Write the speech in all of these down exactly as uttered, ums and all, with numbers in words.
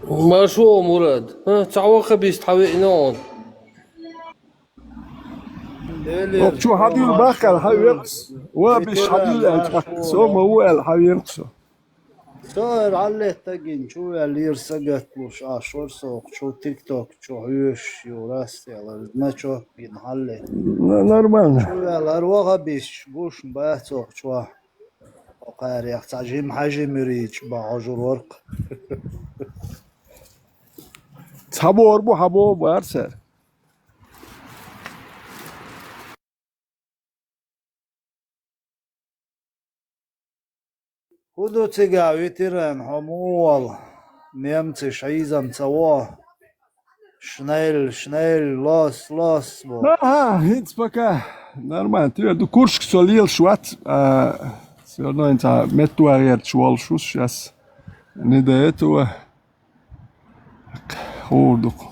Маршо, Мурад. А, цхьа ваххабист хьавеана хьуна. Оха чу хьадуьйла баккхал хьан векъас? Ва биш хьадуьйла аьлча, со ма ву аьлла хьан векъас со. Со эр хьаллеттагин чу ваьллера сагатлуш, а шор соху чу тикток чу хьоьшуш ю рас яла, на чо гин хьалле. Нормально. Чу ваьлла ар ваххабисташ гушна бац оха чу. Кхарех цхьа жим хьажи муьрийча бан хьожур варкх. Цхьабор бу, хьабо бу арсар. ХӀун ду цига, ветеран, хьо муха вала? Немцаш хьийзам ца во? Шнель, шнель, лос, лос бо. Ага, хӀинца пока нормально. Тера ду куршка со лелаш вац, а, всё равно хӀинца метта вагӀерча волуш ву сейчас. Не до этого. ХӀора дукха.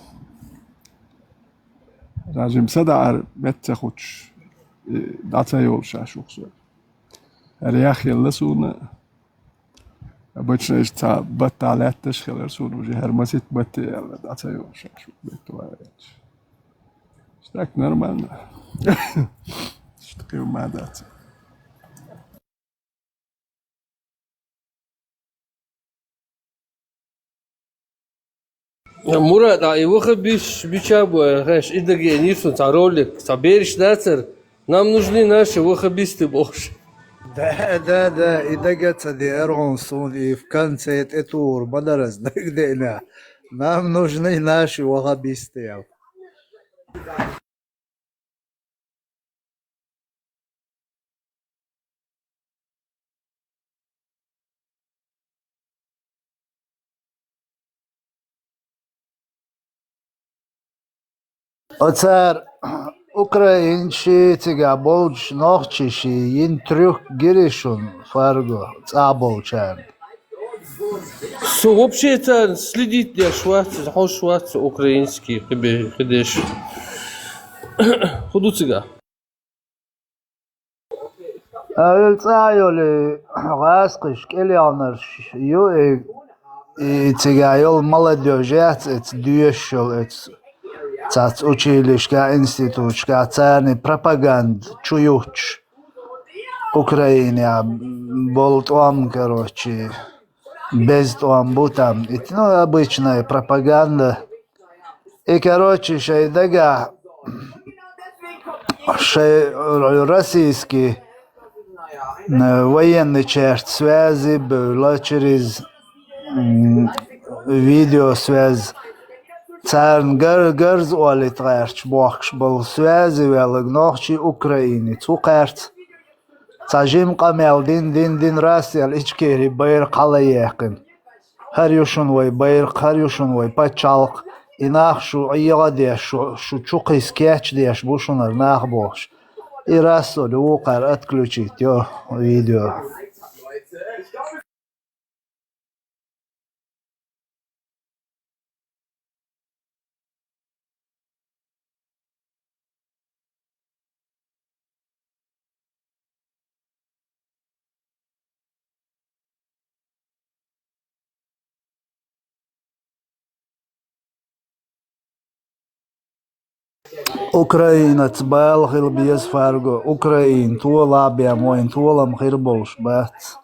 Ражим са даьӀар метта ца хучуш, и дӀа ца йолуш аш ву со. ХӀара яхъелла суна. Обычно иштта цхьа баттахь лаьтташ хилар суна уже, хӀара маситта батте аьлла, дӀа ца йолуш аш ву, бетта ваьлча. Так нормально. Иштта кхин ма дац. Мурад, а и ваххабисташ бича бу, хеш, и даге нисун цхьа ролик, цхьа бераш дацара, нам нужны наши ваххабисты бохуш. Да, да, да, и дага ца деара хьуна суна, и в конце тӀетухур ма дара ас дагадеъна. Нам нужны наши ваххабисты, ял. Оцара украинций, цига болчу нохчий ший йина трюк гири шуна, Фарго, цӀа болчарна. Со вообще царна следить деш вац, хьош вац украинский кхи бе-, кхидеш. ХӀун ду цига? Эл цӀа йолу гӀаскхиш кӀелъяьлнарш ю и, и цига йолу молодёжь яц эца доьшуш йолу эца цац училищка, институташка, царна пропаганда чу юттуш. Украинехь болу тӀом, короче, беза тӀом бу там. И, ну, обычная пропаганда. И, короче, шайн дагахь шайн российский, м, военный часть связи бевлла через, м, видеосвязь. Царна гар-, гарз олийта гӀерташ бохкуш болу связи велларг нохчий Украинец ву кхаьрца. Цхьа жима къамел дин, дин, дин, рас ял Ичкери байракх хьалаяьккхина. ХӀара ю шуна вай байракх, хӀара ю шуна вай пачхьалкх. И нах шу Ӏеха а деш, шу, шу чу кхийса кечдеш бу шуна хӀара нах бохуш. И рас олу вукхара отключить йо видео. Украинаца бала хила беза, Фарго. Украина толахь бен вайн толам хир болуш бац.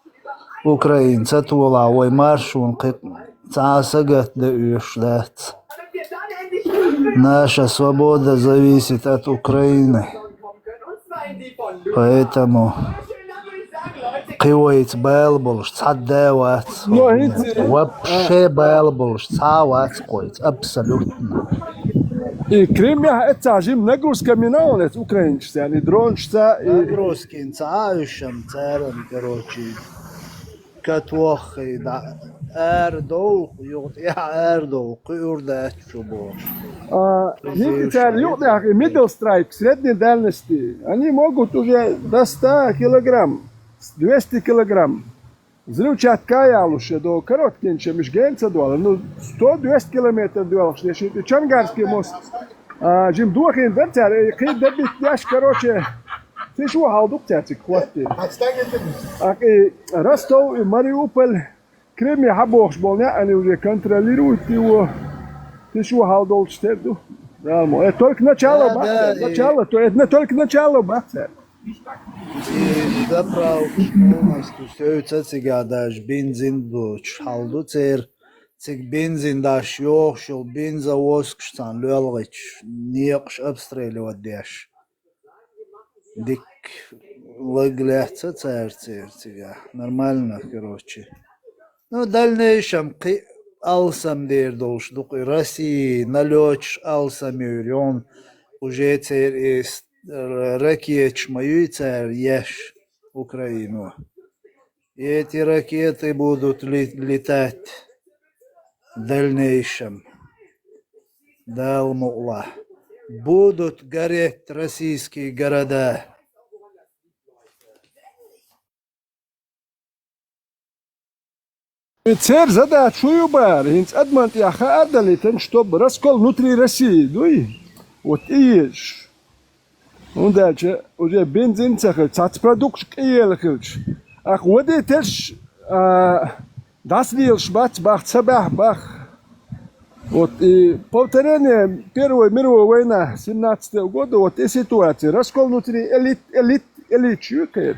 Украина ца толахь вай маршонан кхин цхьа а сагатдан оьшуш дац. Наша свобода зависит от Украины. Поэтому кхин вайца бала болуш цхьа а да вац. Но хӀинца вообще бала болуш цхьа а вац кхойца, абсолютно. И Крымехь эццахь жима нагрузка мина ван эца украинчца, и дронашца, и Нагрузкин ца а уьш ам царан, короче. Катоххий, да, ара довлу, юха тӀехь ара довлу, кхуьур дац шу бохуш. А, хӀинца цара юкъа тӀехь и middle strike, средней дальности, они могут уже до ста килограмм, двести килограмм. Взрывчатка а ялуш, я до короткий чемиш генца дола, ну, сто-двести километр доьлхуш, я шин Чангарский мост. А, жим дохийна дара цара, и кхин дебит деш, короче, ци шу хьал ду-кх цаьрцига хӀоттийна. Аккхий Ростов, и Мариуполь, Крыме хьабохуш болу неӀ а уже контролирует его. Тиша хьал долчу тера ду. Дала мо. Это только начало, да, бац, да, и начало, то это только начало, бац. И заправкаш полностью севца цига даже бензин доцуш хьал ду церан. Цига бензин даш йохуш йолу бензовозкаш царна лоьлгӀича, некъаш обстреливать деш. Дикка лаг лаьцна цара церан цигахь. Нормально, короче. Ну, дальнейшем кхин а алсам дер долуш ду-кх и Россия, налёташ алсам йойр йолу, уже церан и с-, р-, ракеташ ма юй цара еш Украино. Эти ракеты будут ле-, летать в дальнейшем. Дала мукъ лахь. Будут гореть российские города. Церан задача шу ю бара, хӀинца адаман тӀехь хаа далийтина, чтобы раскол внутри России дуй, вот и езаш. ХӀунда аьлча уже бензин ца хилча, цхьацца продукташ къиела хилча, ах, водительш, а, дӀасалелаш бац бах, ца баьхьа бах. Вот и повторение Первой мировой война семнадцатого года, вот и ситуация. Раскол внутри элит, элит, элит ю кхера.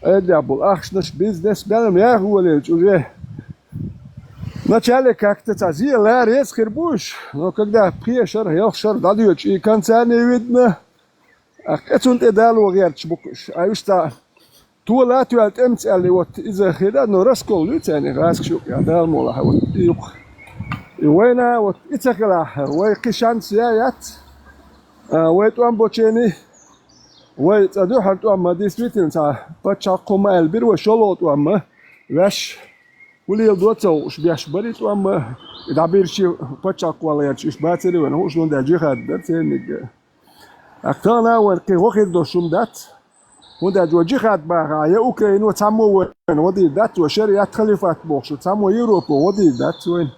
Айдехь болу ахчанаш, бизнес, баьлла яха волелча уже. Вначале как-то цхьа зен лара еза хир бу уьш, но когда пхи шара, ялх шара дӀадоьдуш и конца не видно, а кхин цунна тӀе дало гӀерташ бу-кх уьш. А уьш цхьа тола а тоьлла тӀемца аьлла, вот иза хир а, но раскол ю царна гӀазкхаш юкъа, Дала мукъ лахь, вот и юкъа. И война, вот и ца хилахь, вай кхин шанс я яц, а, вай тӀом бочени, вай цкъа дуьххьара тӀом ма, действительно, цхьа паччахьо кхо ма аьлла бира вай шолгӀа тӀом ма, ваьш. Хулийла доцалла уьш беш бара и тӀом, и дӀабирчий пачхьалкх кхолла гӀерташ уьш бацара вайна, хӀуъаш лун даьлла жихӀад дара церниг. ТӀаккха тахана вайна кхин гӀо хир долуш хӀума дац, хӀунда аьлча вай жихӀад бахахь, я Украино цхьаммо вайна гӀо дийр дац, вай шариат халифат бохуш цхьаммо Европо гӀо дийр дац вайна.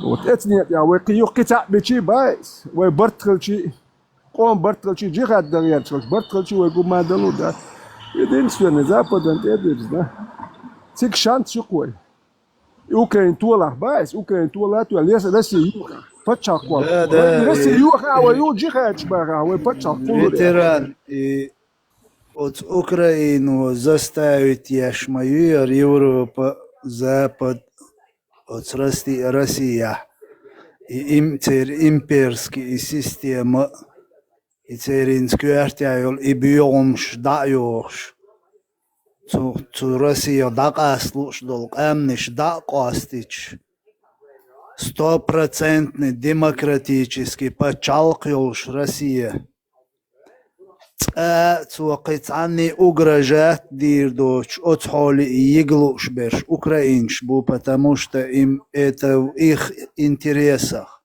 Вот эцу некъехь вай кхин юха кхин цхьаъ бичий баьс, вай барт хилчий, къоман барт хилчий, жихӀад дан гӀерташ хилча, барт хилчий вай гума далур дац. Единственный, Западан тӀе а дирзина. Цига шанс ю-кх вай. И Украина толахь баьс, Украина тола а тоьлла, Россия йохахь, пачхьалкх кхолла. Да, да, Россия и йохахь вай, ю жихӀадаш бахахь вай пачхьалкх кхуллур. Ветеран, и оцу Украину заставить еш ма ю яра Европа, Запад, оцу Росси-, Россия, и им-, церан имперский и система, и церан коьртехь йолу и боьгӀамаш дӀа а йохуш, цу, цу Россия дӀакъаста лууш долу къаьмнаш дӀа а къостуьйтуш, стопроцентный демократический пачхьалкх йолуш Россия. Цкъа а цо кхин цхьанний угрожать дийр доцуш, оцу хьоле и йига лууш берш украинцаш бу, потому что им это в их интересах.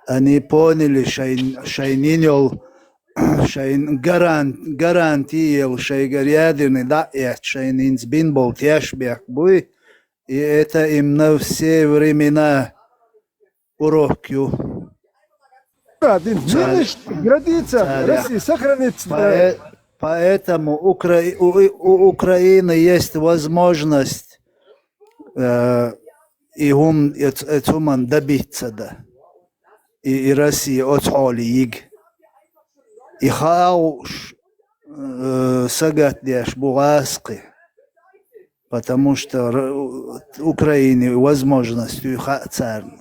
Они поняли, шайн, шайн йина йолу, шайн гаран-, гарантия йолу, шайгара ядерный дӀа а эцна, шайна хӀинца бина болу тешнабехк буй, и это им на все времена урок ю. Да, дин, царах, нынешняя граница царах. России сохранится. Пое-, поэтому Укра-, у, у Украины есть возможность, э, и хӀум-, и ц-, и цу хӀуман добиться, да. И, и Россия оцу хьоле йига. И хаа хууш, э, сагатдеш бу гӀазкхи. Потому что р-, Украине возможность ю хаьа царна.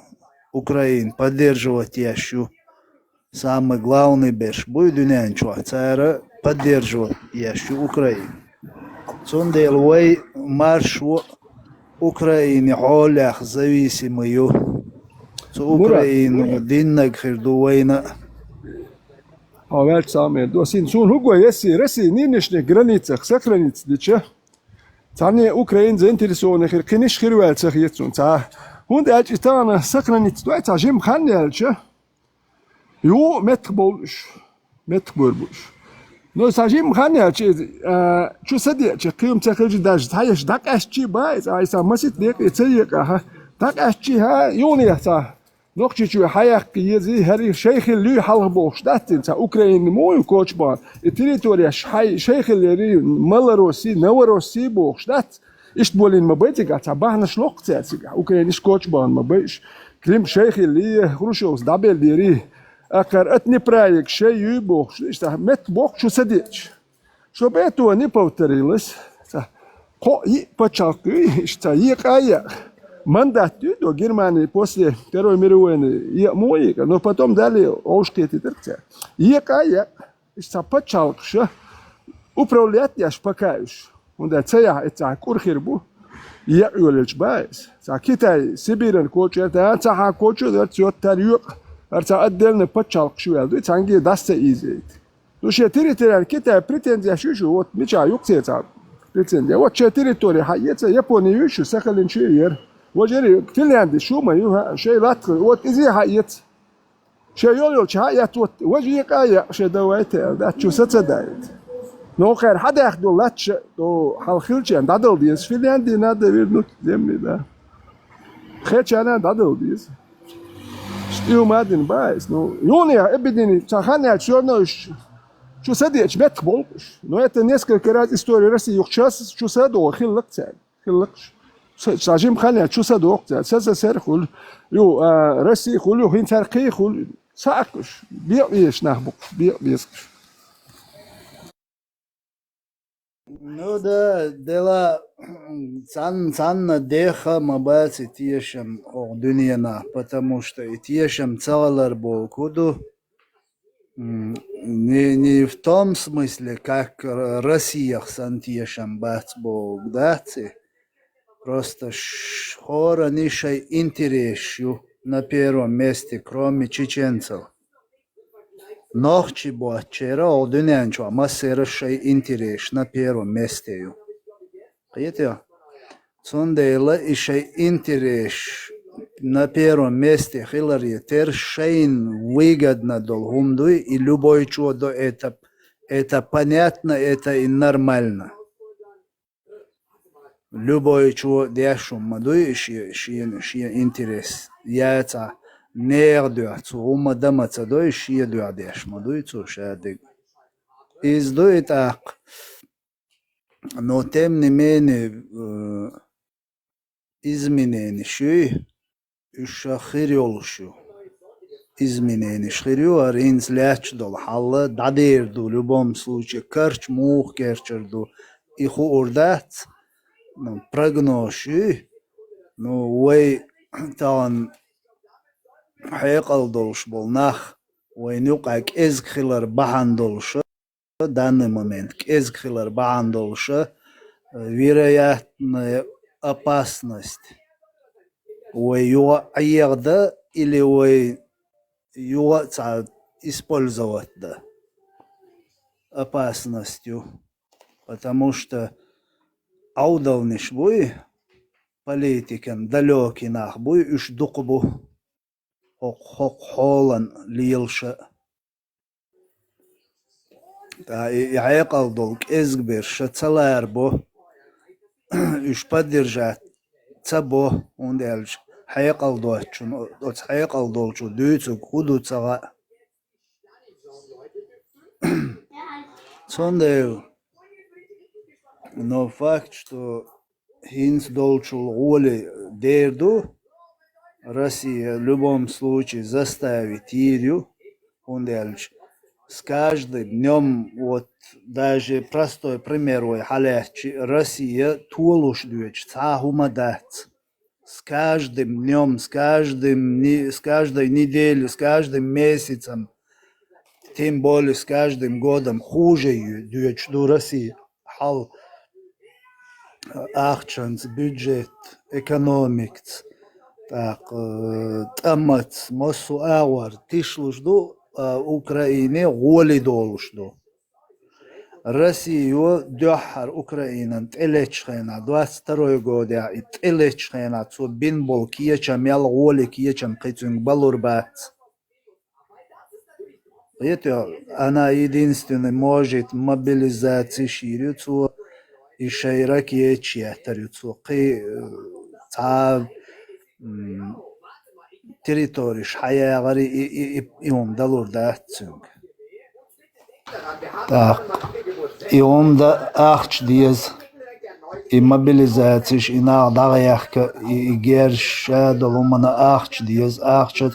Украина поддерживать еш ю. Самый главный берш буй дуьнен чохь, цара поддерживать еш ю Украина. Цундела вай маршо Украине хьолех зависимый ю. Цу Мурат, Украина Мурат. Диннаг хир ду вайна. Хьо ваьлча самый досин. Суна хӀуго, если Россия нынешних границах сохранится дича, цхьанне Украина заинтересованный хир, кхиниш хир ваьлла ца хета суна цхьа. ХӀунда аьлча и тахана сохранится дой цхьа жима хан яьлча, ю меттах болуш, меттах бор буш. Но сан жимма хан яьлча, а, чу са деача, кхин ца хилча даже цхьа еш дӀакъаьстчий бац, а, и сан масит декъе ца екъахьа, дӀакъаьстчий хьа, юханехьа цхьа. Нохчийчоь хьаяккха езий, хӀара шайхилла юй хьалха бохуш дац, цхьа Украина мо ю коча бахьана. И территорияш хьай-, шайхилла яри, Малороссия, Новороссия бохуш дац. Иштта болийна ма бай цигахь, цхьа бахьанаш локкху цара цигахь. Украина иштта коча бахана ма бай уьш. Крым шайхилли, Хрущевс дӀабелдийрий, акхар а Днепрайга шай юй бохуш, иштта метта боккху чу са деъча. Чтобы это не повторилось, цхьа кхоъ-йиъ пачхьалкх юй, иштта цхьа екъа а екъа. Мандат юй до Германии после Второй мировой войны екъа ма вай екъа, но потом далее оуш кхетийтарг цара. Екъа а екъа. Иштта цхьа пачхьалкхаша управлять деш пока уьш. ХӀунда ца яхь, эццахь кӀур хир бу. Екъа йолаелча баха иза. Цхьа Китай Сибиран коча яр, тӀаккха цхьа коча яр, цоьттар йоькъа. ХӀара цхьа отдельно пачхьалкхаш ваьлла дуй, цхьаьнгге дӀаса ца ийзийта. Ну, шен территориально Китай претензеш ю шу, вот мичахь ю-кх церан цхьа претензи. Вот шен территори хьаэца, Япони ю шу, Сахалин шу яр. Важари Финляндия шу ма ю, хӀа, шайн латта, вот иза хьаэца. Шен йол йолчу хьан эцна, вот, важа екъа а екъа, шен давайте аьлла, дац чу са ца даийта. Но кхара хьан даьхна долу латташ а, до хьал хилча дӀадала деза. Финляндия надо вернуть земли, да. Кхечарна дӀадала деза. Стив ма дина баха иза. Ну, юнех объединить, цхьа хан яьлча, всё равно уьш чу са деъча меттах болу уьш. Но это несколько раз история России юха чу са, чу са а догӀу хилла-кх цаьрга. Хиллакхаш. Ца жима хан яц, чу са доккху цара. Ца са сера хуьлу. Ю, а, Россия хуьлу, ю, хӀинца хӀара кхин хуьлу. Ца аккхаш. Бекъа везаш нах бу-кх, бекъа безаш. Ну да, дела цан-, цанна деха ма бац и тешам оха дуьненахь, потому что и тешам ца гӀалар болу ку ду. М, не, не в том смысле, как Р-, Россиях сан тешам бац бохург дац и. Просто ш-, хӀоранна шайн интересаш ю на первом месте, кроме чеченцев. Нохчий боцчеран оха дуьнен чохь массеран шайн интересаш на первом месте ю. Кхетий? Цундела и шайн интересаш на первом месте хиларе терра шайна выгодно долу хӀума дуй, и любой чо до это, это понятно, это и нормально. Любой чо деш хӀума ма дуй, и шен, шен, шен интерес яцахь, нехан дуьхьа цо хӀума дан ма ца дуй, шен дуьхьа деш ма дуй цо ша дерг. Иза дуй тӀаккха. Но тем не менее, э, изменениш юй, уьш ша хир йолуш ю. Изменениш хир ю, хӀара хӀинца лаьтташ долу хьал дӀадер ду, любом случае, карча муха керчар ду, и хуур дац, ну, прогноз юй. Ну, вай тахана хьекъал долуш болу нах, вайна юкъахь кӀезиг хилар бахьана долуша, данный момент кӀезиг хилар бахьана долуша, э, вероятная опасность. Вай юха а Ӏехадан или вай юха а цхьа использовать дан опасность ю. Потому что Ӏовдалниш буй, политикан далёкий нах буй, уьш дукха бу. ХӀокху, хӀокху хьолан лелаша. Ткъа и, и хьекъал долу кӀезга берш ша ца ларбо, уьш поддержать ца бо, хӀунда аьлча хьекъал доцучун, оцу хьекъал долчо дуьйцург хӀун ду ца хаьа. Цундела, но факт, что хӀинца долчул гӀоли дер ду, Россия в любом случае заставить йийр ю, хӀунда аьлча с каждым днём, вот даже простой пример вай хьалаьцчи, Россия толуш доьдуш цхьа а хӀума дац. С каждым днём, с каждым не-, с каждой неделей, с каждым месяцем, тем более с каждым годом хуже ю-, доьдуш ду Россия. Хьал ахчанца, бюджет, экономикаца, тӀаккха, э, тӀамаца, массо а агӀор тишлуш ду, а Украине гӀоли долуш ду. Россия дуьххьара Украинан тӀелеттачу хенахь, двадцать второй годехь и тӀелеттачу хенахь цо бина болу кечам, мел гӀоли кечам кхин цуьнга балур бац. Кхетий, она единственный может мобилизаци йийр ю цо, и шайн ракеташ еттар ю цо. Кхин, э, цхьа, м, территориш хьаягӀар и, и, и, и хӀума далур дац цуьнга. ТӀаккха и хӀума дан ахча деза. И мобилизацеш, и нах дӀагӀехка, и, и герз ша долу хӀуманна ахча деза, ахча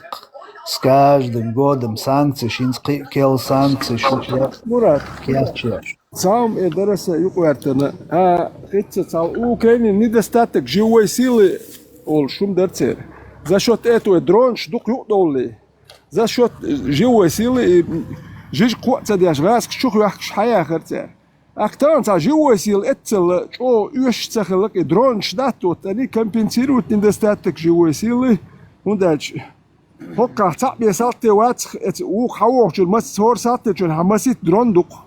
с каждым годом санкцеш, хӀинца кхин а керла санкцеш, Мурат, кечъеш. Цхьа хӀума э дара сан юкъаваьттина. А, хӀинца цхьа Украинин недостаток живой силы олуш хӀума дара церан. За счёт этого дронаш дукха юкъадовлий. За счёт живой силы и жижиг кхоъ ца деш, гӀазкхаш чухоьхкуш хьаяхара цара. ТӀаккха тахана цхьа живой сила эццал чӀогӀа оьшуш ца хилла, и дронаш дац, вот они компенсируют недостаток живой силы, хӀунда аьлча хӀокхахь цхьаъ бен салтте вацахь, эца вукху хьан вохучуьра маца хӀора салтечуьра хьан маситта дрон дукха.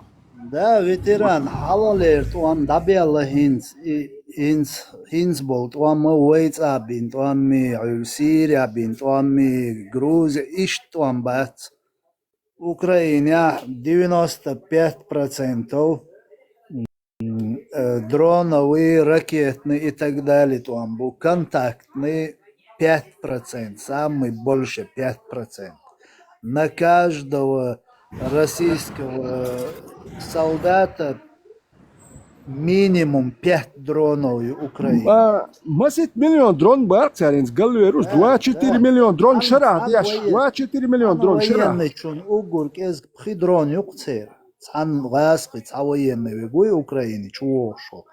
Да, ветеран, хьалалера тӀом дӀабелла хӀинца, и, хӀинца, хӀинца болу тӀом а вай цӀа бина тӀом а, хьуьлла Сирия бина тӀом а, Грузия, иштта тӀом бац. Украинехь девяносто пять процентов, м, э, дроновые, ракетные и так далее тӀом бу, контактные пять процент, самый больше пять процент. На каждого российского солдата минимум пять дронов ю Украины. А, маситта миллион дрон бац цаьрца галвер уж, да, двадцать четыре миллион дрон шарахь деш, двадцать четыре миллион дрон шарахь. Военный чун уггар кӀезиг пхи дрон ю-кх церан. Цхьана гӀазкхи, цхьа военный вегуй Украине чу вогӀуш волу.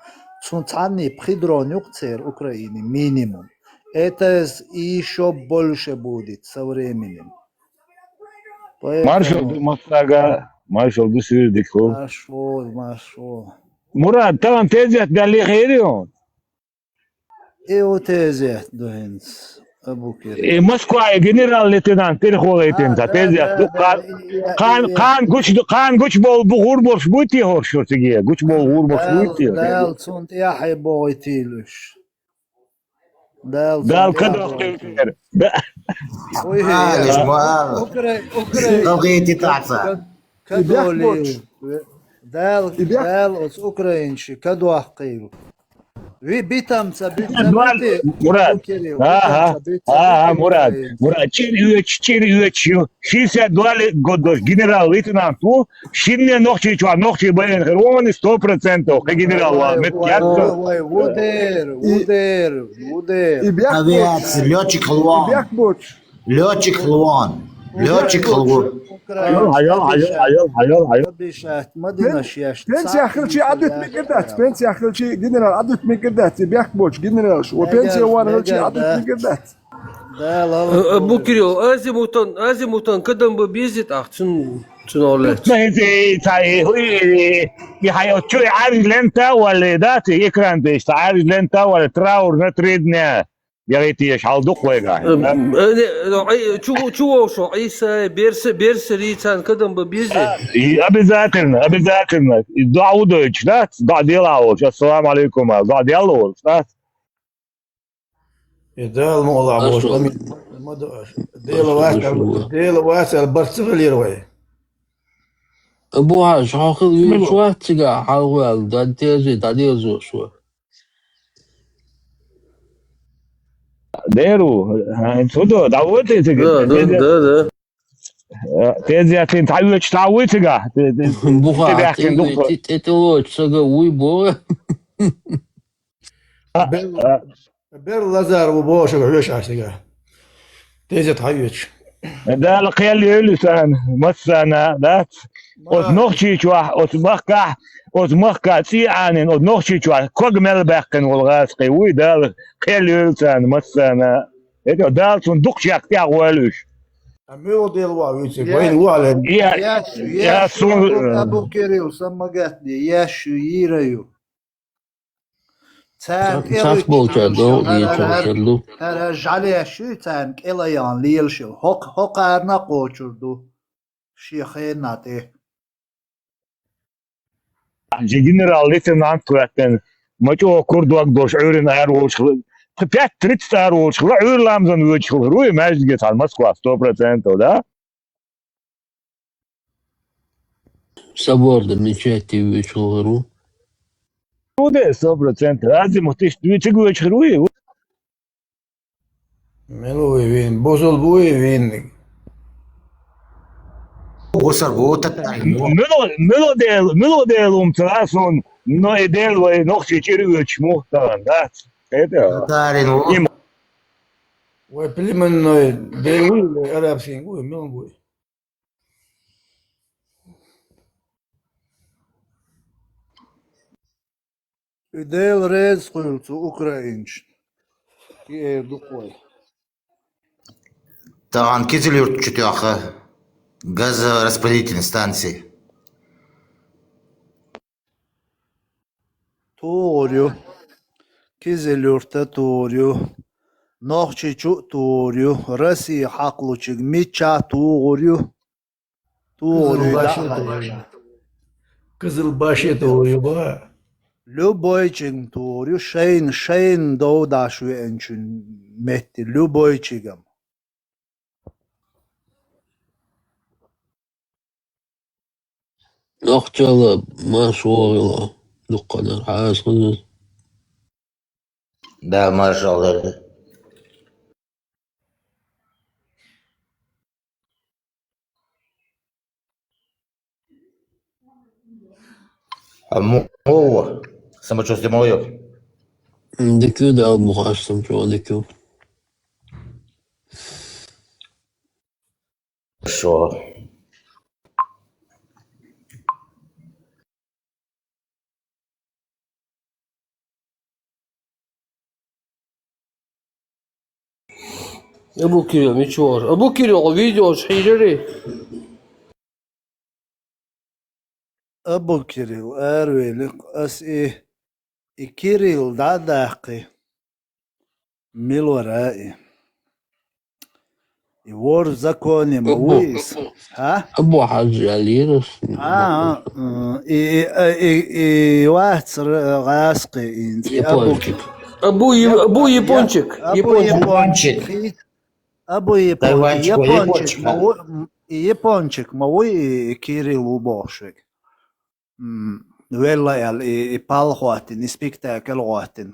Цу цхьанний пхи дрон ю-кх церан Украине минимум. Это с-, и ещё больше будет со временем. Маршал ду массага, маршал ду суьйра дика хӀу. Маршо, маршо. Мурад, тахана тезет далли хир ю? И у тезет ду хӀинца, Абукир. И Москва и генерал-лейтенант тӀера хьолайтина ца тезет ду кхан, кхан, кхан гуч, кхан гуч болу бу гӀур болуш буй те хӀорш шура циге? Гуч болу гӀур болуш буй те? Дала цунна тӀаьхье богӀуьйтийла уьш. Дала Дала кадох тевтер. Да. Ой, Алиш, ма. Укра-, Укра-, Халкъе титаца. Кадоли. Дала, Дала оцу украинчи кадох кхийла. Ви битамца, битамца, Мурат. Ага, ага, Мурат. Мурат, чир оьцу, чир оьцу ю. Шестьдесят два лет год дош генерал-лейтенант ву. Шинне нохчий чохь, нохчий байина хир ву, сто процентов, кхин генерал ван мет яццо. Вай, вай, ву дер, ву дер, ву дер. Авиация, лётчик хилла вон. Лётчик хилла вон. Лётчик хилла ву. Хьаял, хьаял, хьаял, хьаял, хьаял. Пенсия хилчи Ӏадуьту мегар дац, пенсия хилчи генерал Ӏадуьту мегар дац, и бехк боцу генералш. Ва пенсия ван хилчи Ӏадуьту мегар дац. Э, э, Букиров, азимутан, азимутан кадам бан беза тӀаккха цун, цун оллаьцна. Ну, хӀинца и ца, и, и, и, и хьайн чу и Ӏаьржа лента а валле, да, цу экран тӀе иштта Ӏаьржа лента а валле, траур на три дня. Яхийтеш хьал ду-кх вайгахь. Э, э, не, э, чу, чу вовшо, Ӏийса, берса, берса рийцан кадам бан беза? И обязательно, обязательно. И доӀа ву дойтуш, да? ДоӀа делахь волуш. Ассаламу алейкум, а, доӀа делла волуш, да? И Дала мукъалахь болуш, амин. Ма ду аша. Дела вац аьлла, Дела вац аьлла барт ца хилира вай. Абу-Хьаж, хьо хила вийчу вац цигахь хьалхаваьлла, дан тезий, дӀадезош ву. Деру, хӀинца хӀун ду, дӀавоьду цига? Да, да, да, да. Э, тезетин цхьа оьцуш дӀа вуй цигахь? Те, те, Буха, те баьхкина тӀе, дукха. ТӀе, тӀе, тӀе лоцу сага вуй боху. А, Бер-, а. Бер Лазар ву боху шуьга хьоьшуш цигахь. Тезет хьан оьцуш? Дала кхел йойла царна, массарна, дац? Оцу Нохчийчохь, оцу махкахь, оцу махкахь цӀий Ӏанийна, оцу Нохчийчохь ког мел баьккхина волу гӀазкхий вуй, Дала кхел йойла царна, массарна. ХӀета Дала цунна дукха чекх тӀехь гӀойла уьш. Ткъа муьлха дела ву вуьйцург? Вайна ву хьалха? Я, я, я, сун, Абу Кирилл, сан магатне, я шу йийра ю. Царна кӀел йича болчара догӀу хӀара, хӀара, хӀара, хӀара жӀалеш ю, царна кӀел а яхна лелаш ю. ХӀокх-, хӀокхарна а кхочур ду шен хенна тӀе. Жи генерал-лейтенант хӀоьттина, ма чӀогӀа кура дог долуш Ӏуьйранна ара волуш хила. Пять тридцать ара волуш хила, Ӏуьйра ламазан воьдуш хила хир ву и маьждиге цхьана Москва, сто процентов, да? Соборда мечети вуьйцуш хила хир ву. Ву де, сто процентов. Азимут иштта вуьйцург воьдуш хир ву и? Мила вуй вийна? Бузул бу вуй вийна? Бусар бу татар. Мила, мила дел, мила дел хӀума ца лаьа суна. Но и Дела вай нохчий чӀир оьцуш муха тахана, дац? ХӀета? Татарин ву. Нима. Вай племенной Дела вуй, вай арабский вуй, мила вуй? И Дела реза хуьлда цу украинцашна. И эр ду-кх вай. Тахана Кизилюрт чу тоьхна газораспределительная станция. ТугӀур ю. Кизилюрт а тугӀур ю. Нохчийчу а тугӀур ю. Россе хьакхалучуьнга миччахьа тугӀур ю. ТугӀур ю. Кызылбаш а тугӀур ю. Кызылбаш а тугӀур ю, ба. Любойчуьнга тугӀур ю, шайна, шайна дов даш веанчун метте, любойчуьнгам. Нохчалла марша вогӀийла, дуккханара хьаьрча хеза. Да, маршалла. А му-, муха ву? Самочувствие муха ю? Дика ю, Дала мукъ лахь, самочувствие дика ю. Шо? Абу Кирилл, мича вара? Абу Кирилл, видео хьийжарий? Абу Кирилл, аравели, ас и, и Кирилл дӀа а даккхий. Мила вара и? И вор в законе ма ву иза? А? Абу Хьажа аьллера. А, а, и, и, и, и вац р-, гӀаскхи инца. И Абу Япончик. Абу Е-, Абу Япончик. Абу Япончик. Япончик. Абу Япончик. Тайванчик, Япончик Япончик, ма ву, м, и Япончик ма ву и Кирилл ву бохуш верг. М, велла аьлла, и, и пал хӀоттийна, и спектакль хӀоттийна.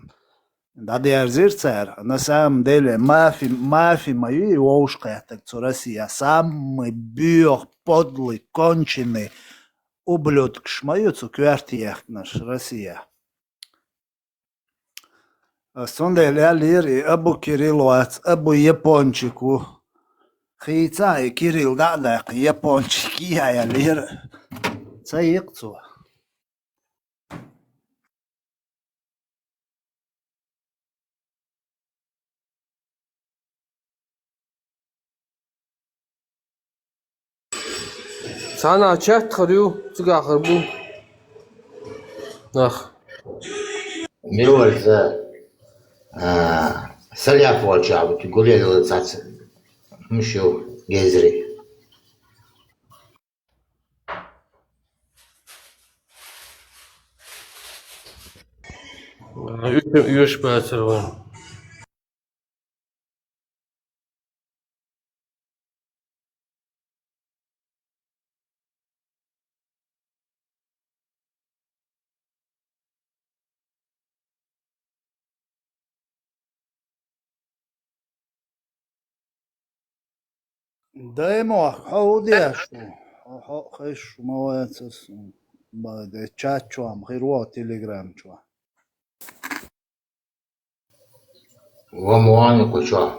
ДӀадерзира цара. На самом деле, мафи-, мафи ма ю и вовшахкхеттарг цу Россия. Самый боьха, подлый, конченый ублюдкаш ма ю цу коьрте яхкинарш Россия. Ас цундела аьллера, и Абу Кирилл вац, Абу Япончик ву. Хийцахь и Кирилл дӀа а даьккхи, Япончик я аьллера. Ца йикъ цо. Цхьана чат хир ю, цигахь хир бу. Нах. Мила вара иза, а, Саляф волчохь бу, гулелла цаца. ХӀумаш ю, гезри. Уьш, уьш бацара вайн. Даймохк, хьо хӀун деш ву? Хьо, хьо хезаш ма вац ас. Баде чат чохь-м хир ву, телеграм чохь. Ва ма вани кху чохь.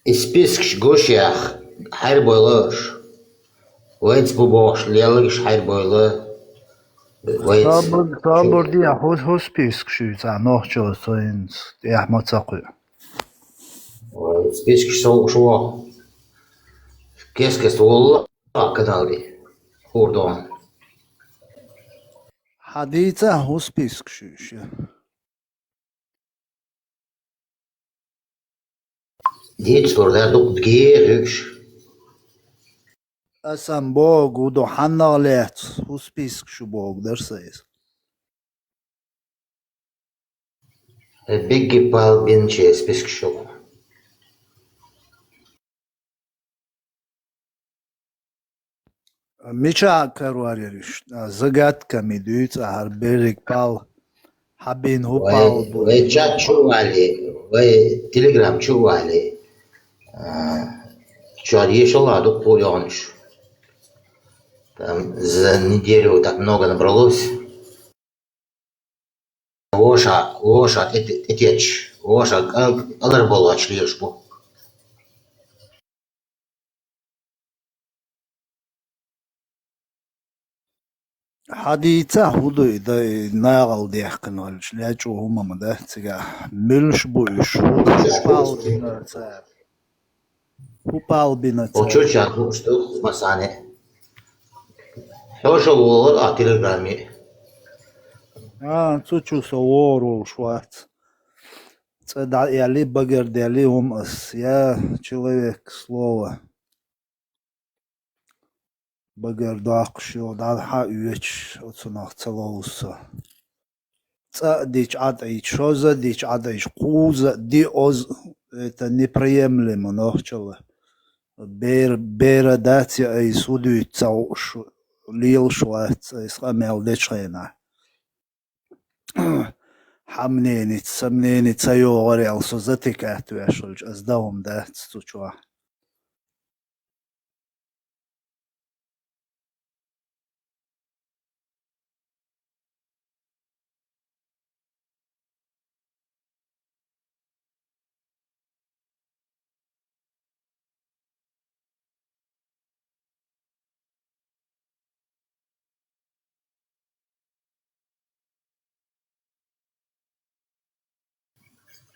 И спискаш гуш яхь, хьайрбойла аша. Вайца бу бохуш леллагаш хьайрбойла. Вайца. Собар, собар де, хӀу, хӀу спискаш ю цхьа нохчалла цо хӀинца тӀехь ма ца кхуьу. Вай спискаш совгӀуш ву. Кес-кеста волла. А, канале. Хурдон. Хьан дийца хӀун спискаш ю шен? Дийца лур дац, дукха геха юьш. Асан богу ду хьаннах лаьцна, хӀун спискаш ю богу дара сан иза. Бигги пал бинче спискаш ю. Мича карор яра уьш? Загадками дуьйцу ахьара берриг пал. Хьабийна хӀу Вай, пал бу? Вай чат чу а валли, вай телеграм чу а валли, а, чуьра ешал а дуккха йогӀанаш. Там за неделю так много набралось. Воша, воша тӀе-, тӀетечаш, воша кӀал-, кӀалхарбовлачаш лелаш бу. Хьадийцахь, хӀу ду и, да, и нагӀал дехкина гӀелча, лечкъо хӀума ма дац цигахь. Муьлш бу уьш? ХӀу пал бина цара? ХӀу пал бина цара? Оцу чуьра хууш ду, масане. Хьошал вогӀур а телеграме. А, цу чу со вогӀур волуш вац. ЦӀа дӀа а яьлли, багар даьлли хӀума ас, я человек слова. Багар доккхуш йолу дӀа хьан оьцуш, оцунах ца ловзу со. ЦӀа а дича Ӏад Ӏийча, шозза а дича Ӏад Ӏийча, кхузза а ди оза, это неприемлемо нохчалла. Бер-, бера дац я айса хӀу дуьйцу ца хууш, лелаш вац айса къамел дечу хенахь. Хьан мненица, сан мнени ца йогӀур аьлла, со затикат веш хилча, ас дан хӀума дац цу чохь.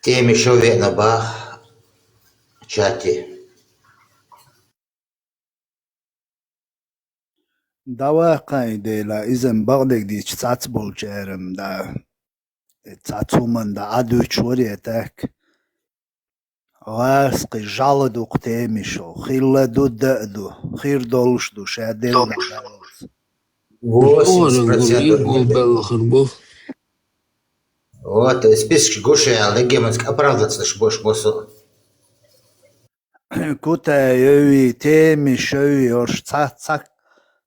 Теми шо веана баха чате. ДӀаваккхайн дела, иза-м бакъдерг дийцча цхьацца болчарам, да. Цхьацца хӀуманна дӀа Ӏадуьтуш вара я так. ГӀазкхи жӀаьла ду-кх Теми шо, хилла ду, дан а ду, хир долуш ду, ша делла даллалц. Восемьдесят процентов. Юханан гур, юханан белла хир бу. Вот, список гуш аьлла, даггеманска оправдаться деш бош босу. Кутаевы, Теми шови, ош цхьа, цхьа,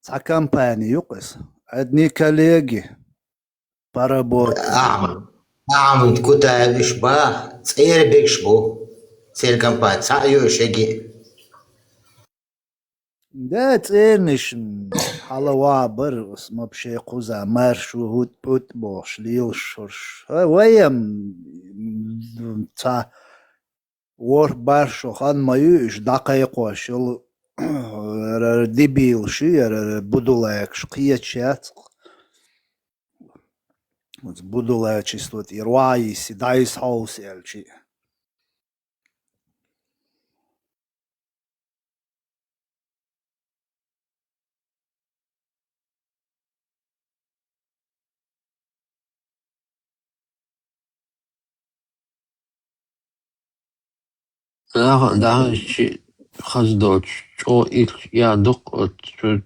цхьа компания ю-кх иза. Одни коллеги по работе. Ахьмад, Ахьмад Кутаев уьш баха, цӀера бегаш бу. Церан компания цхьаъ ю уьш еги. Да, цӀерниш хьала ваха бара, ас ма-, пше кхуза марш ву хӀут-пӀут бохуш, лелаш хӀорш. Ха, вай-м, м, цхьа ворхӀ бархӀ шо хан ма ю уьш дӀакхайкхош йолу, яра дебилаш ю, яра будулакаш кхеташ яц-кх. Оцу будулачество тӀера ваха йисси, дӀайса хьовса аьлчи. Наха даханчи хаза доцуш, чӀогӀа ирча я дукха оцу чу,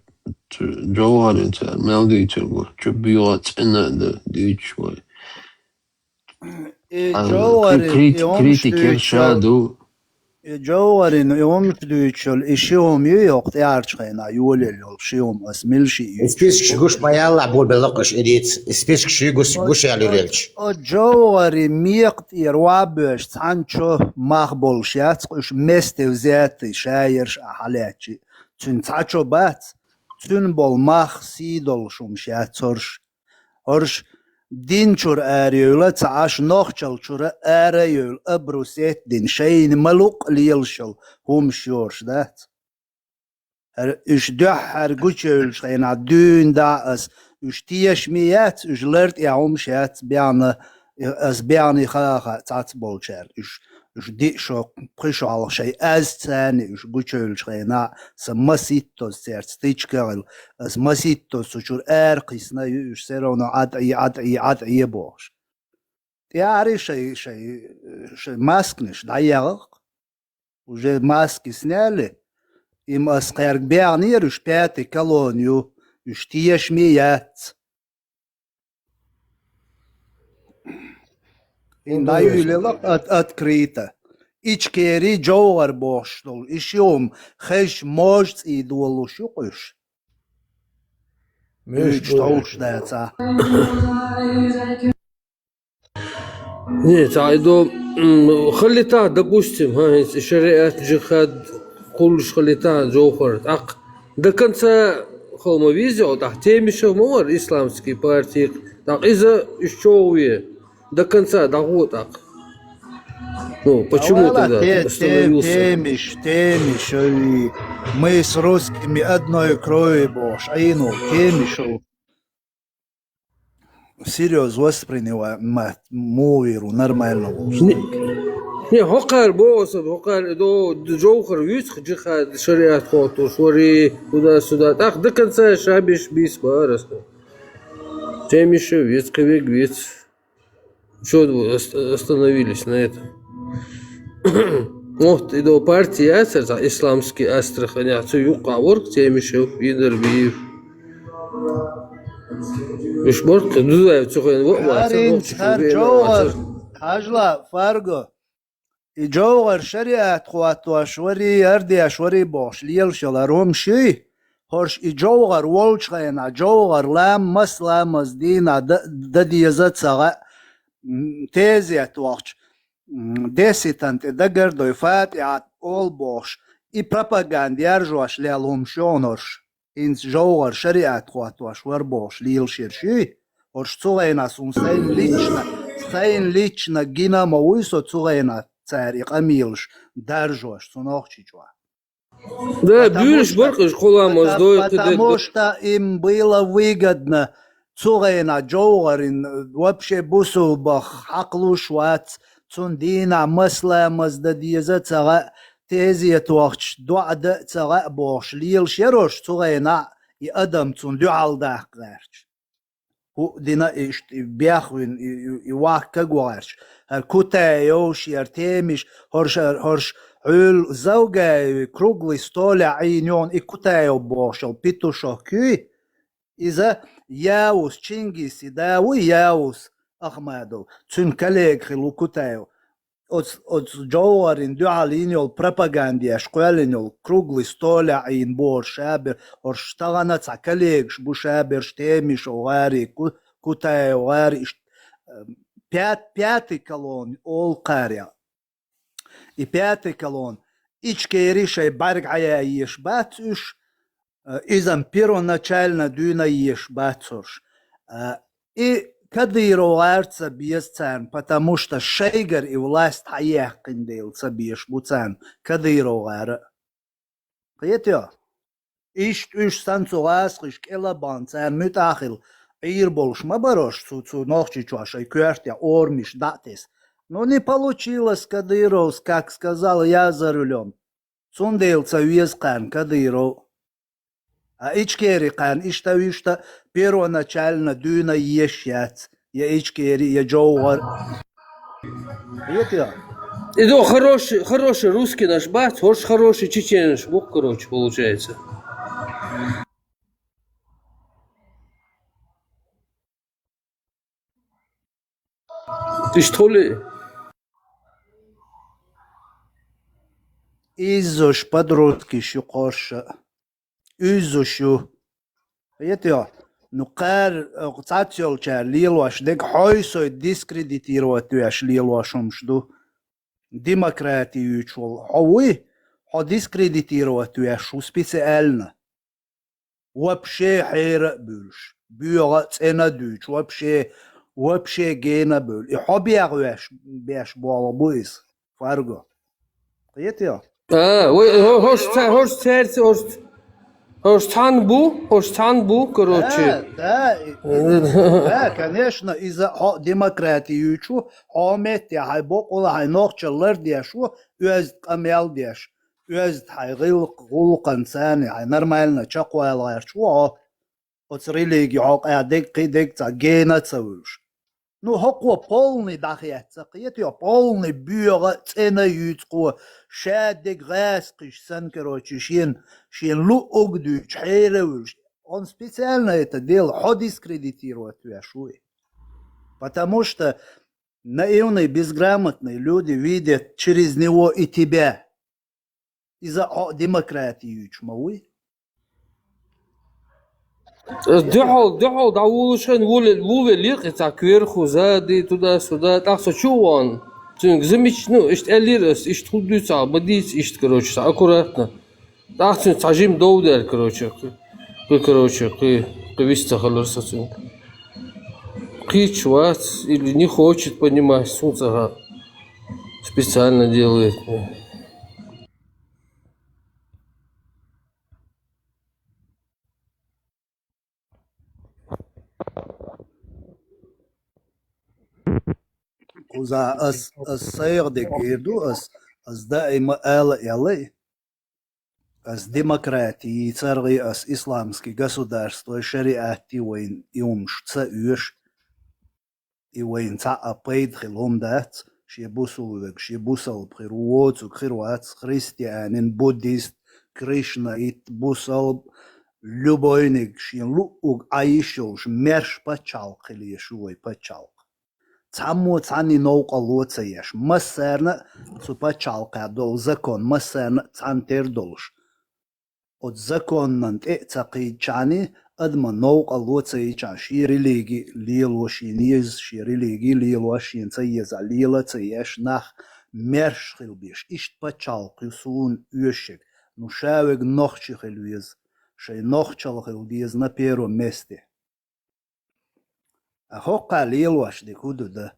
чу жовхӀарин ца мел дийцар бу, чу буьйгӀа цӀена а ду, дуьйцуш вай. И А, жовхӀарин кри-, и хӀумаш критикер дуьйцуш ша йолу, ду. И жовхӀарин и хӀумаш дуьйцуш йолу, и ши хӀума ю йоккха тӀаьхьарчу хенахь йолаелла йолу ши хӀума, ас мила шиъ ю. Спискаш гуш ма яьлла, бу белла кхуш и дийца. Спискаш гуш, гуш яьлла юьллелча. О, жовхӀарин мекха тӀера ван боьш цхьаьнчо мах болуш яц, уьш месте взятый, шаерш а хьалаьччи. Цуьнан цхьа чо бац, цуьнан болу мах сий долуш хӀумаш яц хӀорш. ХӀорш дин чуьра арайевлла ца Ӏаш, нохчалла чура ара а евлла, обрусеть а дина, шайна ма-лукъа лелаш йолу хӀумаш йорш дац. ХӀара уьш дуьххьара гучуевллачу хенахь дуьйна дахьа ас, уьш тешаме яц, уьш лар тӀехь хӀумаш яц, бехна, ас бехний хаа-хаа цхьацца болчара. Уьш, уьш диъ шо, пхи шо хьалха шайн аз царна уьш гучуевллачу хенахь, сан маситтаза цаьрца тичка а хилла, ас маситтаза цу чуьра ара кхиссина ю уьш, все равно Ӏад Ӏе, Ӏад Ӏе, Ӏад Ӏе бохуш. ТӀаьхьарий шайн, шайн, шайн масканаш дӀаехахь, уже маски сняли, им ас кхаьрга бехнера, уьш пятый колонна ю, уьш тешаме яц. Им дӀаюьйлийла ат-, открыто. Ичкери жовхӀар бохуш долу и ши хӀума хезча можа цӀий долуш ю-кх уьш. Муьш Уьйчу товш дацахь. Не, цхьа и до, м, хилийтахь, допустим, хӀа, хӀинца и шариат, джихад, кхуллуш хилийтахь, Джовхар, тӀаккха до конца хила ма веза хьо, тӀаккха Темишев ма вара исламский партий, тӀаккха иза уьш човхаве, до конца дӀагӀо тӀаккха. Ну, почему тогда остановился? Темиш, Темишев, мы с русскими одной крови бохуш, Ӏийна Темишев. Всерьёз воспринимать муха вер ву нормально волуш. Не, не, хӀокхара боху аса, хӀокхара до, Джовхар вуьйцу-кх джихад, шариат кхочуш вара, туда-сюда. ТӀаккха до конца ша беш бийца бахара аса. Темишев веца, кхин верг веца. Чё вы ост-, остановились на этом? Вот, и до партии яцара, исламский Астрахань, цу юккъехь вара-кх Темишев, Инарбиев. Уьш бара-кх, Дудаев цу хенахь вара, вацара, ХӀара, вацара. Хьажал, Фарго. И Джовхар шариат кхоттош вара, ардеш вара бохуш лелаш йолу хӀума шуьй, хӀорш и Джовхар волчу хенахь, Джовхар лам мас ламаз дийнахь дан, дан деза ца хаьа, м, тезет вахча, м, деситан тӀе дагардой ФатӀихӀат олу бохуш, и пропаганда яржош лелла хӀума шуна хӀорш. ХӀинца Джовхар шариат кхоттош вара бохуш лелаш ерш юй, хӀорш цу хенахь суна сайна лично, сайна лично гина ма вуй со цу хенахь цара и къамелаш даржош цу Нохчийчохь. Да, буьйлуш бара-кх уьш, кхо ламаз дой, кхидерг дой. Потому что им было выгодно. Цу хенахь Джовхарна вообще бусулба хьакхалуш вац, цунна дийнахь мас ламаз дан деза ца хаьа, тезет вахча доӀа дан а ца хаьа бохуш лелаш яра хӀорш цу хенахь, и адам цунна дуьхьал даккха гӀерташ. ХӀуъа дина иштта, и бехвина, и, и, и ваккха го гӀерташ. ХӀара Кутаев, шера Темиш, хӀорш, хӀорш Ӏуьйла Завгаеви круглый столехь Ӏийна йогӀу и Кутаев бохуш йолу петушок юй. Иза Яус, Чингиси да вуй, Яус Ахмадов, цуьнан коллега хилла ву Кутаев. Оцу, оцу Джовхарна дуьхьал йина йолу пропагандеш кхоьллина йолу круглый столехь Ӏийна бохурш ша бер, хӀорш тахана цхьа коллегаш бу ша берш Темишев гӀари, Ку-, Кутаев гӀари, иштта, э, пят-, пятый колонна олу кхара. И пятый колонна, Ичкери шайн бӀаьрг хьаян езаш бац уьш, э, иза первоначально дуьйна езаш бац хӀорш. Э, и Кадыров гӀара ца беза царна, потому что шайгара и власть хьаяккхина дела ца безаш бу царна Кадыров гӀара. Кхетий? Иштта уьш санна цу гӀазкхаша кӀелабахна царна муьтӀахь хилла Ӏийр болуш ма бара хӀорш цу, цу Нохчийчохь шайн коьртехь орамаш дӀа а тесна. Ну, не получилось, Кадыровс, как сказал, я за рулём. Цундела ца веза кхарна Кадыров. А Ичкери кхарна иштта вуьшта первоначально дуьйна езаш яц. Я Ичкери, я Джовхар. Кхетий? И до хороший, хороший русский наш бац, хӀорш хороший чеченаш бу-кх, короче, получается. Иштта хуьлий? Иззуш подросткаш ю хӀорш. Уьззуш ю. Кхетий? Ну, кхара, э, цхьацца йолчара лелош дерг хьой-сой дискредитировать веш лелош хӀумаш ду. Демократи юьйцуш волу хьо вуй, хьо дискредитировать веш ву специально. Вообще хьера а буьйлуш, боьха а, цӀена а дуьйцуш, вообще, вообще гена а буьйлу. И хьо бегӀ веш, беш болу бу иза, Фарго. Кхетий? А, вай, хӀо-, хӀорш ца-, хӀорш цаьрца, хӀорш, хӀорш цхьаьна бу, хӀорш цхьаьна бу, короче. Да, да, и, да, конечно, иза хьо демократи юьйцуш ву, хьо метте хьайн бокъала хьайн нохчалла лардеш ву, оьзда къамел деш, оьзда хьайн гӀил-, гӀуллакханца царна хьайн нормально чекхвала гӀерташ ву хьо. Оцу религи хьокъехь дерг, кхин дерг цхьа гена а ца вуьлуш. Ну, хӀокхо полный дӀахецна, кхетий, полный боьха а, цӀена а юьйцу кхо, ша дерг гӀазкхаша санна, короче, шена, шена луъург дуьйцуш, хьера а вуьлуш. Он специально это дело, хьо дискредитировать веш ву и. Потому что наивные, безграмотные люди видят через него и тебя. Иза хьо демократи юьйцуш ма вуй. Ас дуьхьал, дуьхьал дӀавуллаш хӀана вуле-, вувеллера кхин цхьа кверху, сзади, туда-сюда, тӀаккха со чу а вахана. Цуьнга замечание, ну, иштта аьллера ас, иштта хӀун дуьйцу ахьа, ма дийца иштта, короче, цхьа аккуратно. ТӀаккха цуьнца цхьа жима дов даьлла, короче, кхы, кхы, короче, кхы, кхы вист ца хилира со цуьнга. Кхийча вац, или не хочет понимать, суна ца хаьа. Специально делает. Кхуза ас, ас сайгӀа деггера ду, ас, ас даима ала а аьлла, ас демократии царгӀи, ас исламский государство, шариатти вайна и хӀумаш ца оьшу, и вайна цхьа а пайда хила хӀума дац, шен бусулба вег, шен бусалба хир ву, воцург хир вац, христианин, буддист, кришнаит, бусалба, любойниг шен луъуг Ӏа йиш йолуш маьрша пачхьалкх хила езаш ю вай пачхьалкх. Цхьаммо цхьанна новкъарло ца еш, массарна а цу пачхьалкхехь долу закон, массарна а цхьаьна тера долуш. Оцу законнан тӀе а ца кхийдачхьана, адаман новкъарло ца йичхьана, шен религи лело шена еза, шен религи лело шена ца еза, лела а ца еш, нах маьрша хила безаш. Иштта пачхьалкх ю суна оьшург. Ну, ша верг нохчи хила веза, шайн нохчалла хила деза на первом месте. А хӀокххьа лелош дерг хӀун ду дан?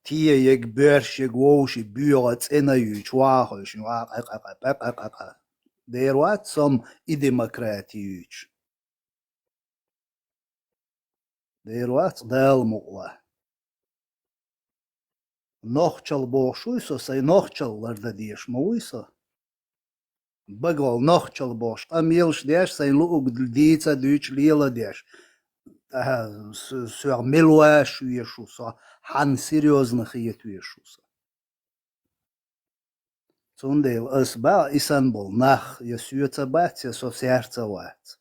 Тиег, боьршиг, вовши боьгӀа цӀена юьйцу, вахахуьйшна, ваха къа-къа-къа, пӀа-къа-къа-къа. Дера вац со-м и демократи юьйцуш. Дера вац Дала мукъалахь. Нохчалла бохуш вуй со, сайн нохчалла лардан дезаш ма вуй со. Багал нохчалла бохуш, къамелаш деш, сайн луъург дийца а дуьйцуш, лела а деш. Ахьа, с-, соьга мила ваша везаш ву со, хьанна серьёзно хета везаш ву со. Цундела ас боху, и санна болу нах я соьца бац, я со цаьрца вац.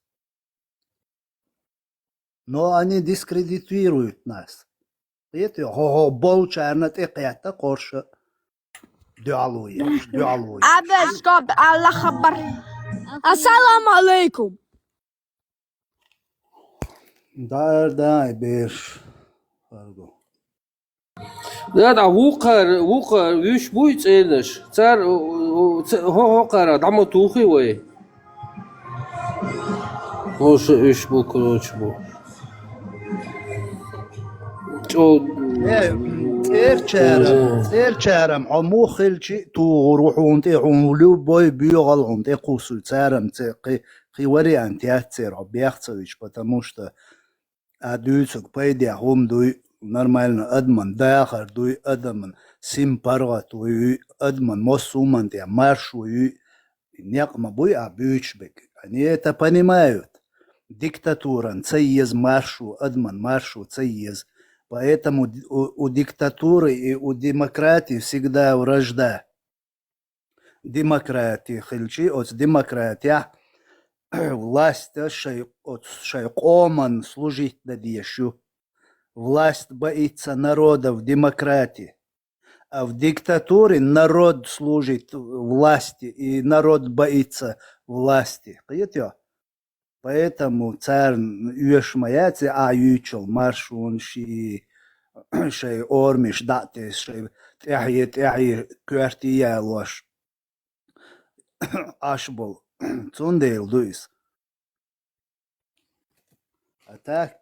Но они дискредитируют нас. Кхетий, хӀо-хӀо болчарна тӀе кхетта кхорша. Дуьхьало еш, дуьхьало еш. Абе, стоп, Аллах Акбар. Ассаламу алейкум. Дар дай беш. Харго. Да, да, вукхар, вукхар, вуьш буй цӀенаш. Цар, у, у, ц-, хӀо-, хӀокхара дӀа ма тухий вай. ХӀуша уьш бу, короче, бу. ЧӀо-, Э, цӀерчарам, э, цӀерчарам, хьо муха хилчи а тухур ву хьуна тӀе, хьуна любой боьгӀал хьуна тӀе кхуссуй, царам ца кхи, кхи вариант яц церан, хьо бех ца вича, потому что а дуьйцург пайдехь хӀума дуй, нормально адаман дахар дуй, адаман сим паргӀат вуй, адаман массо а хӀуманна тӀехь маршо юй, некъ ма буй а буьйцуш берг. Они это понимают. Диктатуран ца еза маршо, адаман маршо ца еза. Поэтому ди-, у, у диктатуры и у демократии всегда вражда. Демократи хилчи, оцу демократехь власть шай, оцу шай къоман служить дан дезаш ю. Власть боится народа в демократии, а в диктатуре народ служит власти, и народ боится власти. Кхетий? Поэтому царна оьшуш ма яц и а юьйцуш йолу маршонаш, и шайн ормеш дӀа а тесна, шайн тӀаьхье, тӀаьхье коьрте ялош Ӏаш болу. Цундела ду иза. А так,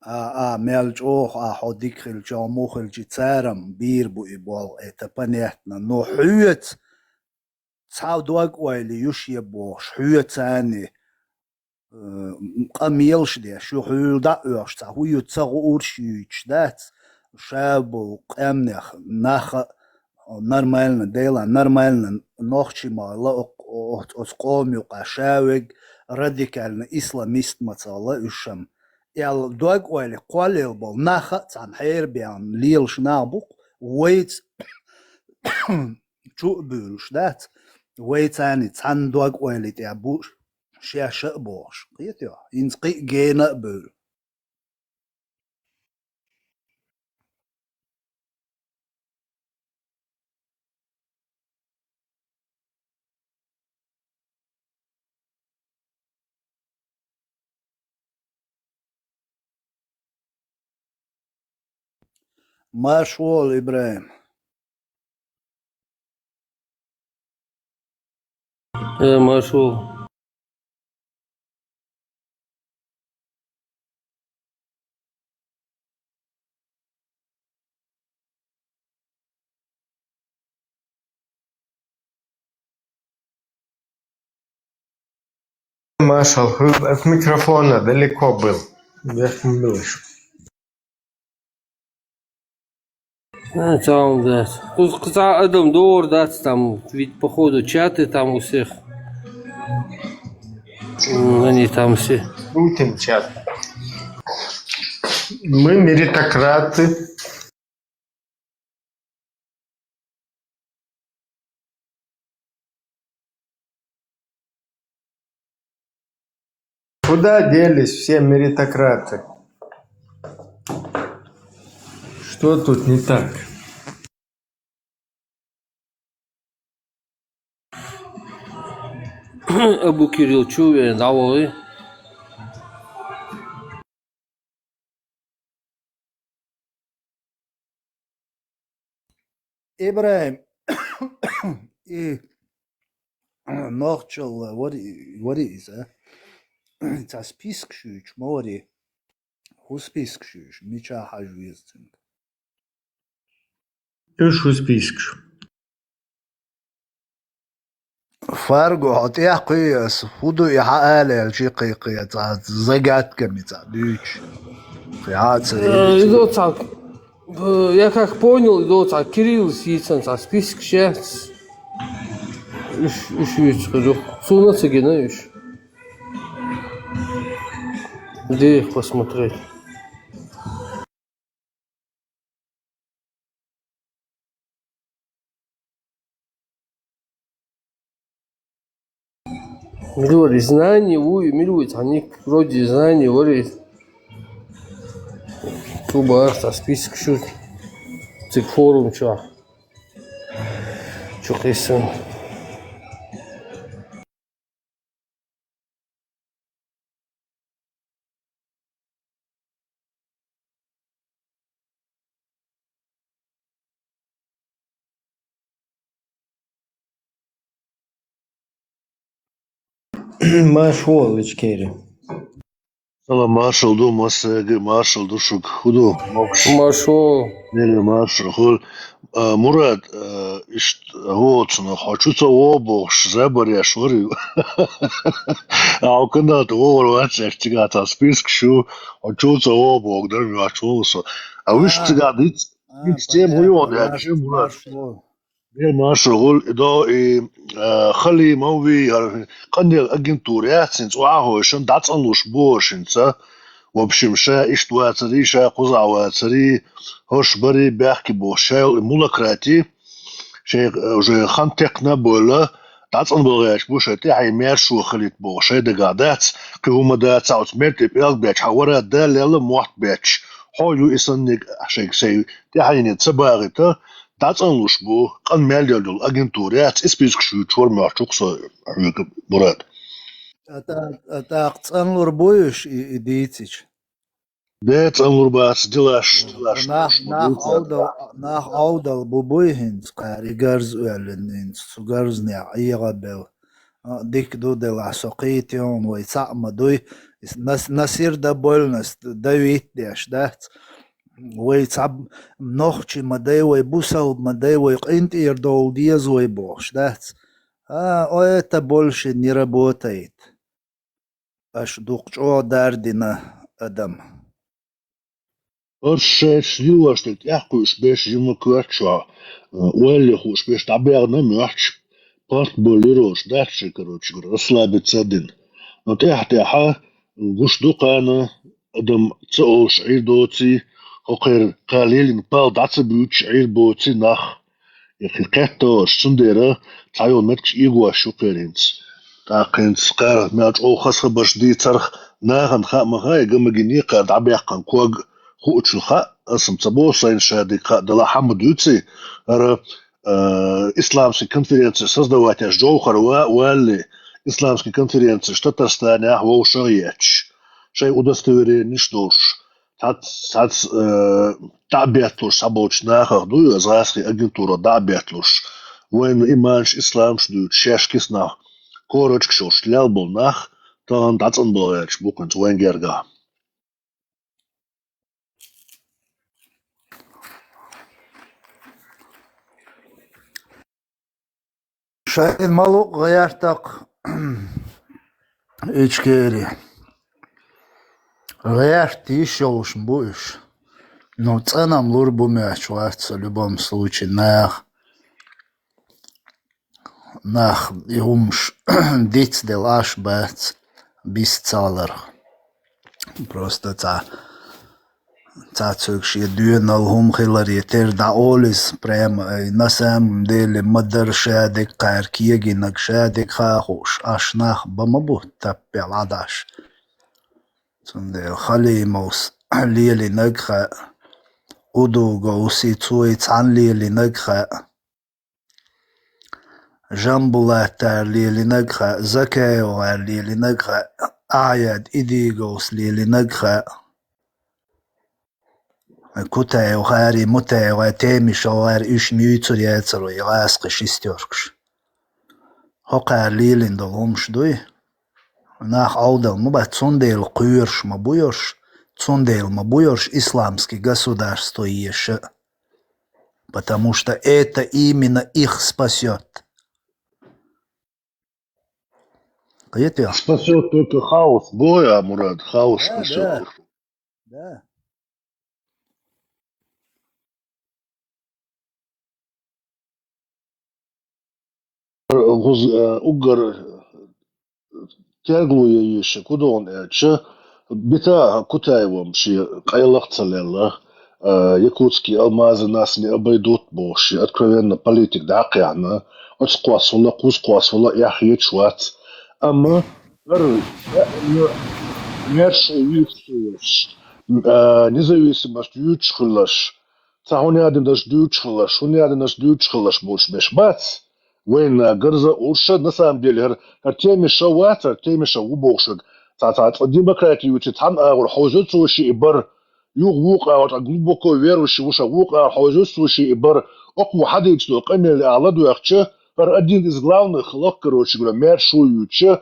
а, а, мел чӀогӀа, а, хьо дика хилча, хьо муха хилча, царам бийр бу и болу, это понятно. Но хьоьца цхьа дог-ойла ю шен бохуш, хьоьца царна, э, къамелаш деш ю, хьуьлла дӀа а оьхуш, цхьа хӀун ю ца гуурш юьйцуш дац, ша болу къаьмнех нах а нормально, Делан нормально нохчий ма ваьлла, о-, о-, оцу къоман юкъа ша верг радикально исламист ма ца ваьлла уьш-м. Аьлла дог-ойла кхоллаелла болу нах а цхьаьна хьерабаьхна лелаш нах бу-кх, вайца чу а буьйлуш дац, вай царний цхьана дог-ойла тӀехь бу шаьш а бохуш. Кхетий? ХӀинца кхин а гена а бевлла. Марш вола, ИбрахӀим. Э, марш вола. Маршал, от микрофона далеко был. Верхом был ещё. А, там, да. Кхы-, кхы цхьа адам догӀур дац, там, ведь, походу, чаты там у всех. М, они там все. Крутим чат. Мы меритократы. Куда делись все меритократы? Что тут не так? Абу Кирилл, чу вен, давай. ИбрахӀим, и нохчалла вари-, вари иза. Цхьа список шуьйчу ма вари. ХӀун список шуьйчу, мича хьажа веза цуьнга? Уьш хӀун список шу? Фарго, хьо тӀехь кхуьй ас, хӀун ду и хьан алаьлчи кхайкхий, цхьа загадками цхьа дуьйцуш. Кхин хьа а ца Э, вийци. Изо цхьа, э, я как понял, изо цхьа Кирилл сийцан цхьа список шец. Уьш, уьш вийцу хир ю. Суна ца гина уьш. Где их посмотреть? Мила вари, знание вуй, мила вуй, цхьа ник вроде знание вари. Цу бахьа цхьа список шу цига форум чохь. Чу кхийсан. Марш вола, Ичкери. Салам, маршалла ду, массаьрга маршалла ду шуьга. ХӀун ду, могуш? Маршо. Неле маршо. ХӀу-, а, Мурад, а, иштта воцунах, хьо чу ца вогӀу бохуш, забар еш вара ю. Ахьа канал тӀе вогӀур вац аьлча, цигахь цхьа список шу, хьо чу ца вогӀу боху, дар моьттуш волу со. А вуьш А, цигахь диц, а, диц тема хӀун йогӀу понятно, аьлча, марш-, Мурад? Маршо. Бер маршо гӀур и до и, а, Халимов вий, хӀара къанъелла агентура яц, хӀинца охьахойшан дӀацӀанлуш бохуш хӀинца. В общем, ша иштта вацарий, ша кхузахь вацарий, хӀорш барий, баьхкий бохуш, ша йолу и мулакрати, шайн, а, уже хан текхна а бовла, дӀацӀанбала гӀерташ бу шайн тӀаьхье маьршо хилийта бохуш, шайн дагахь дац, кхин хӀума дац, оцу мер тӀе пӀелг бетташ, хьан вара даллел а мотт бетташ, хьо ю и санниг шайга сайн тӀаьхьене ца багӀийта, дӀацӀанлуш бу, къан мел йолу агентура яц, и список шу чуьра моьттуш ву-кх со хьоьга, Мурад. ТӀа-, тӀа-, тӀаккха цӀанлур бу уьш и, и дийцича? Де, цӀанлур бац, дилаш, дилаш. Нах, нах Ӏовдал, нах Ӏовдал бу буй хӀинца, кхари гарз оьллина хӀинца, цу гарзнех ӀегӀа бел. А, дика ду делахь, со кхийти хьуна, вай цхьаъ ма дуй. Нас-, насир да больность, давить деш дац. Вай цхьа нохчи ма дай, вай бусалба ма дай, вай къинтӀера довла деза вай бохуш дац. А, это больше не работает. Аша дукха чӀогӀа дардина адам. Аша шайца лилош дерг тӀаьхьакхуьуш берш жима коьртачохь, ойла хууш берш дӀабаьгӀна моьттуш, парт боллирош дац ши, короче говоря, расслабиться а дина. Но тӀаьхьа-тӀаьхьа гуш ду кхана, адам ца олуш Ӏийр доций, хӀокхеран кхана лелийна пал дӀа ца буьйцуш Ӏийр боций нах. И кхин кхетта ош, цундела цхьайолу меттигаш эгош ю кхеринца. ТӀаккха хӀинца кхара мел чӀогӀа хаза хабарш дийцарх, нахана хаа ма хаьа, гамагиний кхара дӀабаьккхина ког хуучун хаьа, аса-м ца боху сайна ша дика хаа, делахь хьан ма дуьйций, хӀара, а, исламский конференция создавать еш Джовхар ва-, валли, исламский конференция Татарстанехь вовшах а етташ, шайн удостоверениш долуш, цац, цац, э, дӀа а бетталуш, цхьаболчу нахах ду, аса гӀазкхийн агентура дӀа а бетталуш, вайна иманаш, исламаш дуьйцуш, шаьш киснахь корочкаш йолуш лелла болу нах, тахана дӀацӀанбала гӀерташ бу хӀинца вайн гергахь. Шайн ма луъу гӀертакх, Ичкери. ГӀерта йиш йолуш ма бу уьш. Ну, цӀанам лур бу моьттуш вац со, в любом случае, нах. Нах и хӀумаш дицделла Ӏаш бац, бис ца ларх. Просто цхьа, цхьа цуьнга шен доьналла хӀума хиларе тера дӀаолу иза, прямо, ай, на самом деле, ма дара ша дерг кхара кегийнарг, ша дерг ха а хууш, Ӏаш нах бан ма бу таппел Ӏадаш. Цундела Халимовс лелийнарг хаьа, Удуговс и цо и цхьаьна лелийнарг хаьа. Жамбулатара лелийнарг хаьа, Закаевгара лелийнарг хаьа, Ахьяд Идиговс лелийнарг хаьа. Кутаевгара, Мутаевгара, Темишевгара уьш муьйцур яцара вай гӀазкхийн шестёркаш. ХӀокхара лелийна долу хӀумаш дуй? Нах Ӏовдал ма бац, цундела кхоьруш ма бу йош, цундела ма бу йош исламский государство еша. Потому что это именно их спасёт. Кхетий? Спасёт только хаос. Боя, Мурад, хаос Да, спасёт. Да. Да. ГӀуз-, э, уггар тергалуе йиш я кудогӀун аьлча, бита Кутаевам шен къайлах ца лелла, э, якутский алмазы нас не обойдут бохуш, шен откровенно политик дӀакхехьна, оцу кхоссала, кхуза кхоссала эхь хеташ вац. Амма ара, э, ну, мерш юьйцуш хиларш, э, независимость юьйцуш хиларш, цхьа хӀун ядинарш дуьйцуш хиларш, хӀун ядинарш дуьйцуш хиларш болуш беш бац. Вайна гарза а уьш, на самом деле, хӀара, хӀара Темишев вац, хӀара Темишев ву бохуш верг. Цхьа, цхьа цкъа демократи юьйцу цхьана агӀор хьовзо цо шиъ бар. Юха вукху агӀор, цкъа глубоко верующий ву ша, вукху агӀор хьовзо цо шиъ бар. Окхо хьадийцу долу къамеле ахь ладоьгӀча, хӀара один из главных хиларх, короче говоря, мерш юьйцуш,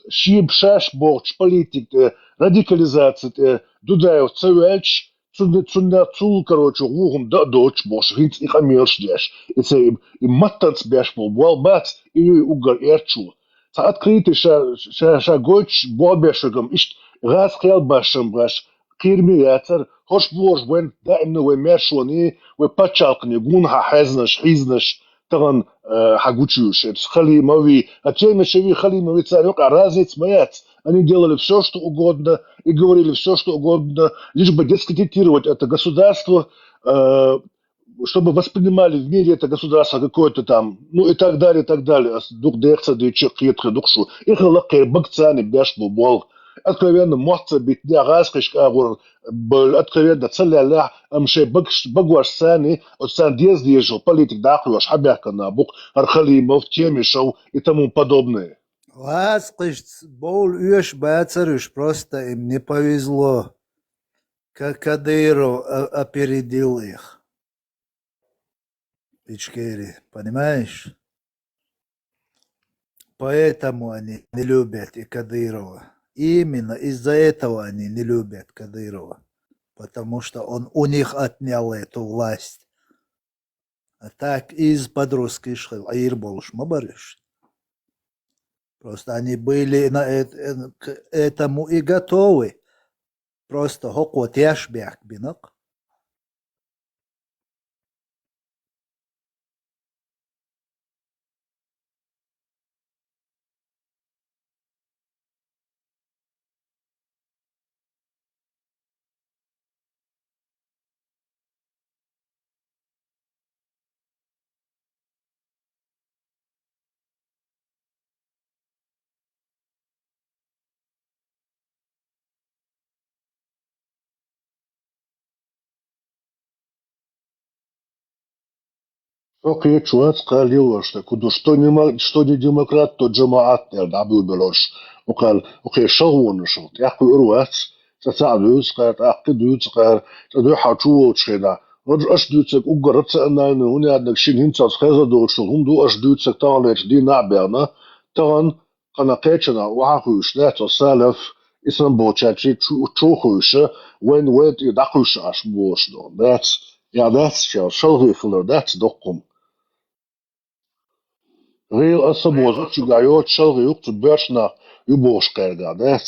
шен шаьш бохучу политик тӀе, радикализаци тӀе Дудаев ца ваьлча, цунна, цунна цул, короче, вухам дан а доцуш бохуш, хӀинца и къамелаш деш, и ца, и, и маттанца беш болу болх бац, и ю и уггар эрчо. Цхьа открытый ша, ша, ша гойтуш болх беш верг-м иштта гӀазкхел башшам баш, кхераме яцара, хӀорш бохуш вайн даимна вай мершоний, вай пачхьалкханий гонахьа хьаьзнаш, хьийзнаш, тахана, э, хьан гучуьйш, эцу Халимови, а Темишеви, Халимови цара юкъахь разница ма яц. Они делали всё, что угодно, и говорили всё, что угодно, лишь бы дискредитировать это государство, э, чтобы воспринимали в мире это государство какое-то там, ну и так далее, и так далее. Ас дукха дехца дийча кхетахе дукха шу. И хила кхера бага царна беш бу болх. Откровенно, мотт ца битина, гӀазкхишка агӀор б-, откровенно ца леллехь, амма шайн багаш-, багош санна, оцу царна деза дезаш йолу политика дӀакхоьхьуш хьабаьхкина бу-кх хӀара Халимов, Темишев и тому подобное. ГӀазкхишца бовла оьшуш бацара уьш, просто им не повезло. Ка-, Кадыров а-, опередил их. Ичкери, понимаешь? Поэтому они не любят и Кадырова. Именно из-за этого они не любят Кадырова. Потому что он у них отнял эту власть. А так из подростки шхил Ӏийр болуш ма баруш. Просто они были на эт-, э, к этому и готовы. Просто хӀокхо теш бехк бинакъ. Со кхечу вац кхаллалаш, так ду, что не ма-, что не демократ, то джамаат, аьлла дӀабуьйлабелларш. Укхал, укхе шалгӀонаш, тӀаккха ур вац, Цкъа цхьаъ дуьйцу кхара, тӀаккха кхин дуьйцу кхара, цкъа дуьхьал чу волчу хенахь. Ӏуьйш аш дуьйцург уггар рациональный, хӀунда аьлча шена хӀинца цхьа хезар долуш долу хӀума ду аш дуьйцург таханлерчу дийнахь а баьхна, тахана кхана кхечанхьа охьа а хуьйшуш дац, оцу Салаф, Исламболчаьрчий чу, чу а хуьйшуш, вайна, вайна тӀера дӀакхуьйсуш Ӏаш бу бохуш долу дац. Я дац шел, шалгӀе хилар дац доккхум. ГӀийла аса бозу чуьгахь йоцу шалгӀе юкъа цу боьрша нах ю бохуш кхаьрга дац.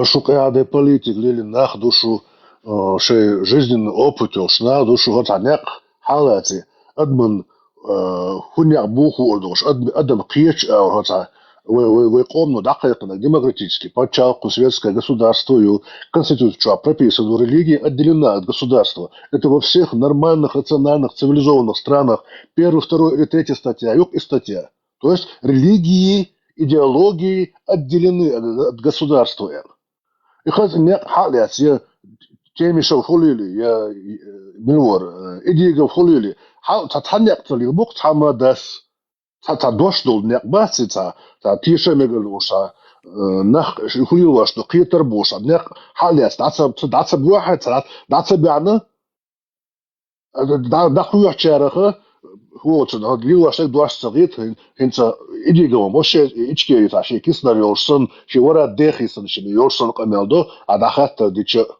Шу къаьхьа де политика лелийна нах ду шу, а, шайн жизненный опыт йолуш нах ду шу, хӀокху цхьа некъ хьалаций, адаман, а, хӀун некъ бу хуур долуш, адам, адам кхечу а хӀокху цхьа вай, вай, вай къомано дӀакхайкхинарг демократический пачхьалкх, светское государство ю, конституция чохь прописано, религия отделена от государства. Это во всех нормальных, рациональных, цивилизованных странах первый, второй или третья статья, юкъ и статья. То есть религии, идеологии отделены от, от государства. И хаза некъ хьалаэц, я Темишев хуьлийли, я, э, мила вара, э, Идигов хуьлийли, хьал-, цхьа, цхьа некъ ца лийла бу-кх цхьамма дас. Цхьа, цхьа дош долу некъ бац и цхьа, цхьа теша мегар долуш, цхьа, э, нах хуьлийла ваш ду, кхетар болуш, цхьа некъ хьалаэц, дӀа ца, дӀа ца боьхьа, цхьа дӀа ца баьхна, дӀа-, дӀахоьхучараха, хӀоцун, хӀара лелош дерг дош ца гӀийта, хӀин-, хӀинца Идиговн бо шен Ичкери цхьа шен киснар йолуш санна, шен вара дехий санна, шен йолуш санна къамел до, а дӀахаттар дича а.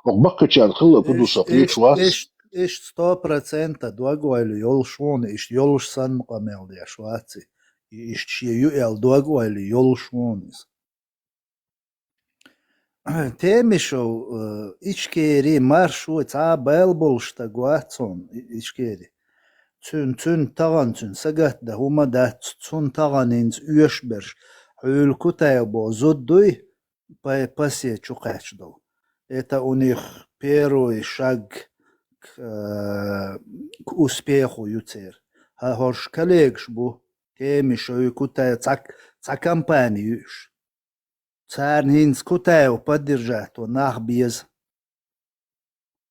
Оха баккхийчарна хилла ку ду со кхеташ вац. Иштта, иштта сто процентов дог-ойла йолуш вуна, иштта йолуш санна къамел деш вац и. И иштта шен ю аьлла дог-ойла йолуш вуна иза. Темишев, э, Ичкери, маршо, цхьа а бала болуш стаг вац хьуна, И-, Ичкери. Цуьнан, цуьнан тахана цуьнан сагатдан хӀума дац, цунна тахана хӀинца оьшуш берш, хьуьлла Кутаев боху зуда дуй, па-, пасе чу кхаьчна долу. Это у них первый шаг к, э, к успеху ю церан. ХӀа, хӀорш коллегаш бу, Темишев, Кутаев, цхьа, цхьа компани ю уьш. Царна хӀинца Кутаев поддержать ван нах беза.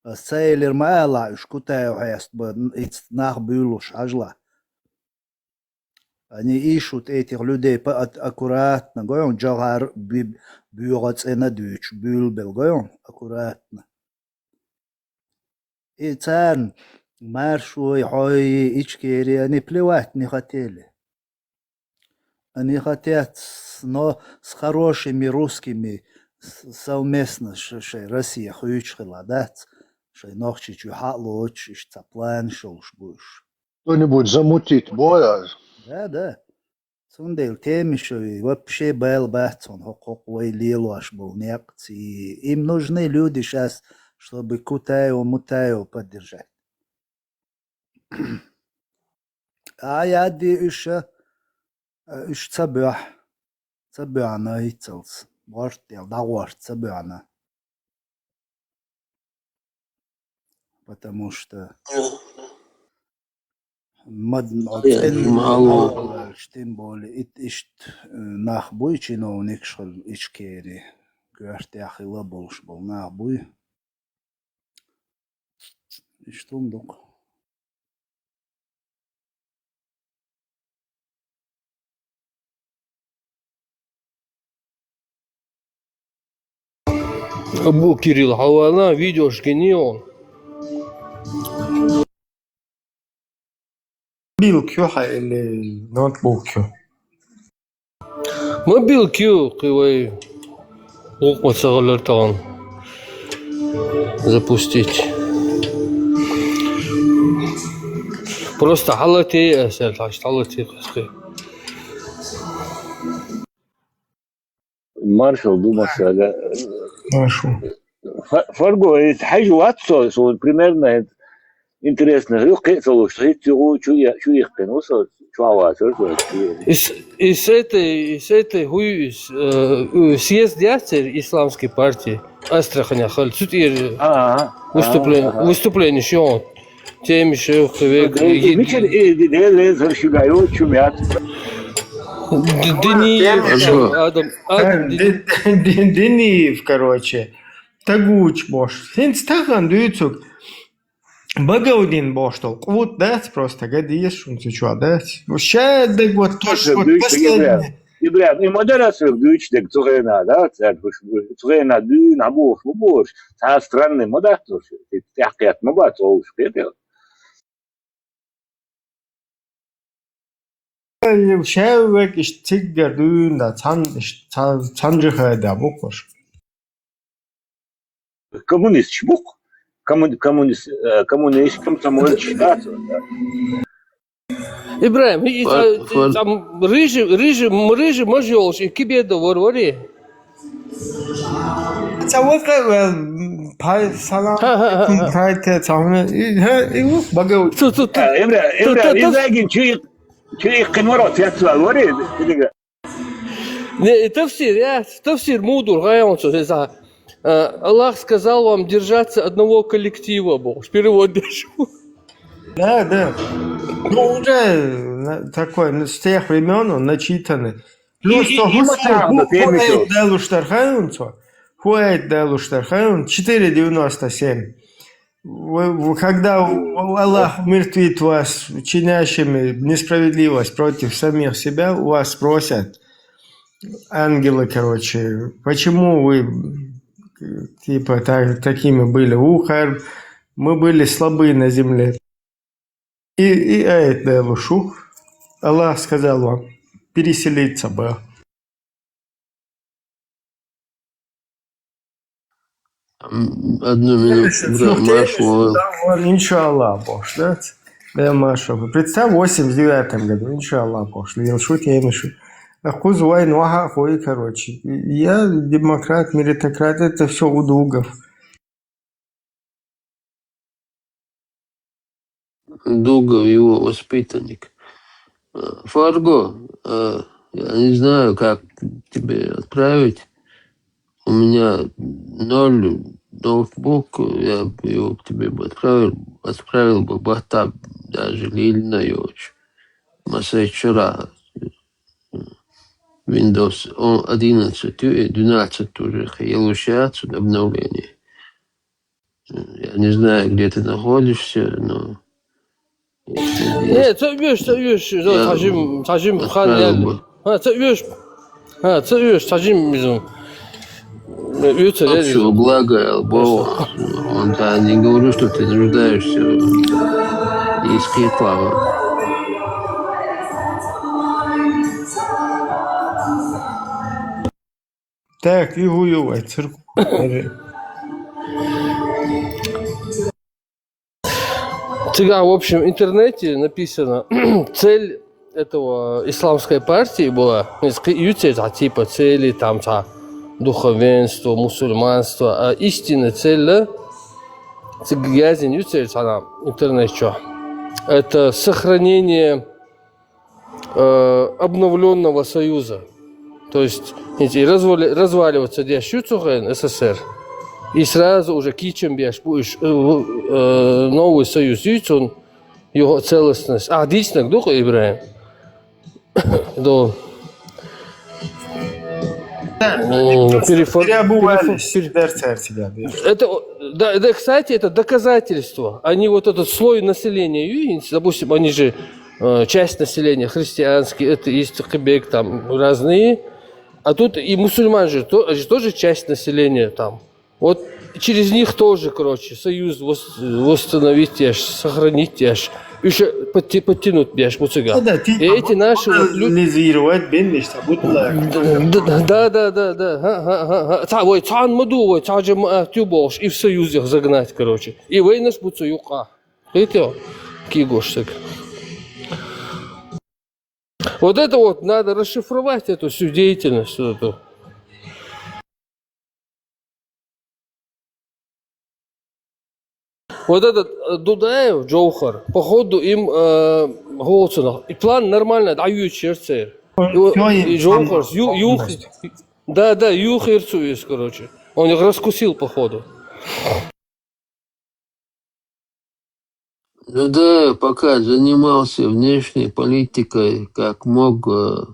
Ас ца элира ма алахь, уьш Кутаев хьеста бан, ицца нах буьйлуш хьажалахь. Они ищут этих людей по-, ат-, аккуратно, гой хьуна, Джавхар би-, боьгӀа цӀена дуьйцуш, буьйлабелла, гой хьуна, аккуратно. И царна маршой, хьой, Ичкери, они плевать не хотели. Они хотят с-, но с хорошими русскими с-, совместно ш-, шайн Россия хуьйцуш хила дац, шайн Нохчийчу хьалоцуш, иштта цхьа планаш йолуш бу уьш. Что-нибудь замутить боя? Да, да. Цундела Темишеви вообще бала бац хьуна хӀокху, хӀокху вай лелош болу некъ ца. Им нужны люди щас, чтобы Кутаева, Мутаева поддержать. Ай, адди уьш, уьш ца боьхьа, ца боьхьана хӀинццалц. ГӀорта дел дӀагӀорта ца боьхьана. Потому что мад-, цӀена мало. Тем более, ит-, ишт, э, нах буй, чиновникаш хила Ичкери, коьртехь хила болуш болу нах буй. Иштта хӀума ду-кх. Абу Кирилл, хьо вана видеош гинийон? Мобилка ю хьан или ноутбук ю? Мобилка ю, кхин вай гӀуллакх ма ца гӀалара тахана запустить. Просто хьалатий аса, хьаш хьалатий кхин. Маршал ду, масала. Маршал. Фа-, Фарго, э, хьажа вац со, со примерно, э, Интересно, хӀу кхин а ца луш, хӀинца чу, чу, чу иккхина ву со, чу вацара со. И с-, и с этой, и с этой хӀу, э, э, съезд яц церан исламской партии, Астраханехь хилла, цу тӀера выступление, выступление шо, темаш, э, век, э, мичара, э, Дела лезар шуьга йоцу чу мят. Д-, Диниев, Адам, Адам Ди-, Ди-, Диниев, короче, Тагуч, бохуш. ХӀинца тахана дуьйцург. Багаудин бохуш долу къут дац, просто гадийса шуна цу чохь дац. Ша дагават таш, вот последний. Ибрахим, и ма дара аса дуьйцу дерг цу хенахь, да? Цаьрга цу хенахь дуьйна хьан бохуш, ма бохуш, цхьа а странный ма дац уьш, тӀаьхьакхетта ма бац олуш, кхетий? Ша век иштта циггара дуьйна да, цхьана иштта, цхьа-, цхьана жихада бу-кх уьш. Коммунисташ бу-кх. Комму-, коммунис-, э, коммунисташ, комсомольцаш дац, да. Ибрахим, и, и, Фар-, и, фар- там рыжий, рыжий, м, рыжий маж йолуш, и Кибедов вар варий? Ца ваха, э, пай, салам. Ха, ха, ха, ха. Пай те, ца ваха, и, ха, и, у, багау. Цу, цу, цу, Э, Ибра-, цу, Ибра-, цу, цу, Ибрагим, чу ик-, чу иккхина вара, цец вал варий, дигга. Не, и тафсир, я, тафсир муха ду, гӀайонца, хеза. Э, Аллах сказал вам держаться одного коллектива, бохуш, перевод деш. Да, да. Ну, уже, э, такой, ну, с тех времён он начитанный. И, Просто и, и хӀу, Масахьмада хӀу, хӀу темичо. Аят далуш дара хаьий хьуна цо? ХӀу аят далуш дара хаьий хьуна? Четыре девяносто семь. Вы, вы, когда у-, Аллах умертвит вас чинящими несправедливость против самих себя, у вас спросят ангелы, короче, почему вы, э, типа, так, такими были? Ухар, мы были слабы на земле. И, и аят далуш ду. Аллах сказал вам переселиться бы. М, одну минуту, Слушай, бра-, слушай, Маршал. Там вон, иншаллах, бохуш, да? Да, Маршал. Представь, в восемьдесят девятом году, иншаллах, бохуш, лелаш ву темаш. А кхуза вайн ваха хуй, короче. Я демократ, меритократ, это всё у Дугов. Дугов, его воспитанник. Э, Фарго, э, я не знаю, как тебе отправить. У меня ноль ноутбук, я бы его к тебе бы отправил, отправил бы в WhatsApp, даже лильно его ещё. Масай вчера, э, Windows, он одиннадцать, э, двенадцать уже, хьелушац обновление. Я не знаю, где ты находишься, но если Э, есть, ца оьшу, ца оьшу, я цхьа жим, цхьа жим хан отправил ял. Бы. А, ца оьшу. А, ца оьшу, цхьа жим иза. Э, оьцу, э, Общего блага, Албова. Он, да, не говорю, что ты нуждаешься из хитла. Так, и хӀу ю вай цирк. Цигахь, в общем, в интернете написано, цель этого исламской партии была, из ки-, ю церца, типа, цели, там, ца, духовенство, мусульманство, а истинная цель, да, цигахь яздина ю церца, цхьана интернет чу. Это сохранение э, обновлённого союза. То есть, эти развали-, разваливаться деш ю цу хенахь СССР. И сразу уже кийчам беш бу уьш, э, э, новый союз ю цунна, его целостность. А, дийцинарг ду-кх, Ибрахим? Да. М, перефор-, перефор-, пере- Дер церца, да, да. Это, о, да, да, кстати, это доказательство. Они вот этот слой населения, ю, допустим, они же э, часть населения, христианские, атеисты, кхиберг там разные. А тут и мусульман же, то-, же тоже часть населения там. Вот через них тоже, короче, союз вос-, восстановить еш, сохранить еш, ещё подти-, подтянуть еш, вот сюда. Да, да, ты И эти наши вот лю-, анализировать бен, нечто, будто. Да, да, да, да, да. Ха, ха, ха, ха. Ца-, ой, цхьана ма ду, ой, цхьа жамаӀат ю бохуш, и в союз их загнать, короче. И вайнаш бу цу юкъа. Видите, кигош так. Вот это вот надо расшифровать, эту всю деятельность, вот эту. Вот этот э, Дудаев, Джохар, походу, им э, голцунах. И план нормально, да, ю черцер. И, вот- Всё, и им Джохар, там ю, ю, полностью. Да, да, ю херцу есть, короче. Он их раскусил, походу. Ну да, пока занимался внешней политикой, как мог, э,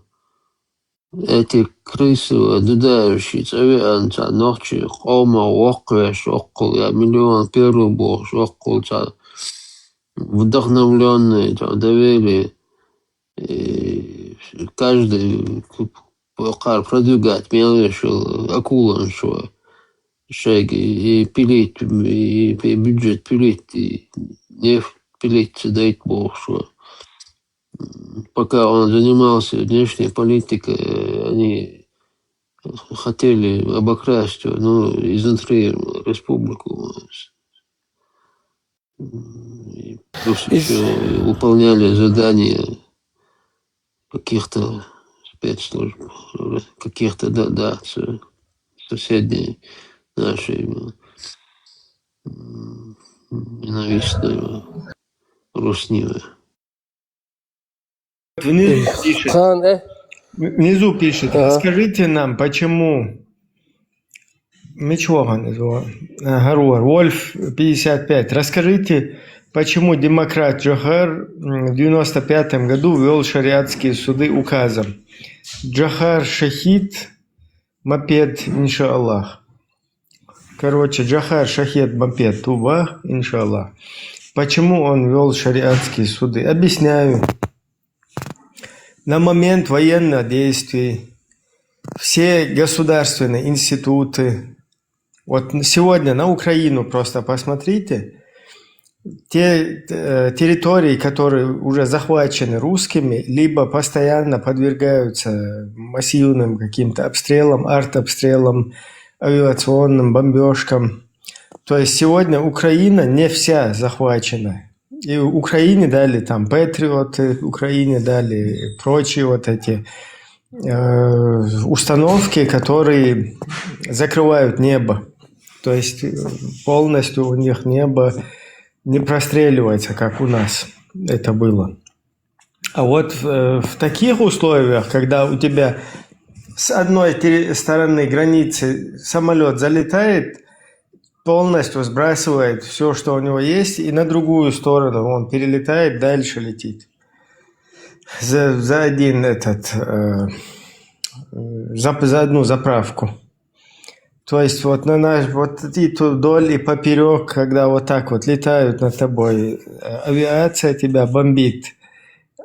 эти крысы, э, Дудаевщи, цӀавеанца, нохчи, къома, воккъеш, оккъул, я миллион первый бохш, оккъул, ца, вдохновленные, ца, доверие. И каждый к- кар продвигать, мелешил, акулан, что шеги, и пилить, и, и бюджет пилить, и нефть пилить, дать бог, что пока он занимался внешней политикой, они хотели обокрасть, ну, изнутри республику. И плюс Из- еще выполняли задания каких-то спецслужб, каких-то, да, да, с- соседней нашей м, ненавистной Руснивы. Внизу пишет, Хан, э? внизу пишет, Ага. Расскажите нам, почему... Мичуахан из его. Ага, Руар. Вольф пятьдесят пять. Расскажите, почему демократ Джохар м, в девяносто пятом году ввёл шариатские суды указом. Джохар шахид, мопед, иншаллах. Короче, Джохар шахид, мопед, туба, иншаллах. Почему он ввёл шариатские суды? Объясняю. На момент военных действий все государственные институты, вот сегодня на Украину просто посмотрите, те э, территории, которые уже захвачены русскими, либо постоянно подвергаются массивным каким-то обстрелам, артобстрелам, авиационным бомбежкам. То есть сегодня Украина не вся захвачена. И Украине дали там патриоты, Украине дали прочие вот эти э, установки, которые закрывают небо. То есть э, полностью у них небо не простреливается, как у нас это было. А вот в, э, в таких условиях, когда у тебя с одной те- стороны границы самолет залетает, полностью сбрасывает все, что у него есть, и на другую сторону он перелетает, дальше летит. За, за один этот, э, за, за одну заправку. То есть вот на наш, вот и тут вдоль и поперек, когда вот так вот летают над тобой, э, авиация тебя бомбит,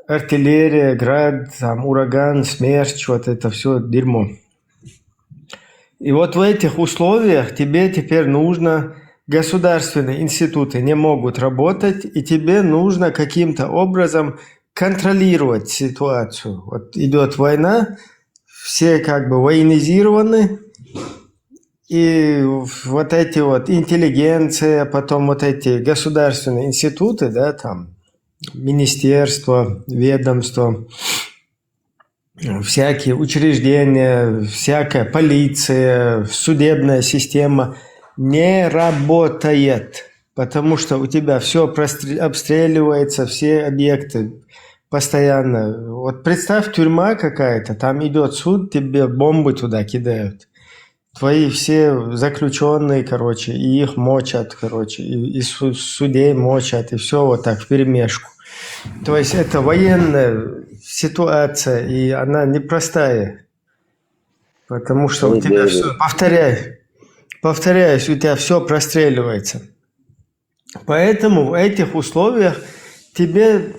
артиллерия, град, там, ураган, смерч, вот это все дерьмо. И вот в этих условиях тебе теперь нужно, государственные институты не могут работать, и тебе нужно каким-то образом контролировать ситуацию. Вот идет война, все как бы военизированы, и вот эти вот интеллигенция, потом вот эти государственные институты, да, там, министерства, ведомства, всякие учреждения, всякая полиция, судебная система не работает, потому что у тебя все обстреливается, все объекты постоянно. Вот представь, тюрьма какая-то, там идет суд, тебе бомбы туда кидают. Твои все заключенные, короче, и их мочат, короче, и, и су- судей мочат, и все вот так вперемешку. То есть это военная ситуация, и она непростая. Потому что у Ну, тебя да, все, да. Повторяю, повторяюсь, у тебя все простреливается. Поэтому в этих условиях тебе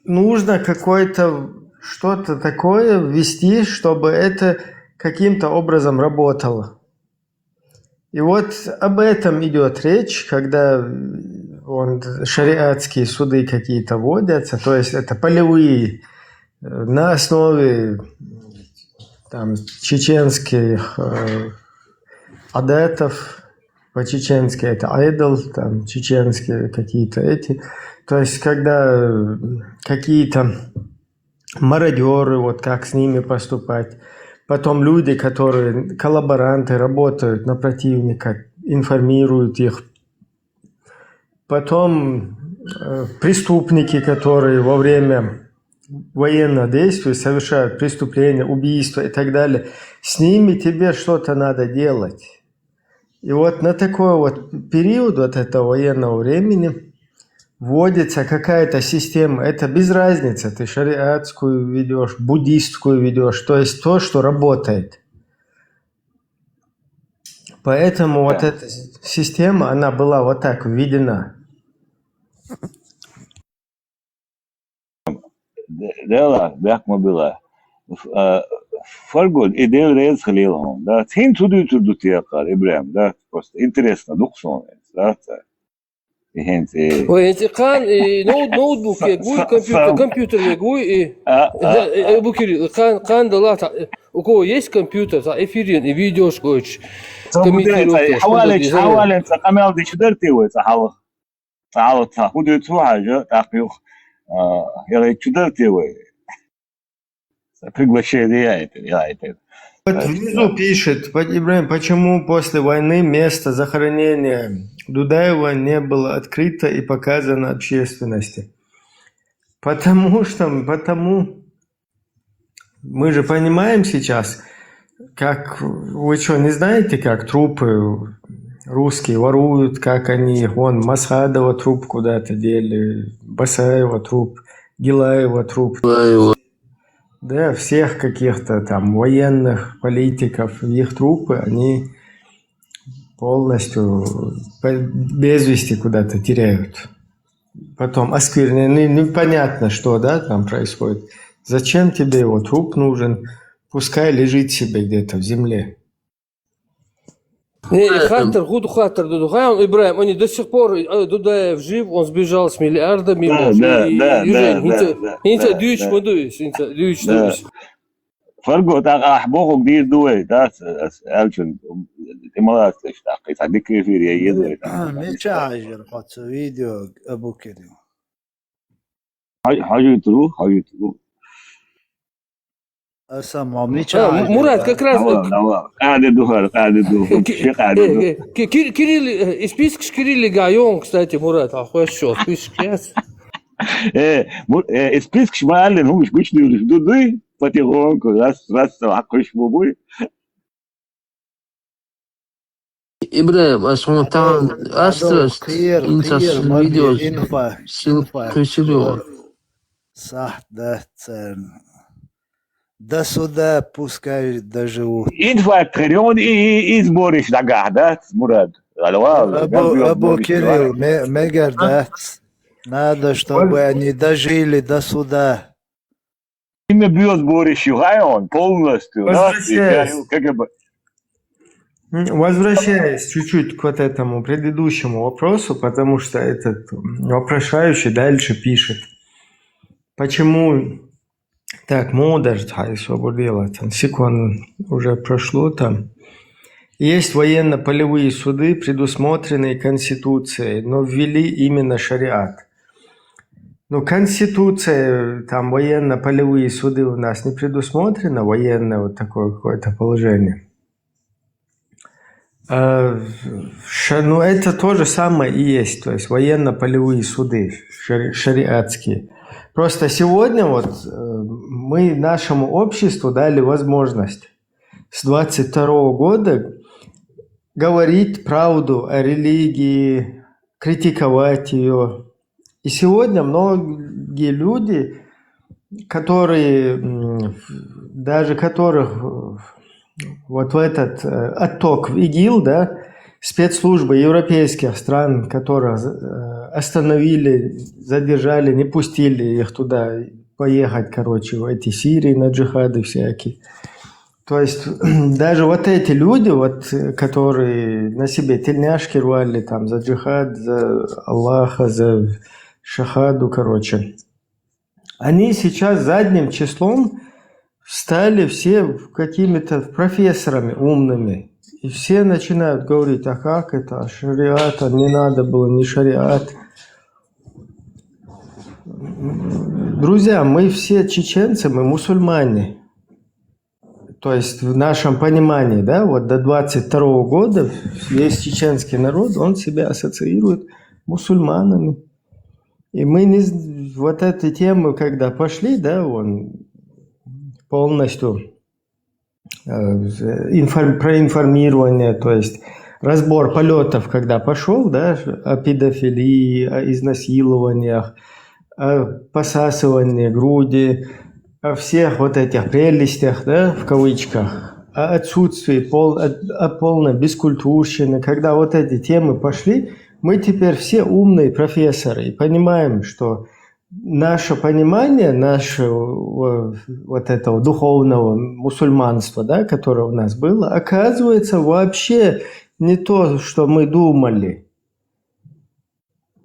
нужно какое-то что-то такое ввести, чтобы это каким-то образом работало. И вот об этом идет речь, когда он, шариатские суды какие-то вводятся, то есть это полевые, э, на основе там, чеченских э, адатов, по-чеченски это айдол, там чеченские какие-то эти. То есть когда э, какие-то мародеры, вот как с ними поступать. Потом люди, которые коллаборанты, работают на противника, информируют их. Потом э, преступники, которые во время военных действий совершают преступления, убийства и так далее, с ними тебе что-то надо делать. И вот на такой вот период вот этого военного времени вводится какая-то система. Это без разницы, ты шариатскую ведешь, буддистскую ведешь, то есть то, что работает. Поэтому вот Да. Эта система, она была вот так введена. Дела, бяхма была. Фаргод, и дел рез хлил хом. Да, цин цуду цуду тиякар, Ибрахим, да, просто интересно, дуксон, да, и хенти. Ой, эти кан, и ноут, ноутбук, я гуй, компьютер, компьютер, я гуй, и А, да, э, Абу Кирилл, кан, кан да ла, та, э, у кого есть компьютер, та эфирен, и видео шкоч, комментировать, Хавален, хавален, ца камел ди чудер ти вой, ца халах. Ца халах, ца худу цу хажа, так юх, а, я чудер ти вой. Приглашение я это, я это. Вот внизу пишет, Ибрахим, почему после войны место захоронения Дудаева не было открыто и показано общественности? Потому что, потому мы же понимаем сейчас, как вы что, не знаете, как трупы русские воруют, как они, вон, Масхадова труп куда-то дели, Басаева труп, Гилаева труп. Да, всех каких-то там военных, политиков, их трупы, они полностью по- без вести куда-то теряют. Потом осквернены, непонятно, что, да, там происходит. Зачем тебе его труп нужен? Пускай лежит себе где-то в земле. Не, хатер, худу хатер, Дуду, хай он, Ибрахим, они до сих пор, э, Дудаев жив, он сбежал с миллиардами, Да, вот, да, и, да, и да, Жень, да, инца, да, инца да, дюйч, да. мадуйс, инца дюйч, Да. дюйч. Фарго, так, ах, бохук дир дуэй, да, с-, с-, элчун, ты молодец, так, и садик эфир, я еду, А, меча ажир, хоцо видео, Абу Кирилл. Хай, хай, тру, хай, тру. А сама меча А, М- Мурат, как раз, Давай, давай. Кады духар, кады духар. Ки- Ши кады э, духар. э, Ки- Кир- Кирилл, э, из списка Кирилла Гайон, кстати, Мурат, а хуй что, список есть? Э, му-, э, список шмалин, хумш гуч дюриш, дуды, потихоньку, раз, раз, а, куш бубуй. Ибрахим, а смотан, Адо, астрас, кир, инца кир, сил маги, видеос, инфа, сил инфа, кусирио. Сах, да, цен. До суда пускай доживут. Инфа крион и, и, и сбориш нагах, да, Мурат? Алва, Абу, Абу Кирилл, ме- мегер, да? Надо, чтобы они дожили до суда. Именно бьёт сбориш югайон полностью, да? Возвращаясь. И как бы М, Возвращаясь чуть-чуть к вот этому предыдущему вопросу, потому что этот м, вопрошающий дальше пишет, почему так, мудар, ай, свободила, там, секунд уже прошло, там. Есть военно-полевые суды, предусмотренные Конституцией, но ввели именно шариат. Ну, Конституция, там, военно-полевые суды у нас не предусмотрено, военное вот такое какое-то положение. Э, ша- Ну, это то же самое и есть, то есть военно-полевые суды шари- шариатские. Просто сегодня вот э, мы нашему обществу дали возможность с двадцать второго года говорить правду о религии, критиковать ее. И сегодня многие люди, которые, м, даже которых э, вот в этот э, отток в ИГИЛ, да, спецслужбы европейских стран, которые э, остановили, задержали, не пустили их туда поехать, короче, в эти Сирии на джихады всякие. То есть даже вот эти люди, вот, э, которые на себе тельняшки рвали там за джихад, за Аллаха, за шахаду, короче, они сейчас задним числом стали все какими-то профессорами умными. И все начинают говорить, а как это, а шариат, а не надо было, не шариат. Друзья, мы все чеченцы, мы мусульмане. То есть в нашем понимании, да, вот до двадцать второго года весь чеченский народ, он себя ассоциирует мусульманами. И мы не... з- Вот эти темы, когда пошли, да, он полностью э, информ- проинформирование, то есть разбор полетов, когда пошел, да, о педофилии, о изнасилованиях, о посасывании груди, о всех вот этих прелестях, да, в кавычках, о отсутствии, пол, о, о полной бескультурщине, когда вот эти темы пошли, мы теперь все умные профессоры и понимаем, что наше понимание нашего вот этого духовного мусульманства, да, которое у нас было, оказывается вообще не то, что мы думали.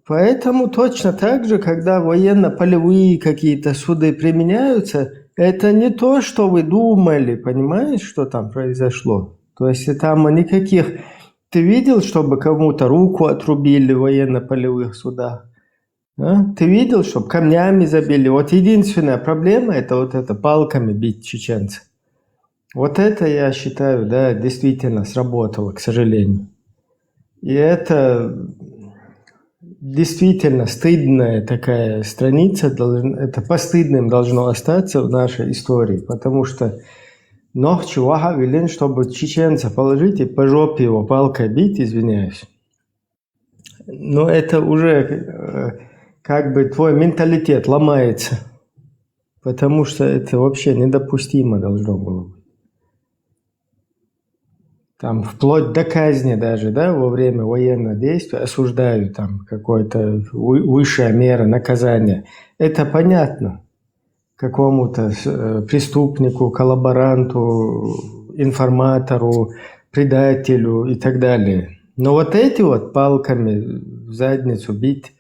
Поэтому точно так же, когда военно-полевые какие-то суды применяются, это не то, что вы думали, понимаешь, что там произошло? То есть там никаких... Ты видел, чтобы кому-то руку отрубили в военно-полевых судах? А? Ты видел, чтобы камнями забили? Вот единственная проблема — это вот это, палками бить чеченца. Вот это, я считаю, да, действительно сработало, к сожалению. И это действительно стыдная такая страница, это постыдным должно остаться в нашей истории, потому что нохчи ваха вилин, чтобы чеченца положить и по жопе его палкой бить, извиняюсь. Но это уже э, как бы твой менталитет ломается, потому что это вообще недопустимо должно было быть. Там вплоть до казни даже, да, во время военных действий осуждают там какой-то высшая мера наказания. Это понятно какому-то э, преступнику, коллаборанту, информатору, предателю и так далее. Но вот эти вот палками в задницу бить,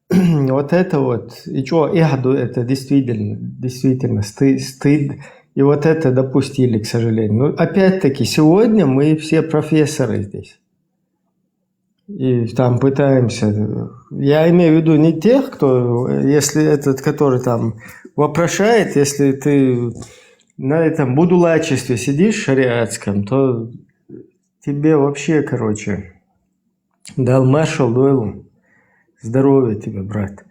вот это вот, и что, эхду, это действительно, действительно стыд, стыд. И вот это допустили, к сожалению. Но опять-таки, сегодня мы все профессоры здесь. И там пытаемся... Я имею в виду не тех, кто, если этот, который там вопрошает, если ты на этом будулачестве сидишь шариатском, то тебе вообще, короче, дал Маршал Дуэлл. Здоровья тебе, брат.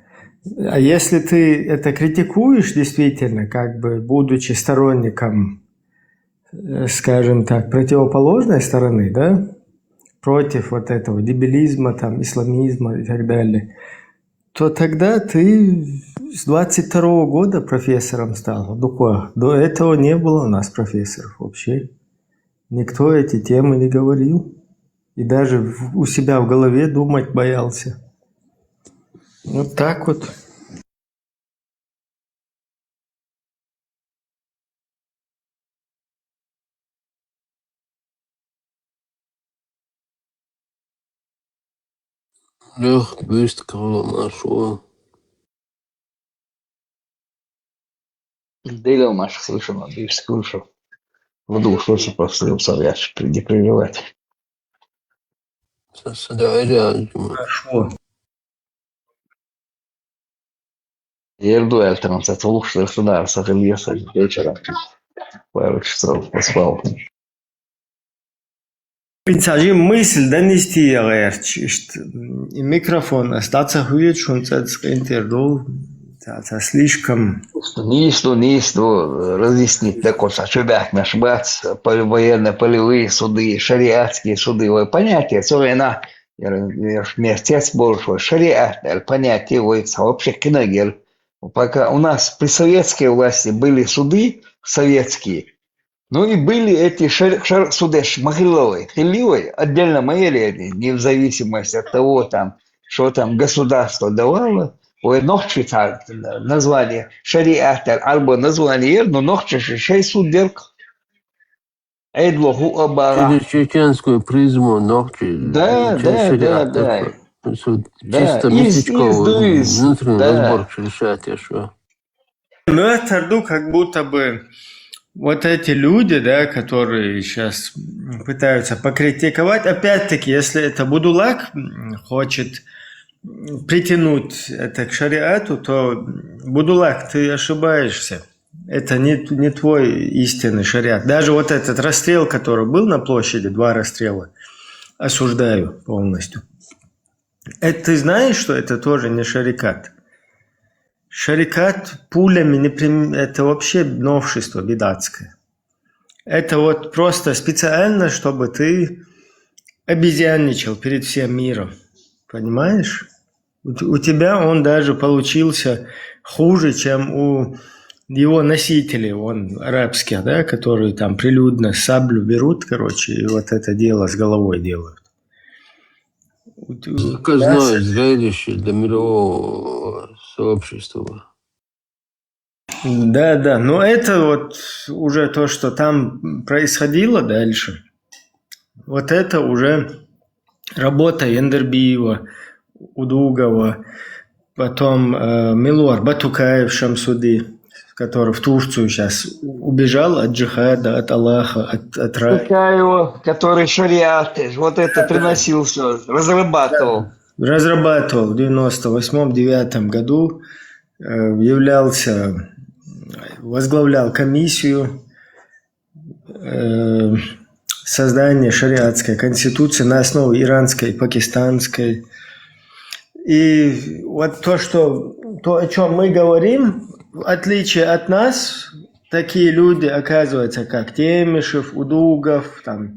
А если ты это критикуешь действительно, как бы будучи сторонником, э, скажем так, противоположной стороны, да, против вот этого дебилизма, там, исламизма и так далее, то тогда ты с двадцать второго года профессором стал. До этого не было у нас профессоров вообще. Никто эти темы не говорил. И даже у себя в голове думать боялся. Вот так вот. Лёх, быстро, Машу. Dēļ jau mašas līšana bija skurša. Vadūšos pasliels aviāšu, pridi privilēt. Tas ir aviāžu. Šo. Ierdu eltänä, että tulkset sanaa, että liiassa ei kerran. Vai oliko se paspalta? Пинцажи мысль донести я герч, и микрофон остаться хует, что он цец интердул, это слишком. Нисто, нисто, разъяснить такой, а что бяхнаш бац, военно-полевые суды, шариатские суды, ой, понятие, цо вена, мерцец большой, шариат, понятие, ой, вообще киногер. Пока у нас при советской власти были суды советские, ну и были эти шар, шар, судеш могиловой, хилиой, отдельно моели они, не в зависимости от того, там, что там государство давало, ой, нохчи название шариат, альбо название, но нохчи шей судерк. Эдло ху абара. Через чеченскую призму нохчи. Да, да, да, да. Чисто местечковый внутренний разбор решать, я что. Мётарду, как будто бы вот эти люди, да, которые сейчас пытаются покритиковать, опять-таки, если это Будулак хочет притянуть это к шариату, то, Будулак, ты ошибаешься. Это не, не твой истинный шариат. Даже вот этот расстрел, который был на площади, два расстрела, осуждаю полностью. Это ты знаешь, что это тоже не шарикат? Шарикат пулями не прим... Это вообще новшество бидатское. Это вот просто специально, чтобы ты обезьянничал перед всем миром. Понимаешь? У, т- у тебя он даже получился хуже, чем у его носителей, он арабских, да, которые там прилюдно саблю берут, короче, и вот это дело с головой делают. У т- у нас- Заказное зрелище для мирового сообщества. Да, да, но это вот уже то, что там происходило дальше. Вот это уже работа Яндербиева, Удугова, потом э, Милуар Батукаев Шамсуди, который в Турцию сейчас убежал от джихада, от Аллаха, от, от рая. Батукаева, который шариаты, вот это приносил все, разрабатывал. Разрабатывал в девяносто восьмом-девятом году, э, являлся, возглавлял комиссию э, создания шариатской конституции на основе иранской и пакистанской. И вот то, что то, о чем мы говорим, в отличие от нас, такие люди, оказывается, как Темишев, Удугов, там,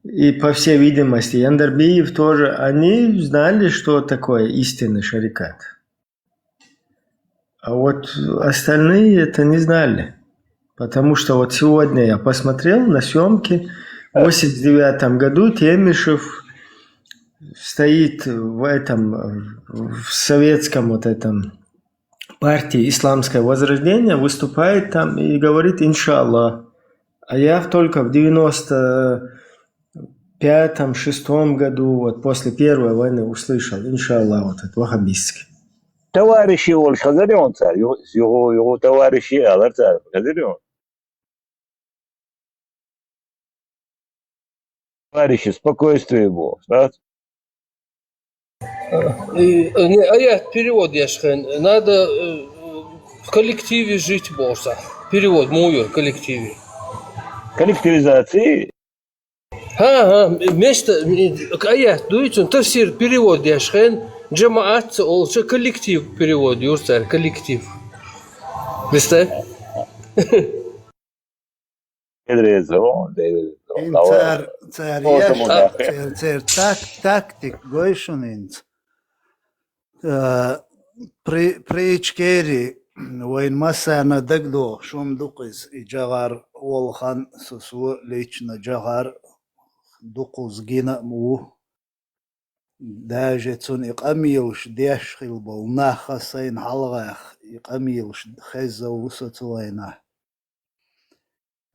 и, по всей видимости, Яндарбиев тоже, они знали, что такое истинный шарикат. А вот остальные это не знали. Потому что вот сегодня я посмотрел на съемки. В восемьдесят девятом году Темишев стоит в этом, в советском вот этом партии «Исламское возрождение», выступает там и говорит «Иншаллах». А я только в девяносто пятом, шестом году, вот после Первой войны услышал «Иншаллах», вот этот ваххабистский. Товарищи, олш хазарён цар, юго, юго товарищи алар цар хазарён. Товарищи, спокойствие было, да? Э, не, а я перевод яшхен. Надо э, в коллективе жить болса. Перевод муюр коллективе. Коллективизации. Ха, ха, место, а я, дуйцун, тафсир, перевод яшхен, джамаат, олча коллектив перевод, юрцар, коллектив. Место? Дерезон, дерезон. Ин цар, цар яш, цар, цар так, тактик, гойшун инц. Э, при, при ичкери, вайн массана дагдо, шум дукъиз, и джагъар волхан, сусу лично джагъар дукъуз гина му. Даже цун и къамийлш деш хилбал, наха сайн халгах, и къамийлш хезза вуса цугайна.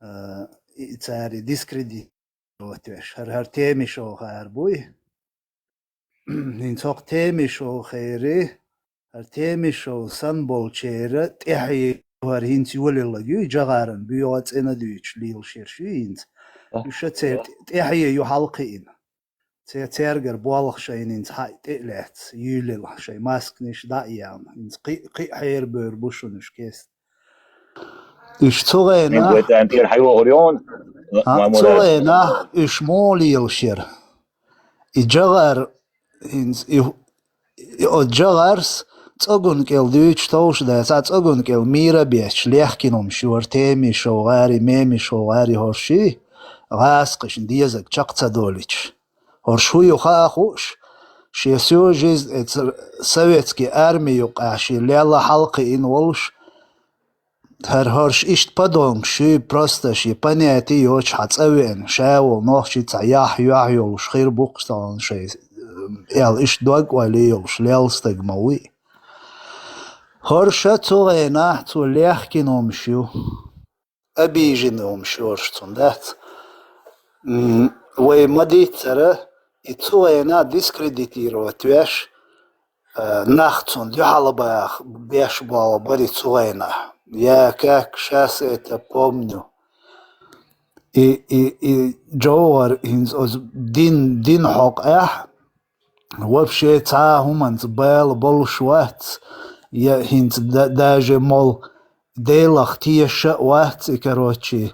Э, и цари дискредит вот веш. Хар, хар теми шоу хар буй. Ин цок теми шоу хери, хар теми шоу сан болчера, тяхи хар хинц юлелаги, джагаран, бюйогац эна дюйч, лил шерши инц. Юша цер, тяхи ю халкы ин. Цер, цергер буалах шайнинц хай тэлец, юлел шай маск ниш да ян. Инц кы, кы хер бер бушунуш кест. Иш цугайна. Мин гойта антир хайва гурион. А цугайна иш молил шер. И джагар, и, и, и о джагарс, цогун кел дюч тоуш да, са цогун кел мира беч, лехкином шуар теми шоу гари, меми шоу гари хорши, гас кышн диязак чакца долич. Хорш хуюха хуш, ши сю жизнь эц советский армию каши лела халкы ин волш, хар хорш ишт падонг ши просто ши понятие ёч хацавен, шавол нох ши ца ях, ях ёлш хир букстан ши, ял ишт дог вали ёлш лелстаг мауи. Хорша цугайна цу лехкином ши. Обиженный ум шорш цун дац. Вай мадицара и цугайна дискредитировать веш, э, нах цун дюхалабах беш бала бари цугайна. Я как щас это помню. И, и, и джоугар инз оз дин, дин хок эх, вообще ца хуманц бел болш вац, я хинц да, даже мол делах тиеша вац, и, короче,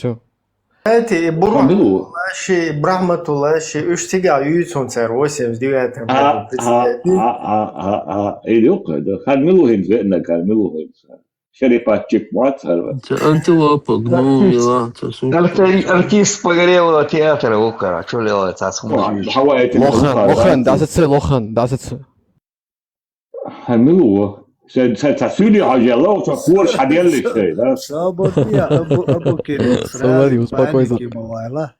всё. Знаете, и Бурхан Милу. Ши, Брахматулла Ши, уж цига юйцун цар восемьдесят девятом А, году а, а, представитель. а, а, а, и лёгкая, да. Хан Милу хин зена, Хан Милу хин. Шерифатчик Муат Сарва. Це антилопа, гну, Артист. Ила, це сумка. Арти- Артист погорелого театра Укара, что ли, это Ну, сумасшедший. Давай это Лохан, Милу, Лохан, да. да, це Лохан, да, це. Хан Милу. Ца, ца, ца суьли хьажал, ца курш хьаделлиш дай, да? Собар ди, Абу, Абу Кирилл, Собар ди, сразу успокойся. Паники бывает, ла?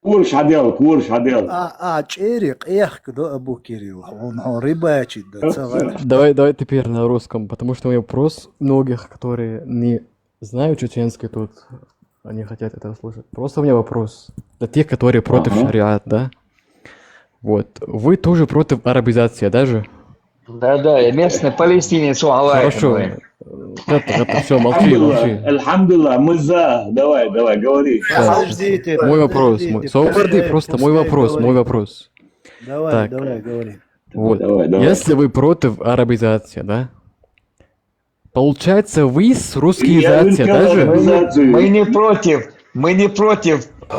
Курш хьадел, курш хьадел. А, а, чӀери къехка до Абу Кирилл, он, он рыбачит, да, ца вар. Давай, давай теперь на русском, потому что у меня вопрос многих, которые не знаю чеченский тут, они хотят это услышать. Просто у меня вопрос для тех, которые против Ага. шариат, да? Вот. Вы тоже против арабизации, да же? Да-да, я местный палестинец, он Аллах Хорошо. говорит. Это, это, все, молчи, Альхамдулилла, молчи. альхамдулилла, мы за. Давай, давай, говори. Так. Подождите, Мой вопрос, подождите, мой. Собар ди, пускай, просто мой пускай вопрос, мой говорит. вопрос. Давай, Так. давай, говори. Вот. Давай, давай. Если вы против арабизации, да? Получается, вы с русскизацией, да же? Мы не, мы не против, мы не против э,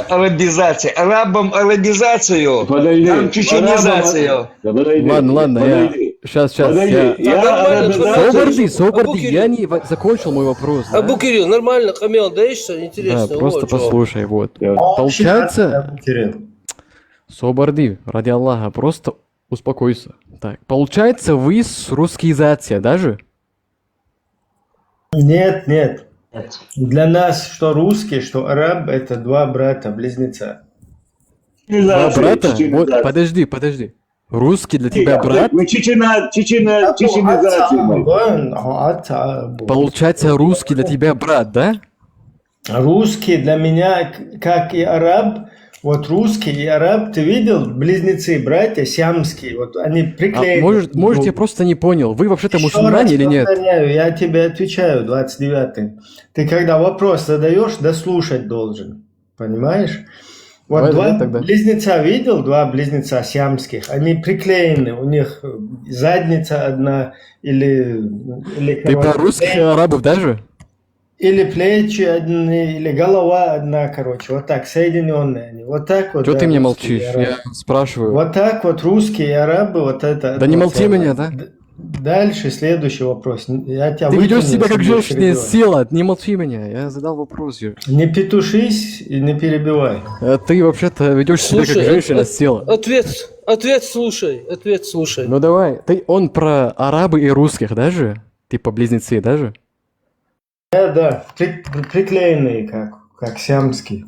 арабизации. Арабам арабизацию, Подожди, нам чеченизацию. арабам ар-, да подожди, Ладно, ладно, я подожди. щас, щас, Подожди, я я Нормально, арабизацию. Собар ди, Абу Кирилл. Собар ди, я не во-, закончил мой вопрос, да? Абу Кирилл, нормально, Камил, да, ещё интересно, Да, просто вот чё. послушай, вот. Да. Получается, Абу Кирилл. Собар ди, ради Аллаха, просто успокойся. Так, получается, вы с русскизацией, да же? Нет, нет. Нет. Для нас что русский, что араб, это два брата, близнеца. Два Чеченизация, брата? Вот, чеченизация. подожди, подожди. Русский для тебя Ты, брат? вы чечена-, чечена-, Абу, чеченизация, отца, мой. вон, отца, Абу. Получается, русский для тебя брат, да? Русский для меня, к-, как и араб, вот русский и араб, ты видел, близнецы, братья сиамские, вот они А приклеены может, друг к может, я другу. просто не понял. Вы вообще-то Ещё мусульмане раз или нет? повторяю, я тебе отвечаю, двадцать девятый. Ты когда вопрос задаешь, дослушать должен, понимаешь? Вот Давай, два давай тогда. близнеца видел, два близнеца сиамских, они приклеены, у них э, задница одна или, или Ты про короче, русских и арабов, да же? Или плечи одни, или голова одна, короче, вот так, соединённые они. Вот так вот, Чё да, ты мне русские молчишь? арабы. Я спрашиваю. Вот так вот русские и арабы, вот это Да не вот молчи самое. меня, да? Д-, дальше следующий вопрос. Н-, я тебя Ты ведёшь вытяну, себя если как будешь женщина из перебивать. села. Не молчи меня. Я задал вопрос же. Не петушись и не перебивай. А ты вообще-то ведёшь себя как Слушай, женщина от-, с тела. ответ, ответ слушай, ответ слушай. Ну давай, ты, он про арабы и русских, да же? Типа близнецы, да же? Да, да, при-, при-, приклеенные как, как сиамские.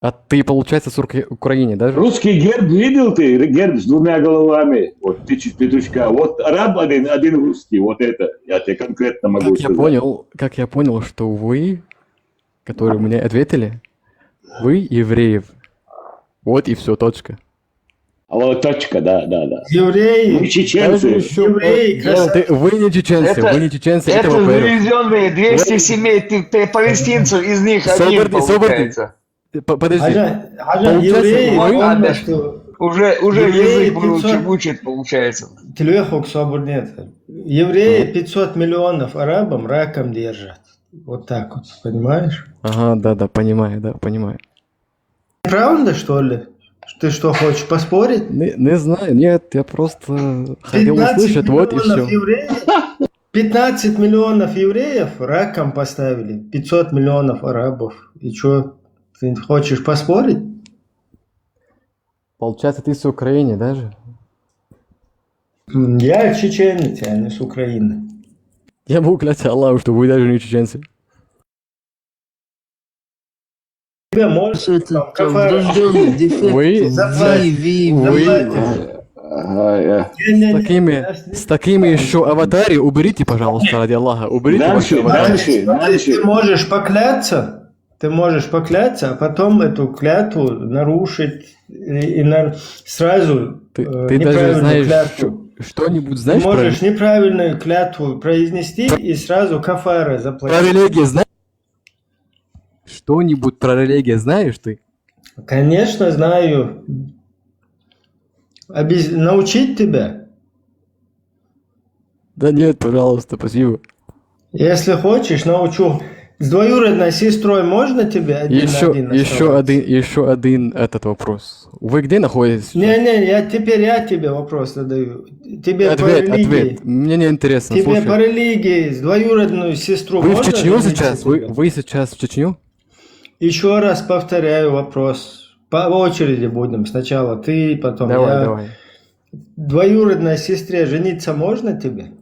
А ты, получается, с Ук-, Украине, да же? Русский герб видел ты? Герб с двумя головами. Вот пету-, петушка. Вот араб один, один русский. Вот это. Я тебе конкретно могу Как я сказать. понял, как я понял, что вы, которые мне ответили, вы евреев. Вот и все, точка. А вот точка, да, да, да. Евреи. Мы чеченцы. Даже ещё Евреи, по-, красавцы. Ты, вы не чеченцы, Это, вы не чеченцы, это это во-первых. завезённые двести семей ты, ты палестинцев, из них один Собар ди, Собар ди. получается. Ты по-, подожди. Хажа, хажа, Получается, евреи, вы он, что Уже, уже евреи язык мучает, пятьсот мучает, получается. Телефон собор нет. Евреи Мгм. пятьсот миллионов арабам раком держат. Вот так вот, понимаешь? Ага, да, да, понимаю, да, понимаю. Правда, что ли? Ты что, хочешь поспорить? Не, не знаю, нет, я просто хотел Пятнадцать услышать, вот и миллионов всё. евреев, пятнадцать миллионов евреев раком поставили, пятьсот миллионов арабов. И чё, ты хочешь поспорить? Получается, ты с Украины, да же? М, я чеченец, я не с Украины. Я могу клясться Аллахом, что вы даже не чеченцы. Тебя может Что это там там кафара врождённый дефект? Вы, Заплати. ви, ви. Заплати. Ага, я. Не, не, С не, такими, я с с- такими ещё аватари уберите, пожалуйста, ради Аллаха. Уберите Дальше, ваши аватари. дальше, Смотри, дальше. Ты можешь покляться, ты можешь покляться, а потом эту клятву нарушить и, и на-, сразу Ты, э, ты даже неправильную знаешь клятву. что-, что-нибудь Ты знаешь про можешь неправильную клятву произнести и сразу кафара про заплатить. религию знаешь? Что-нибудь про религию знаешь ты? Конечно, знаю. Обез-, научить тебя? Да нет, пожалуйста, спасибо. Если хочешь, научу. С двоюродной сестрой можно тебе один на Ещё, один ещё оставаться? один, ещё один этот вопрос. Вы где находитесь сейчас? Не, не, я теперь я тебе вопрос задаю. Тебе по Ответ, религии. ответ. Мне не интересно, Тебе слушай. по религии с двоюродную сестру Вы в можно Чечню жениться сейчас? Вы, тебе? вы сейчас в Чечню? Ещё раз повторяю вопрос. По очереди будем. Сначала ты, потом Давай, я. давай. Двоюродной сестре жениться можно тебе?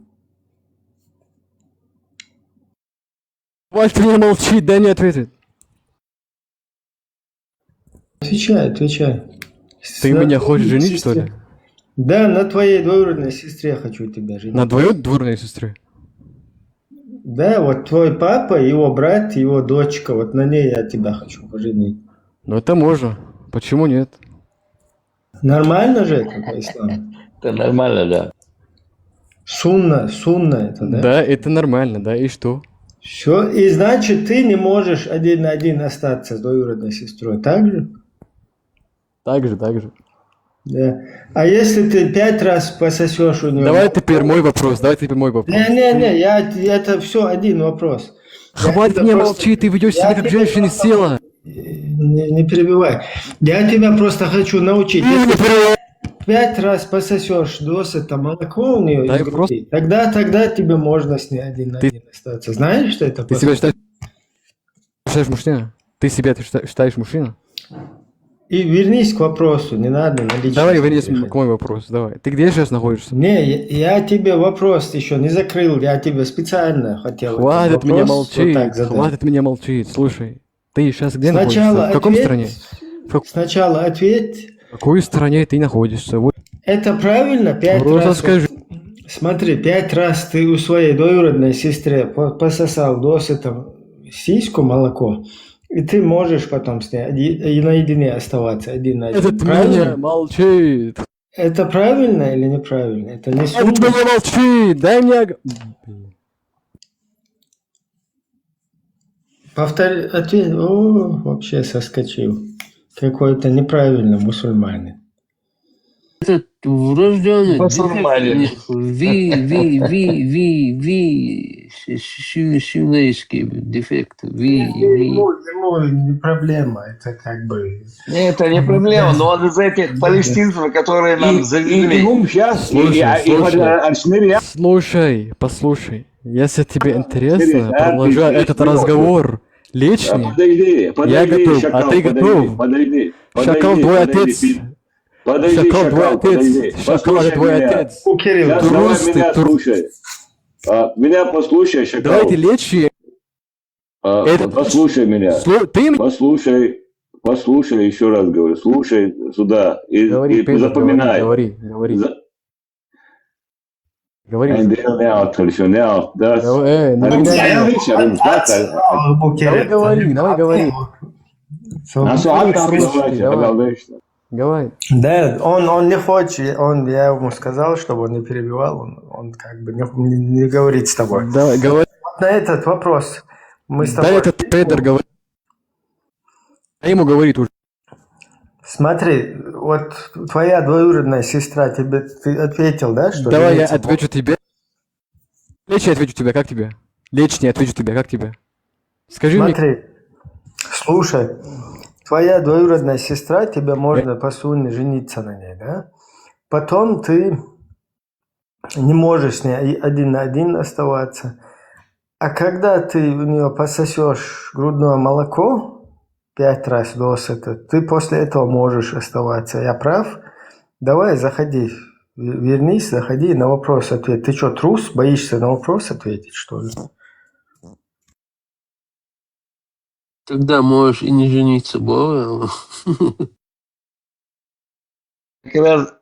Хватит мне молчить, дай мне ответить. Отвечай, отвечай. Ты меня хочешь женить, что ли? Да, на твоей двоюродной сестре хочу тебя женить. На двоюродной сестре? Да, вот твой папа, его брат, его дочка, вот на ней я тебя хочу поженить. Ну это можно. Почему нет? Нормально же это по исламу? Это нормально, да. Сунна, сунна это, да? Да, это нормально, да, и что? Все, и значит, ты не можешь один на один остаться с двоюродной сестрой, так же? Так же, так же. Да. А если ты пять раз пососешь у нее... Давай теперь мой вопрос, давай теперь мой вопрос. Не-не-не, я, это все один вопрос. Хватит мне молчи, ты ведешь себя как женщина села. Не, не перебивай. Я тебя просто хочу научить. Если ты пять раз пососешь досыта молоко у нее из груди, тогда, тогда тебе можно с ней один на один остаться. Знаешь, что это? Ты себя считаешь, считаешь мужчина? Ты себя считаешь мужчина? И вернись к вопросу, не надо на личность. Давай вернись к моему вопросу, давай. Ты где сейчас находишься? Не, я тебе вопрос еще не закрыл, я тебе специально хотел. Хватит меня молчить, вот хватит меня молчить, слушай. Ты сейчас где находишься? В каком стране? Сначала ответь. В какой стране ты находишься? Вот. Это правильно? Пять Просто раз. Скажи. Смотри, пять раз ты у своей двоюродной сестре пососал досыта сиську, молоко, и ты можешь потом с ней и наедине оставаться один на один. Этот меня молчит. Это правильно или неправильно? Это не сунна. Этот меня молчит. Дай мне... Повтори ответ. О, вообще соскочил. Какой-то неправильный мусульманин. Этот врожденный Мусульманин. Ви, ви, ви, ви, ви, си- си- силейский дефект. Ви, ви. Ему, ему не проблема, это как бы... Это не проблема, но он из этих палестинцев, которые нам И, завезли. и он сейчас, Слушай, и, а, и слушай. вот, а, Арсенал, я- Слушай, послушай. Если тебе интересно, Серьезно, а? продолжай Ты- этот ты- разговор а, личный. подожди, подожди, готов, а шакал, ты подожди, готов? Подожди, Шакал подожди, твой подожди, отец. пи- Подожди, Шакал твой шакал, отец. подожди. Шакал Послушай это твой меня. Отец. У Кирилла. Сейчас, давай Трус ты, меня трус. Слушай. А, меня послушай, шакал. Давайте лечи. А, Это- Послушай меня. Слу- Ты мне Послушай, послушай, еще раз говорю, слушай сюда и, говори, и Петр, запоминай. Говори, говори. За- Говори. Эй, да, не от, короче, не от, да. Давай, э, не Арен- говори. Арен- Арен- Давай говори, давай говори. Нас от, давайте, Давай. давайте. Давай. Да, он, он не хочет, он, я ему сказал, чтобы он не перебивал, он, он как бы не, не- не говорит с тобой. Давай, говори. Вот на этот вопрос мы с тобой... Дай этот Петр говорит. А ему говорит уже. Смотри, вот твоя двоюродная сестра тебе, ты ответил, да, что... Давай я жениться отвечу тебе. Лечи, отвечу тебе, как тебе? Лечи, отвечу тебе, как тебе? Скажи мне. Смотри, слушай, твоя двоюродная сестра, тебе можно по сунне жениться на ней, да? Потом ты не можешь с ней и- один на один оставаться. А когда ты у нее пососешь грудное молоко пять раз досыта, ты после этого можешь оставаться. Я прав? Давай, заходи. В- Вернись, заходи, на вопрос ответь. Ты что, трус? Боишься на вопрос ответить, что ли? Тогда можешь и не жениться, бо. Как раз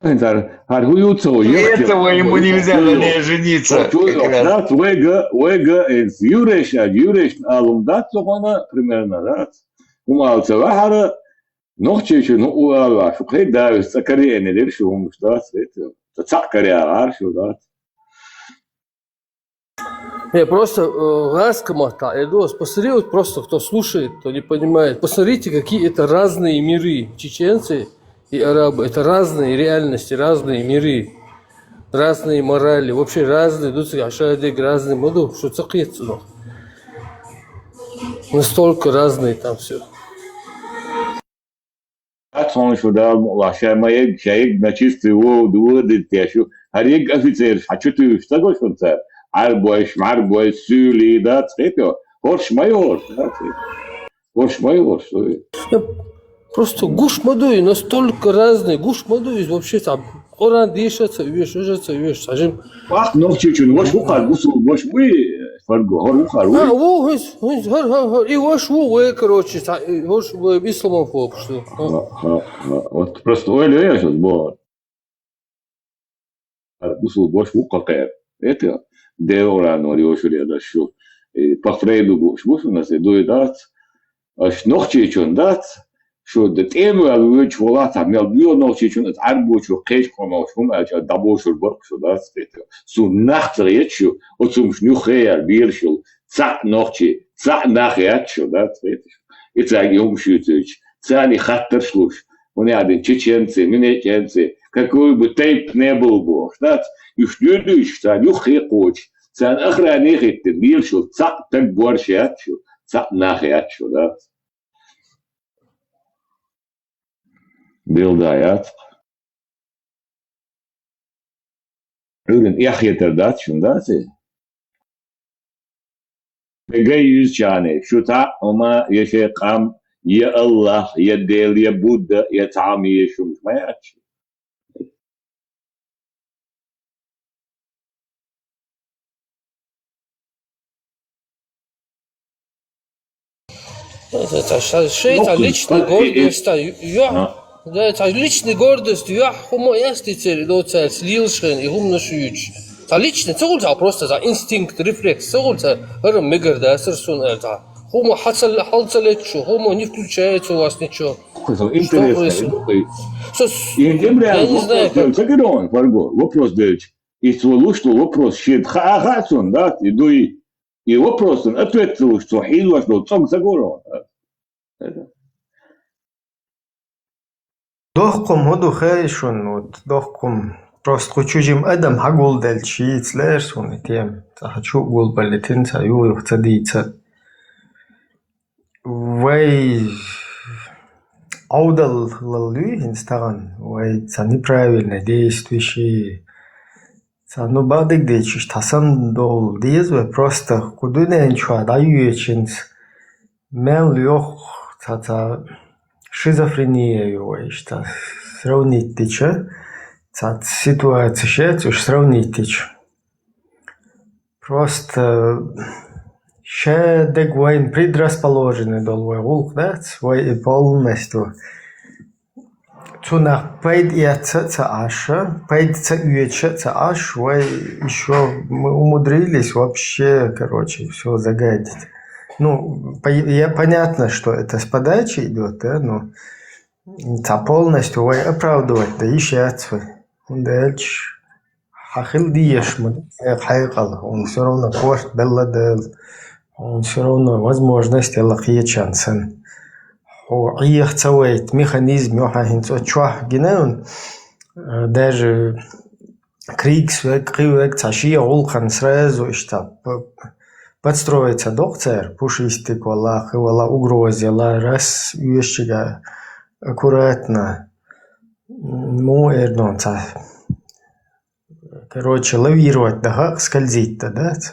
Ар ар хуюцо этого ему нельзя на ней жениться. Как раз. Нас вега вега из юреш а юреш алум дат согона примерно дат. Умалца вахара нохче чу ну уала шу хей давис цакариене дер шу хумуш дат. Цакария ар шу дат. Не, просто э, ласка мата, Эрдос, посмотри, вот просто кто слушает, кто не понимает, посмотрите, какие это разные миры. Чеченцы и арабы, это разные реальности, разные миры, разные морали, вообще разные, дуцы, ашадек, разные моду, что цакъет, ну. Настолько разные там все. Ат сон шу дал мула шай маег шаег на чистый вод вод тяшу. Ар ег офицер хачу ты что го шунца. Ар бойш мар бойш сюли дат хето. Хорш майор. Хорш майор. Я просто гуш мадуи настолько разные, гуш мадуи вообще там. Коран дишаца, веш, вешаца, веш, сажим. Вах нохче чун вош бу кар гусу вош буй. Фарго, хӀор ву хар ву? А, ву, хӀуз, хӀуз, хӀор, хӀор, хӀор, и вош ву, вай, короче, ца-, и вош, вай, исламофоб, что. Ха, ха, ха. Вот просто ойла я сейчас, бо. Бусул бош ву кхакхер. Это Деоран вар йошур я даш шу. И по Фрейду буш, буш у нас и дуй дац. Аш нохчийчун дац, шу де тӀемал вуч волата, мел био нохчийчун, ат арбучу, кхеш къонош, хум ач, а дабошур барк шу дац, это. Су нахтра ечу, оцумш нюхеяр биршул, ца нохчи, ца нах ячу дац, это. Ицаг юм шуйцуч, цани хаттар шлуш, он ядин чеченцы, минеченцы, какой бы тейп не был бы, дац, юш нюдуш, ца нюхе коч, ца охране хитте, биршул, ца так борщ ячу, ца нах ячу дац. Билдай ацкъ. Ӏуьрин эхь хетар дац шун, дац и? Бегай юзчани, шу цхьа хӀума, я шей къам, я Аллах, я Дел, я Будда, я цхьа хӀума я шумаш ма яц. Ца, ца, ша-, шей, ца личный гордость, ца, ю-, ю-, да, ца личный гордость, ю-, хӀума ясти цели, до ца лилшин, и хӀума нашу юч. Ца личный, ца гул, ца просто, ца инстинкт, рефлекс, ца гул, ца, гьар мегар да, сар сун, э, ца. ХӀума хьацал-, хьалцалечу, хӀума не включается у вас ничего. Что интересно, происходит? Ну, и сос-, я не знаю, как. Как это он, Фарго? Вопрос даётся. И свой луч, что вопрос, щит ха-, ха-, сон, да? И дуй. И вопросун ответ луш цо хьийзош долу цӀог ца гуро. Дохкхум хӀу ду хей шун, вот, дохкхум. Просто кху чужим адам хьагулделча шийца лер суна и тема. Ца хьа чу гулбаллитин, ца юйх ца дийца. Вай Ӏовдаллал дуй хӀинца тахана, вай ца неправильное действие ши, ца, ну, бакъдерг дийцича, иштта хьасан долу деза вай, просто кху дуьнен чохь дӀайоьдучуьнца мел йоху цхьацца шизофрения ю вай иштта сравнить дича, цхьацца ситуацеш яц уьш сравнить дича. Просто ша дег вайн предрасположенный долу вай гӀуллакх дац, вай и полностью цунах пайда эцца а ца Ӏаш, пайда ца оьцуш а ца Ӏаш, вай ещё мы умудрились вообще, короче, всё загадить. Ну, по-, я, понятно, что это с подачи идёт, да, но ца полностью вай оправдывать дан йиш яц вай. ХӀунда аьлча хьан хила дезаш ма ду, хьекъал, хьуна всё равно корта белла дела, хьуна всё равно возможность елла кхечарна санна. Хьо Ӏеха ца вайта механизм ю хьан хӀинца оцу чохь гина, э, даже крикс верг, кхин верг, цхьа шен гӀуллакхана сразу иштта п-, подстроиться доккху цара, пушистик вала, кхин вала, угроза яла, раз оьшучигахь аккуратно, ну, эр дон цхьа. Короче, лавировать дан хаьа, скользить дан дац.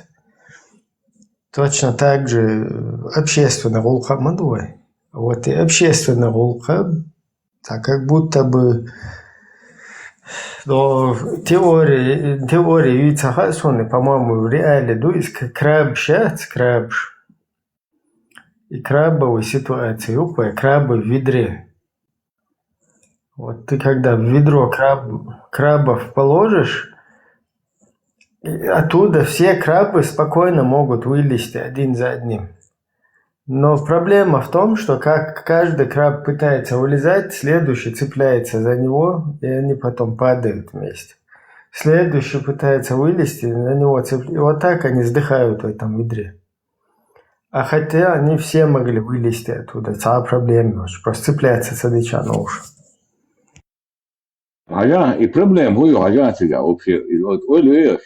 Точно так же общественный гӀуллакх а ма ду вай. Вот и общественный гӀуллакх а, так как будто бы, но теория, теория ю ца хаьа суна, по-моему, в реале ду иза к-, крабаш яц, крабаш. И крабовая ситуация ю вай, крабы в ведре. Вот ты когда в ведро краб-, крабов положишь, и оттуда все крабы спокойно могут вылезти один за одним. Но проблема в том, что как каждый краб пытается вылезать, следующий цепляется за него, и они потом падают вместе. Следующий пытается вылезти, на него цеп-, и вот так они сдыхают в этом ведре. А хотя они все могли вылезти оттуда, цхьа проблема вообще, просто цепляться ца дича новш. Хьажа, и проблема хӀу ю хьажа цигахь вообще, и вот ойла веш.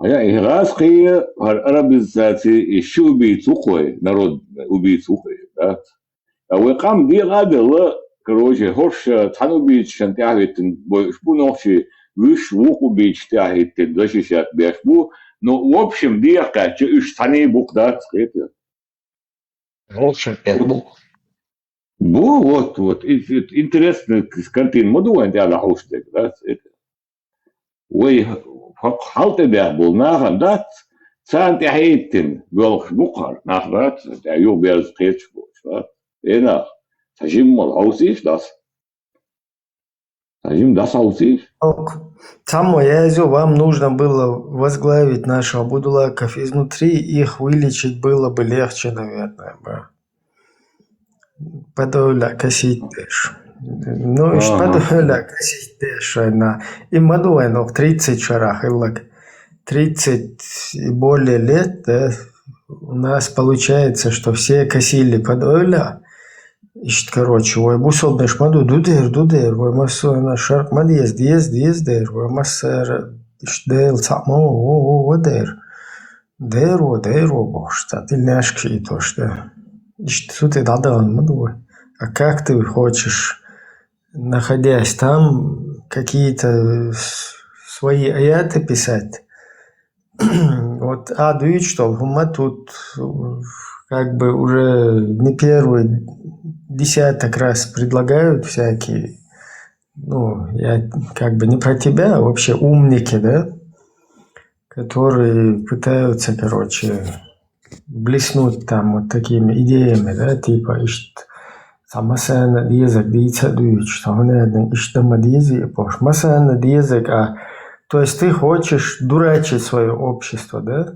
Хьажа, и гӀазкхий, хӀара арабизация, и ши убийца ву кхой, народ убийца ву кхой, да? А вай къам декъа а делла, короче, хӀорш цхьана убийцашна тӀаьхьахӀиттина бойуш бу нохчий, вуьш вукху убийцаш тӀаьхьахӀиттина защищать беш бу, но в общем декъа кхаьчча уьш цхьаьний бу-кх, дац хета. В общем, эр бу. Бу, вот, вот, и-, и-, интересный картина ма ду вайн тӀаьхьа хьуш дерг, дац хета. Вай хьо-, хьал тӀе бех болу нахана дац, Царна тӀехьа иттина боьлхуш бу-кх хӀара нах, дац, тӀехьа юха берза кхеташ болуш, дац. Э, нах, цхьа жимма хьовсийша дӀаса. Цхьа жимма дӀасахьовсийша. Ок. Цхьаммо яздо: «Вам нужно было возглавить наших будулаков изнутри, их вылечить было бы легче, наверное, бы». Подавля косить деш. Ну, иш Ага. подавля косить деш вайна. И ма ду вайна, ох, тридцать шарахь хиллаг. Тридцать и более лет, да, у нас получается, что все косили подавля. Ишт, короче, вай бусалбанаш ма ду, ду дер, ду дер, вай массо а шаркъ ма деза, деза, деза дер, вай массара ишт дел цхьаъ ма во, во, во, во дер. Дер во, дер во бохуш, цхьа тельняшка шийтош, да. Иштта цу тӀе дӀадахана ма ду вай. А как ты хочешь, находясь там, какие-то с-, свои аяты писать? Вот, а дуьйцуш долу хӀума тут, э, как бы уже не первый десяток раз предлагают всякие, ну, я как бы не про тебя, а вообще умники, да, которые пытаются, короче, блеснуть там вот такими идеями, да, типа, ишт, цхьа массарна дезарг дийца а дуьйцуш, цхьа хӀунда аьлла иштта ма дезий бохуш, массарна дезарг, а, то есть ты хочешь дурачить своё общество, да?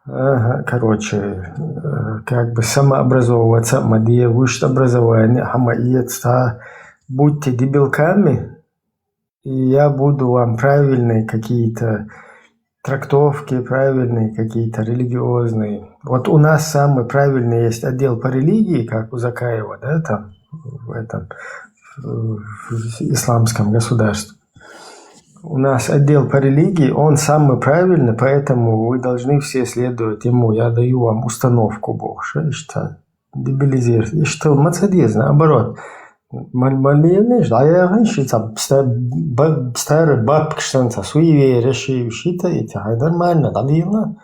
Ага, короче, э, как бы самообразовываться а ма де, высшее образование а ма эца, цхьа, будьте дебилками, и я буду вам правильные какие-то трактовки, правильные какие-то религиозные. Вот у нас самый правильный есть отдел по религии, как у Закаева, да, там, в этом, в исламском государстве. У нас отдел по религии, он самый правильный, поэтому вы должны все следовать ему. Я даю вам установку, бохуш, иштта дебилизировать. Иштта ма ца деза, наоборот. Мал-, маллиянаш, дӀаяханаш, и цхьа ста-, ба-, старый бабкаш санна цхьа суеверие ши, шита, и цхьа нормально дӀадийла.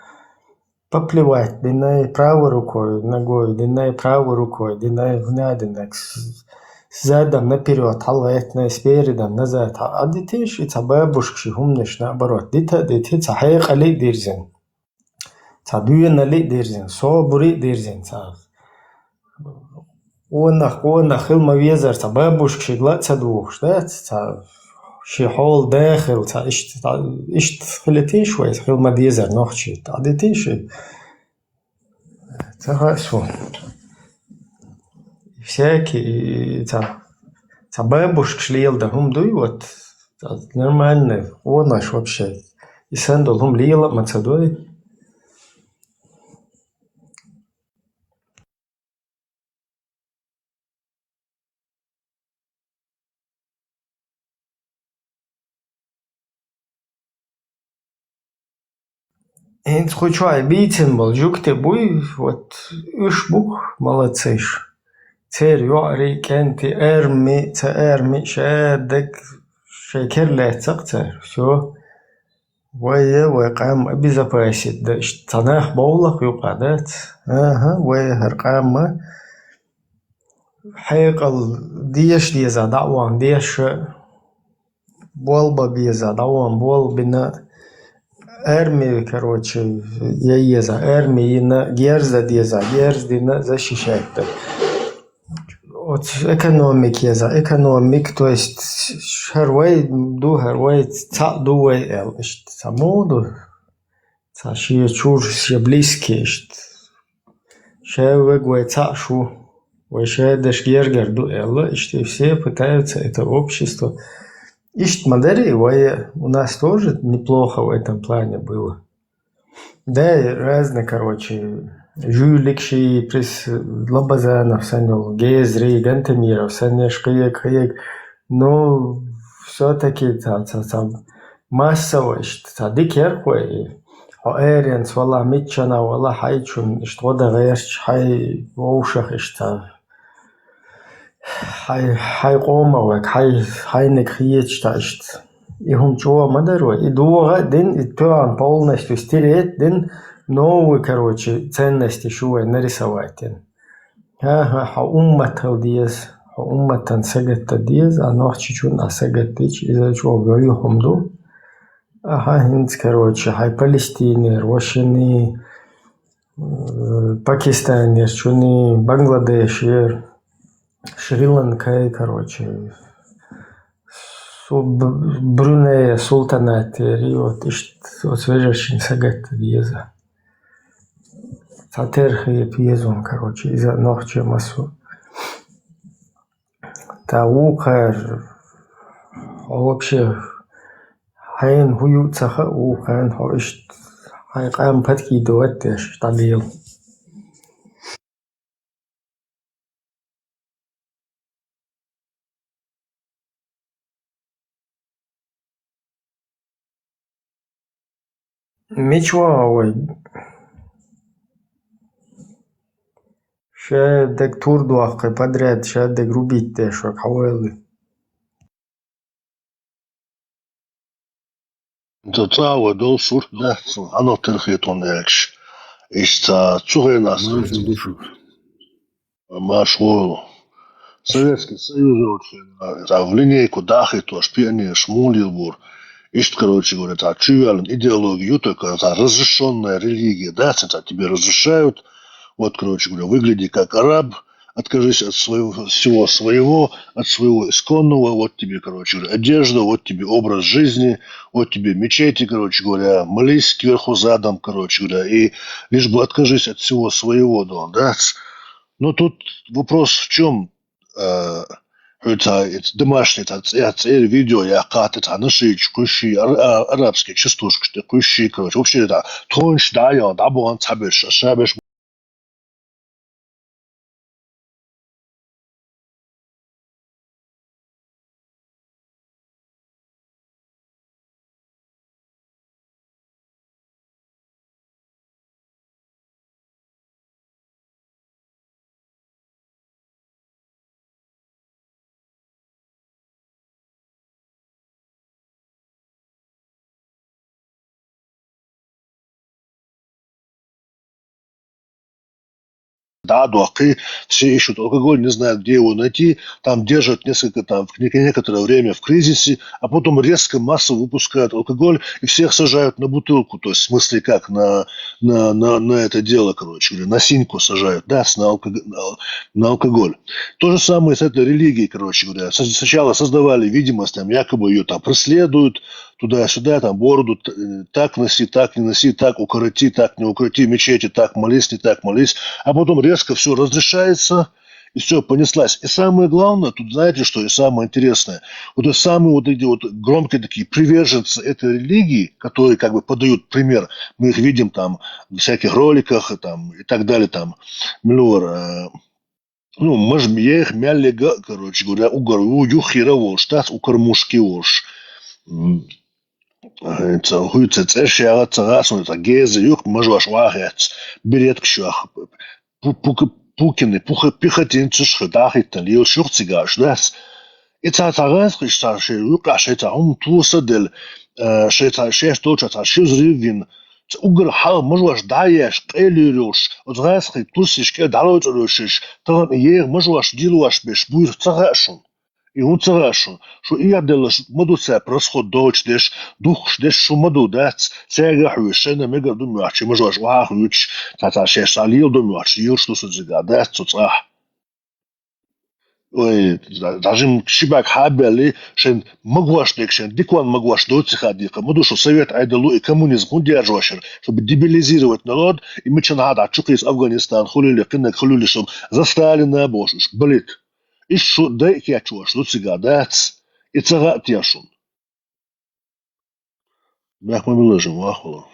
Поплевать динай правой рукой, ногой, динай правой рукой, динай, хӀунда динай, с-, задом наперёд, хьалгӀеттанай, спередом назад, хьа-, а дитиш, и цхьа бабушка ши хӀуманаш, наоборот, дита а дити, цхьа хьекъале а дирзина. Цхьа доьнале а дирзина, собаре а дирзина, цхьа къонах, къонах хила ма везара, цхьа бабушка шига ла а ца духуш, да, цхьа ши хьола да хила, цхьа иштта, цхьа иштта хилитийша вай, хила ма дезара нохчий, дӀадитийша? Ца хаьа суна. Всякий, цхьа, цхьа бабушкаш леладан хӀума дуй, вот, цхьа нормальный, къонахаш вообще. И санна долу хӀума лела а ма ца дой. ХӀинца кху чохь бийцина болу жуьгти буй, вот уьш бу-кх молодцаш. Церан йоӀарий, кӀентий, арми, ца арми, шадерг шайн кара лаьцна-кх цара. Всё. Вай, вай къам обезопасить дан, иштта цхьа нах бовла-кх юкъа, дац? Аха, вай хӀара къам а хьекъал деза деза дӀа а вахана, деза ша болх бан беза дӀа а вахана, болх бина, арми, короче, ян еза, арми йина, герз дан деза, герз дина, защищать дан. Оцу экономика еза, экономика, то есть хӀара вай ду, хӀара вай цхьаъ ду вай аьлла, иштта цхьа муха ду? Цхьа шен чуьра, шен близкий иштта. Ша вега вай цхьаъ шу, вай шадерш гергара ду аьлла, иштта все пытаются это общество. Иштта ма дарий вай, у нас тоже неплохо в этом плане было. Да, и разные, короче, жуьликши, прис Лабазанов санна йолу, Гезри, Гантемиров санна, еш кхиег, кхиег. Ну, всё-таки ца, ца, ца массово иштта ца дика яра-кх вай. Хьо аренца вала, миччана вала, хьайчун иштта гӀо дан гӀерташ, хьайн вовшах иштта. Хьайн, хьайн къомах вайга, хьайн, хьайниг хеташ тӀе иштта. И хӀума чӀогӀа ма дара вай. И догӀа а дина, и тоьан полностью стереть а дина, новый, короче, ценности шу вай нарисовать дина. ХӀан-хӀа, хьо умматал деза, хьо умматан сагатдан деза, а нохчичун а сагатдича, иза чӀогӀа вевза хӀума ду. Аха, хӀинца, короче, хьай Палестинера, вошани, э, Пакистанерчуни, Бангладешера, Шри-Ланкай, короче, су-, Б-, Брунея султанатера, и вот иштта оцу вежаршна сагатта деза. Цхьа терхе пезум, короче, иза нохчийн массо. Та вукхар, хьо вообще хьайна хӀу ю ца хаьа, вукхарна хьо иштта хьайн къам подкидывать деш дӀадийла. Мича ваха вай? Ша дерг тур дохкхи подряд, ша дерг рубить деш вай хьавайли. Ца цӀа а вай долу сурт дац, хьанал терхетон аьлча. Иштта цу хенахь Марш дешух. Марш гӀолу. Советский Союз йолчу хенахь, цхьа в линейку дахийтош, пионерш муха лелабора. Иштта, короче говоря, цхьа чувоьллина идеология ю, только цхьа разрешённая религия, да, цхьа тебе разрешают, вот, короче говоря, выгляди как араб, откажись от своего, всего своего, от своего исконного, вот тебе, короче говоря, одежда, вот тебе образ жизни, вот тебе мечети, короче говоря, молись кверху задом, короче говоря, и лишь бы откажись от всего своего, да, да. Но тут вопрос в чем? Э, хьо ца, эца домашний ца, ца, ца, видео я кхата ца, наши кхуьссий, ар-, а-, арабский частушкаш тӀе кхуьссий, короче, вообще, да, тхуна дӀа а йо, дӀа бохьан ца беш, ша беш. Да, дохкий, все ищут алкоголь, не знают, где его найти, там держат несколько, там, в не-, некоторое время в кризисе, а потом резко массово выпускают алкоголь и всех сажают на бутылку, то есть в смысле как, на, на, на, на это дело, короче говоря, на синьку сажают, да, с-, на алког-, на, на алкоголь. То же самое с этой религией, короче говоря. Со-, сначала создавали видимость, там, якобы ее там преследуют, туда-сюда, там, бороду т-, э, так носи, так не носи, так укороти, так не укороти, в мечети так молись, не так молись, а потом резко все разрешается, и все, понеслась. И самое главное, тут знаете, что и самое интересное? Вот это самые вот эти вот громкие такие приверженцы этой религии, которые как бы подают пример, мы их видим там в всяких роликах и, там, и так далее, там, милур, э, ну, может, я их мяллига, короче говоря, угар, у, юхира волш, тас укар мушки волш. М, э, ца, хуй, ца, цӀерш яга, ца, гасун, ца, геза, юх, мажваш, вахец, береткшух, пу-, пук-, пукины, пуха-, пехотинцуш, дахиттан, лил шух цигаш, дас. И ца, ца, гас, хиш, ца, ши, юха, ши, ца, хум, туса дел, э, ши, ца, шеш, толча, ца, ши, зривин, Ца угар хьал мажош дӀаеш, къелийр йолуш, оцу гӀаьсхий турсиш кӀел дӀалоцӀур йолуш, тахана еха мажош дилош беш буьйса ца хаьа шуна? И хӀун ца хаьа шуна? Шу эхь делла шу ма ду цара расход долчу деш, духкуш деш шу ма ду, дац? Цаьрга а хьоьжуш, шайна мегар ду моьттуш, мажош охьа а хуьйцуш, цхьа-цхьа шаьш цхьа лела ду моьттуш, йилаш ду со цигахь, дац цу цӀахь? Ой, да-, даже ши бага хьабаьлли, шайн магош дерг, шайн дикон магош доци хаа дийкха. Ма ду шу совет Ӏедало и коммунизм хӀунда яржош яра, чтобы дебилизировать народ, и мича наха дӀа чу кхийса Афганистан хуьлийла, кхиннарг хуьлийла, чтобы за Сталина бохуш уьш балийта. Иштта шу дай кечвош ду цигахь, дац? И ца хаьа те шуна? Бехк ма билла шуна, вахвала.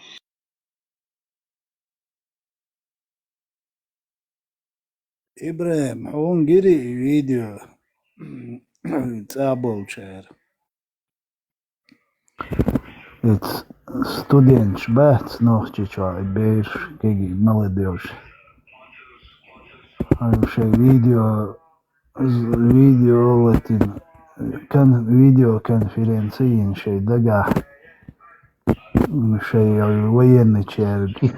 ИбрахӀим, хьуна гири и видео цӀа болчара? Эц студенташ бац Нохчийчохь, и бераш, кегий молодёжь. Хьуна шайн видео З-, видео латина, кон-, видеоконференция йина шайн дагахь, м, шайн военный чергу.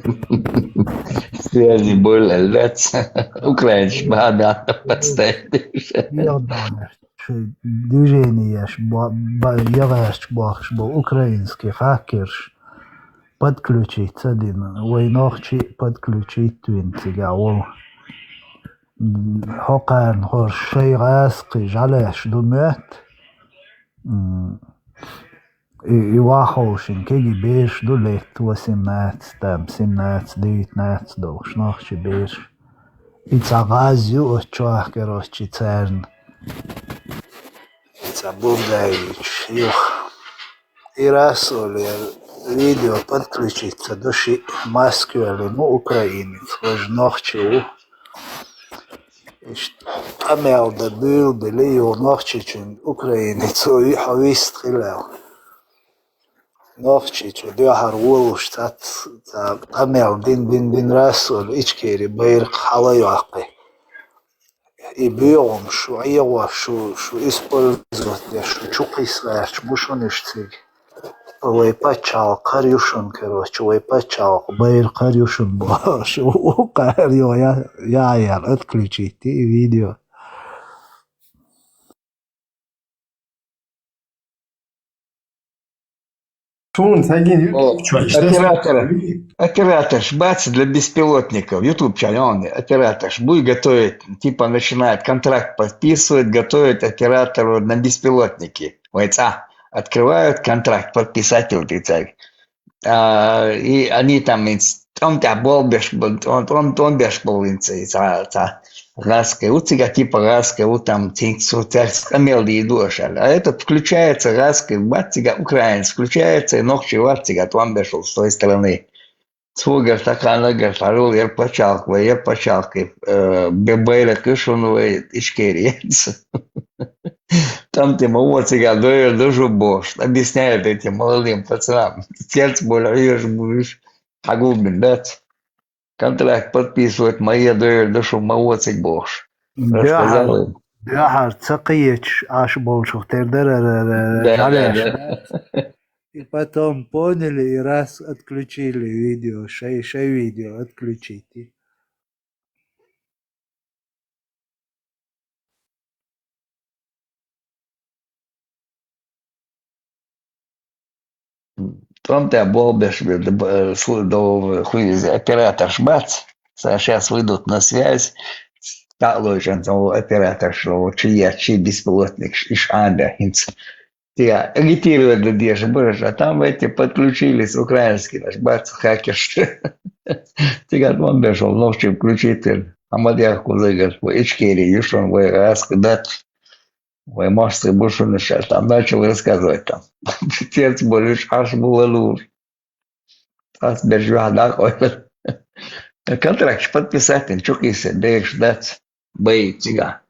Связи боль, аль, дац? Украинаш бахьана подставить. Йо, донаш. шоай движениеш бо-, ба-, яхаш бохаш бола украинский хакерш подключиться дина, вай нохчий подключиться дина цига вола. М, хӀокхарна хӀорш шоай гӀазкхий жӀалеш ду моьтту. М, и, и ваховшин кеги бераш ду летта восемнадцать, там, семнадцать, девятнадцать долуш нохчий бераш. И цхьа гӀаз ю оцу чохь, короче, царна. И цхьа бурдайича юха. И раз олу, я видео подключиться ду шиъ, Москве олу, ну, украинец, важа нохчи ву. Иштта къамел дан буьйлабелла ю нохчичун украинецо, и хьо вист хилла. Нохчичу дуьхьара волуш цац-, цхьа къамел дин, дин, дин раз олу, Ичкери байракх хьала йоккхи. И боьгӀум шу Ӏехош, шу, шу использовать деш, шу чу кхийса гӀерташ бу шуна уьш цига. Вай пачхьалкх хӀара ю шуна, короче, вай пачхьалкх байракх хӀара ю шуна бохуш, укхара ю я, я, я, отключить и видео. Суна сагин О, YouTube чуьра иштта оператор, операторш бац для беспилотников. YouTube чуьра операторш буй готовит, типа начинает контракт подписывает, готовит оператору на беспилотники. Вай цӀа открывают контракт, подписатель ты царь. А, и они там и тӀом тӀехь болх беш бу-, тӀом, тӀом, тӀом беш болу хӀинца и цхьа, цхьа гӀазкхи ву цига, типа гӀазкхи ву там, цинца цу цаьрца къамел дийр ду аша аьлла. А этот включается гӀазкхи, бац цига украинец, включается, и нохчи вац цига тӀом беш волу с той стороны. Цо гар такхана гар тхьарул яр пачхьалкх, вай яр пачхьалкх, э, бе-, байракх ю шуна вай Ичкерияца. ТӀом тӀе ма вон цига дойр ду шу бохуш, объясняет этим молодым пацанам. Церца болу хьоьжуш бу уьш, хьагулбина дац. Контракт подписывать ма е, дойр ду шу, ма вон цига бохуш. Дуьхьал, дуьхьал ца кхечаш Ӏаш болчух тера дара, Да, да, жӀалеш да. И потом поняли, и раз отключили видео, шай, шай видео отключите. ТӀом тӀехь болх беш бе-, б-, э, слу-, до, хуй, операторш бац. Ца щас выйдут на связь. Таълойчан цо операторш, чи я, чи беспилотникш, иш Ӏанда хӀинца. Тя агитировать дан дезаш бараш, а там эти подключились украинские, наш бац, хакерш. Тигат вон бешал, ногчи включитель. Амадьяхку загар, вай Ичкери, юшон, вай Раска, дац. Вай морской бушуны щас там начал рассказывать там. Цец болиш, аш было луж. Ас бержвах да, ой. Контракт подписать, чукисе, бегш дац. Бай, цига.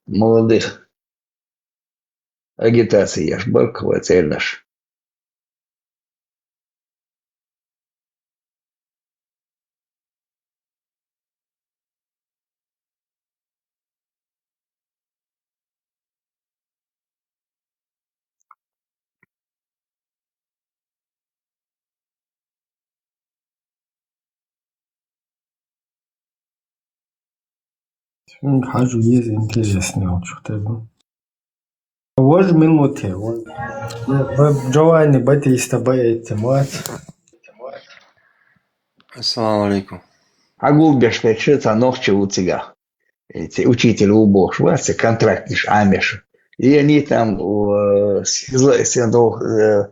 Молодых. Агитация еш, баркалла цернаш. Хьажа веза интересный волчух тайбу. Вож минуте, вож. Б-, Джованни Батиста баэттим вац. Ассаламу алейкум. Хьагулбеш тхечу ца нохчи ву цига. Э, ци учитель ву бохуш вац, ци контрактниш Ӏамеш. И они там, э, с-, с-, э,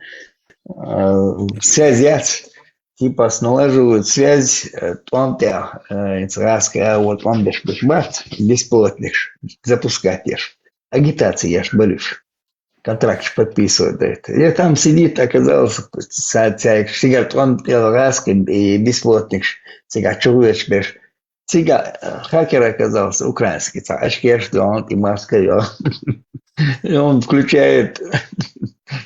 э, связь яц, типа, с-, налаживают связь, э, тӀом тӀехь, э, ца гӀаскхи а, вот, тӀом беш беш бац, бесплатникш запускать еш. Агитация еш балуш. Контрактш подписывать дает. Я там сидит, оказалось, ца-, ца-, сигар тӀом тӀехь гӀаскхи и бесплатникш, цига чугӀвеш беш. Цига, э, хакер оказался украинский, ца ашкеш дон, и маска йо. И он включает,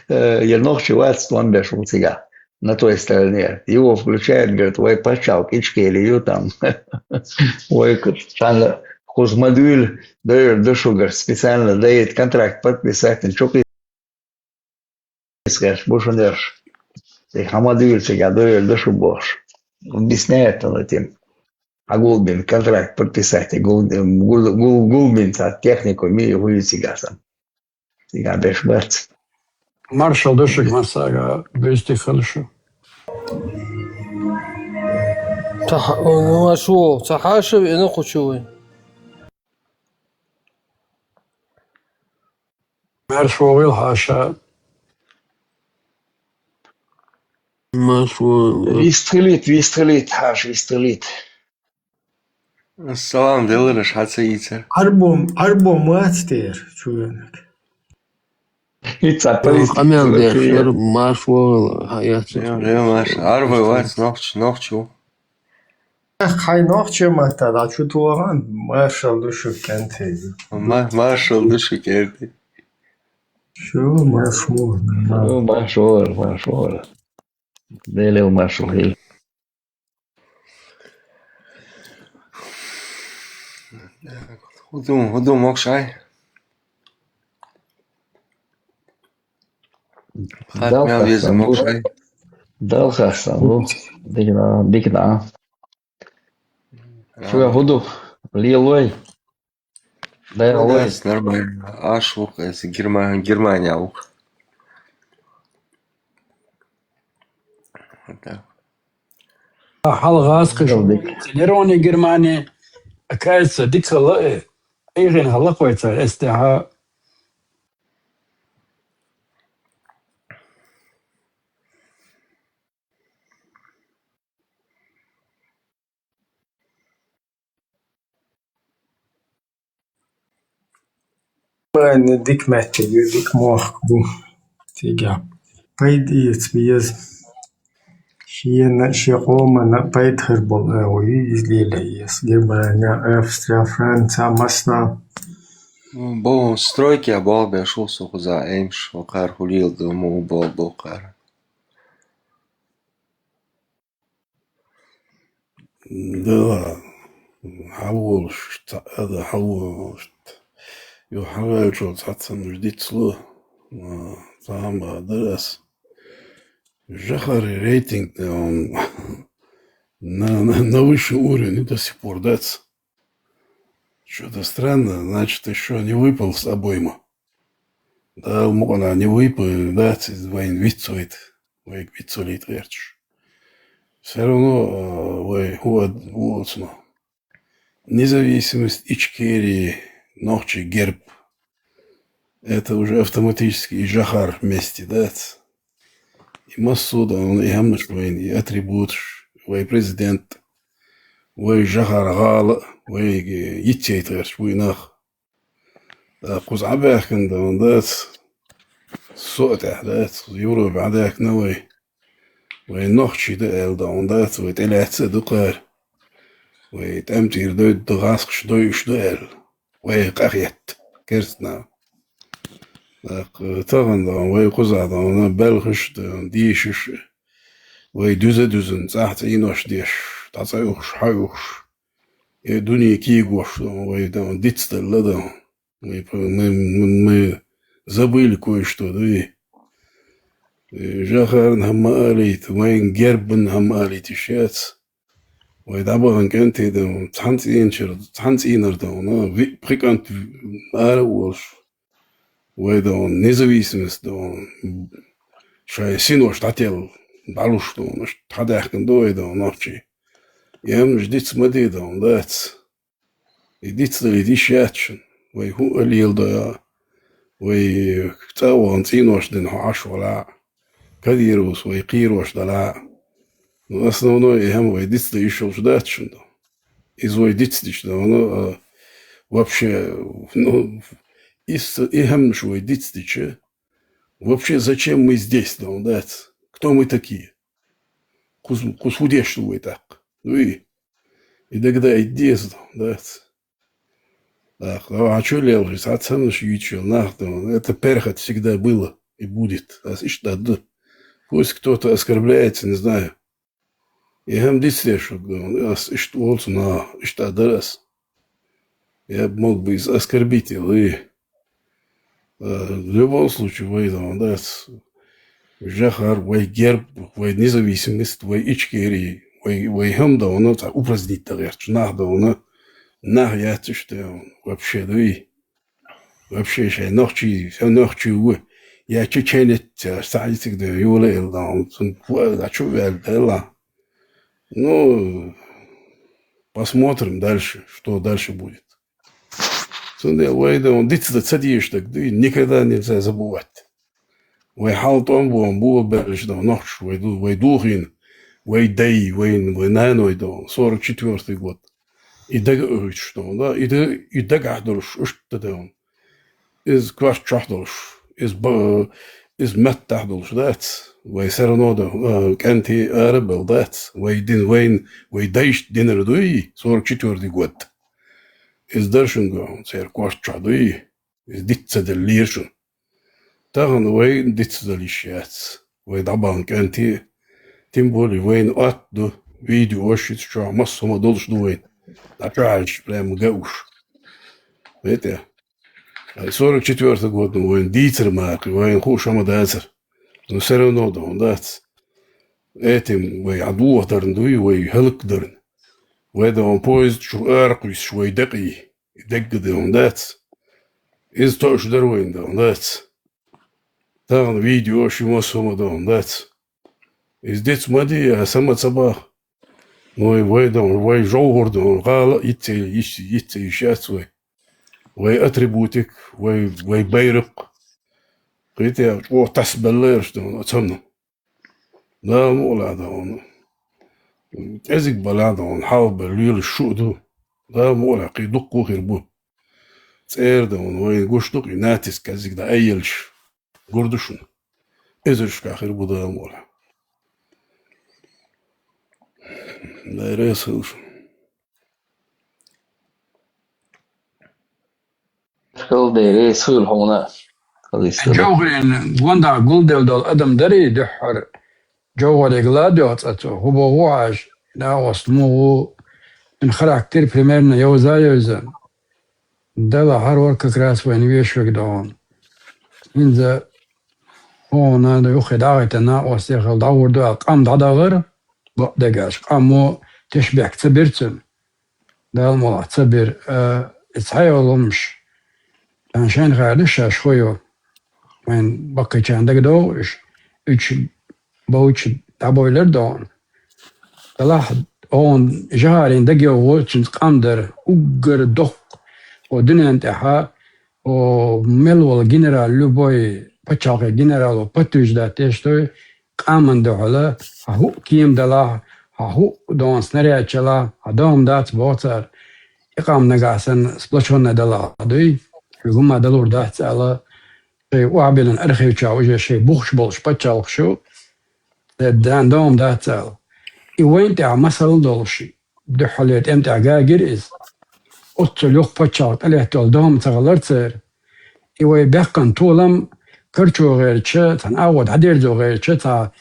э, я ногчи вац, он беш у цига, на той стороне. Его включает, говорит, вай пачал, кичкели, ю там. Вай к-, шанна хузмадуил, дойр душу, говорит, специально дает контракт подписать, чуки скажешь, бушунерш. Ты хамадуил цига, дойр душу бохш. Объясняет он этим. А Гулбин контракт подписать, Гул-, Гул-, Гул-, Гулбин ца технику ми хули цига сам. Дика беш барц. Маршал ду шуга массага, бийсти хила шу. Ца хьа-, ну, а шу, ца хьаша веана кхучу вай. Марш вогӀийла хьаша. Марш вогӀийла. Вистхилийта, вистхилийта, хьаша, вистхилийта. Салам, делараш, хьа ца ийцар. Ӏарбо, Ӏарбо мац тера, чу венак. Иццат Ой, къамел деш, хӀара марш вогӀийла, хьа яц. Йо, йо, марш. Ӏарбой вац, нохч, нохч ву. Эх, хьай нохча матта, да чу тохан, маршал ду шу кӀентий. Ма-, маршал ду шу кӀентий. Шу марш вогӀийла. Шу марш вогӀийла, марш вогӀийла. Делера маршал хила. ХӀу ду, хӀу ду, могаш ай. Хатта Дала мел веза хастам могаш ай. Дала хастам бу. Дика да, дика да. Шуга хӀу ду, лелой. Дала Ну, лой. Да, нормально. Аш вух, эс Герма-, Германия вух. Вот так. ХьалгӀаз кхиш Дала дика. Лерони Германия, оказывается, дика хала, э, айгӀин хала кхойца, эс тӀехьа. Вайна дика меттиг ю, дика мохк бу. Цига. Пайда эца беза. Шена, шен къомана пайда хир бола агӀо ю, иза лелае еза. Германия, Австрия, Франция, масса. Бо стройки а бал беш ву со кхуза Ӏемаш, вокхар хӀу леладу, мо бал бокхар. Да, хьалволуш, цхьа а да хьалволуш. Ю хьалваьлчул цхьацца уж дицлу, а, цхьа хӀама дар ас. Жахар рейтинг, он на, на, на высшем уровне до сих пор, дац. Что-то странно, значит, ещё не выпал с обоймы. Да, мукъана не выпал, да, ц-, вайн вицвайт, вай вицвалит герчш. Всё равно, э, вай ху-, ху-, независимость Ичкерии, нохчий герб. Это уже автоматически и жахар вместе, да, ц-, и массу да, он и гьамнаш вайн, и атрибуташ, вай президент, вай жахар гӀала, вай йиццайт герчш, вуй нах. Кхуза Ӏабаьхкина да, дац, со а тӀехь, дац, Европе Ӏадаьхкина вай. Вай нохчий да аьлла да, дац, вай тӀелаьцна а дукхара. Вай тӀемтӀера дой да, гӀаскхаш дой уьш да аьлла. Вай къахетта, керстна. ТӀаккха тахана да, вай кхуза да, балхаш да, дийшаш, вай дуьза-дуьзана, цӀахь цӀийнош деш, дӀацӀа ухаш, хьа ухаш. Э, дуьне кийгош ду, вай дан дицделла дан. Мы, мы, мы, мы забыли кое-что, да и, э, жахарна хӀама алийта, вайн гербана хӀама алийта йиш яц. Вай дӀабахана кӀентий дан, цхьан цӀийнчар, цхьан цӀийнар дан, на, ви-, пхи кӀант ара а волуш. Вай дан, независимость дан, шайн синош дӀателла, дӀалуш дан, аша дӀадаьхкина ду вай дан, нохчий. Ямаш диц ма де дан, дац. И дицдалийта йиш яц шуна. Вай хӀу а леладо, вай цӀа а вахана цӀийнош дина хьо Ӏаш валахь а, Кадировс вай кхерош далахь а. Ну, основное, и хӀама вай дицдан йиш йолуш дац шуна дан. Иза вай дицдича дан, ну, а, вообще, ну, и с-, и хӀамаш вай дицдича, вообще, зачем мы здесь дан, дац? Кто мы такие? Кхуз-, кхуз хӀу деш ду вай тӀаккха? Ну и, и дагадайта деза дан, дац? Ах, ну, а чо лелхи, схьа цхьаннаш юьйцуш йолу нах дан, это перхоть всегда было и будет. Ас иштта дан ду. Пусть кто-то оскорбляется, не знаю. И хӀама дицдеш ву дан, ас иштта олу цунах, иштта а дара ас. Я б мог бы из оскорбить его, и, э, в любом случае, вай дан, дац, жахар, вай герб, вай независимость, вай Ичкерии, вай, вай хӀама дан, цхьа упразднить дан гӀерташ, нах дан, нах яц иштта, вообще, да и. Вообще, шай нохчий, всё нохчий ву. Я чеченец, я сагицик да, юла ил да, он цун фу, а чу вел да ла. Ну, посмотрим дальше, что дальше будет. Цунда вай да, он диц да цадиш так, да, никогда нельзя забывать. Вай хал тон бу, бу белш да, нохч, вай ду, вай духин, вай дай, вай, вай наной да, сорок четвёртый год. И даг, что, да, и даг, и даг ахдолш, уж да, из кварт чохь долуш, из ба-, из меттахь долуш дац, вай все равно да, а, кӀентий арабел дац, вай дин, вайн, вай дайшт динар дуй, сорок четвёртый год. Из даршин го, цер кварт чохь дуй, из диц ца деллера шун. Тахана вай диц ца дала йиш яц. Вай дӀабахна кӀентий, тем более вайна атта ду, видео ошица чохь массо хӀума долуш ду вайна. ДӀачохьаьжча прямо га уш. Вай те. Ай, сорок четвёртый год, ну, вайн дийцар мара, вайн хууш хӀума дацар. Ну, все равно да, он дац. Этим вай а духадарна дуй, вай хӀаллакдарна. Вай да, он поезд чуьра ара кхуьйсуш, вай декъий, дегга да, он дац. Иза тоъуш дара вайна да, он дац. Тахана видео ши массо хӀума да, он дац. Иза диц ма дий, а сама ца баха. Ну, и вай да, вай жовхӀар да, гӀала а йицъе, йиц-, йицъе йиш яц вай. Вай атрибутик, вай, вай байракх. Кхетий, чӀогӀа тасабелла ерш да, цамна. Дала мукъалахь да хьуна. КӀезиг балахь да хьуна, хьалха бен лелаш шу а ду. Дала мукъалахь, кхин дуккха а хир бу. ЦӀера да хьуна, вайна гуш ду-кх и натиск кӀезиг дӀа айъелча. Гур ду шуна. Эзаршкахь хир бу, Дала мукъалахь. Дайра а ца хууш. Хила деррис хуьлу хьуна. Хила йиста ду. Жовхарийн гондахь гулделла долу адам дарий дуьххьара? Жовхарега ладоьгӀу цкъа цо, хӀун боху хьажа, накъост муха ву? Цуьнан характер примерно йовза а йовза. Дала хьарвар как раз вайна вешверг догӀун. ХӀинца хьуна юххе дӀагӀийтина накъостехала дӀагӀур ду аьлла, къам дӀадахара, бакъдерг аьлча, къамо тешнабехк ца бира цуьнан. Дала мукъалахь ца бира, а, и цхьайолу хӀумаш, тхан шайна хаар ду шаьш хӀун ю. Вайн баккхийчарна дагадогӀу уьш, уьш бовча дӀабойлар догӀун. Делахь хьуна жахарийн дагайогӀу цуьнца къам дар, уггар доккха, о, дуьнен тӀехьа, о, мел волу генерал, любой пачхьалкхийн генерало подтверждать деш ду, къаман дуьхьала, хьан хӀуъа кема далахь, хьан хӀуъа догӀун снаряд чалахь, хьан догӀма дац боху цара. И къам нагахь санна сплочённый далахь дуй, хьоьга хӀумма далур дац аьлла, шайн охьабиллина архив чохь уже шайн бухуш болуш пачхьалкхаш ю, дан догӀма дац аьлла. И вайна тӀехь масал долуш, дуьххьале тӀем тӀехь гагира иза. Оццул йоккха пачхьалкх тӀелетта йолу догӀма ца хилар церан. И вай баьккхина толам карчо гӀерташ, цхьана агӀо дӀадерзо гӀерташ, цхьа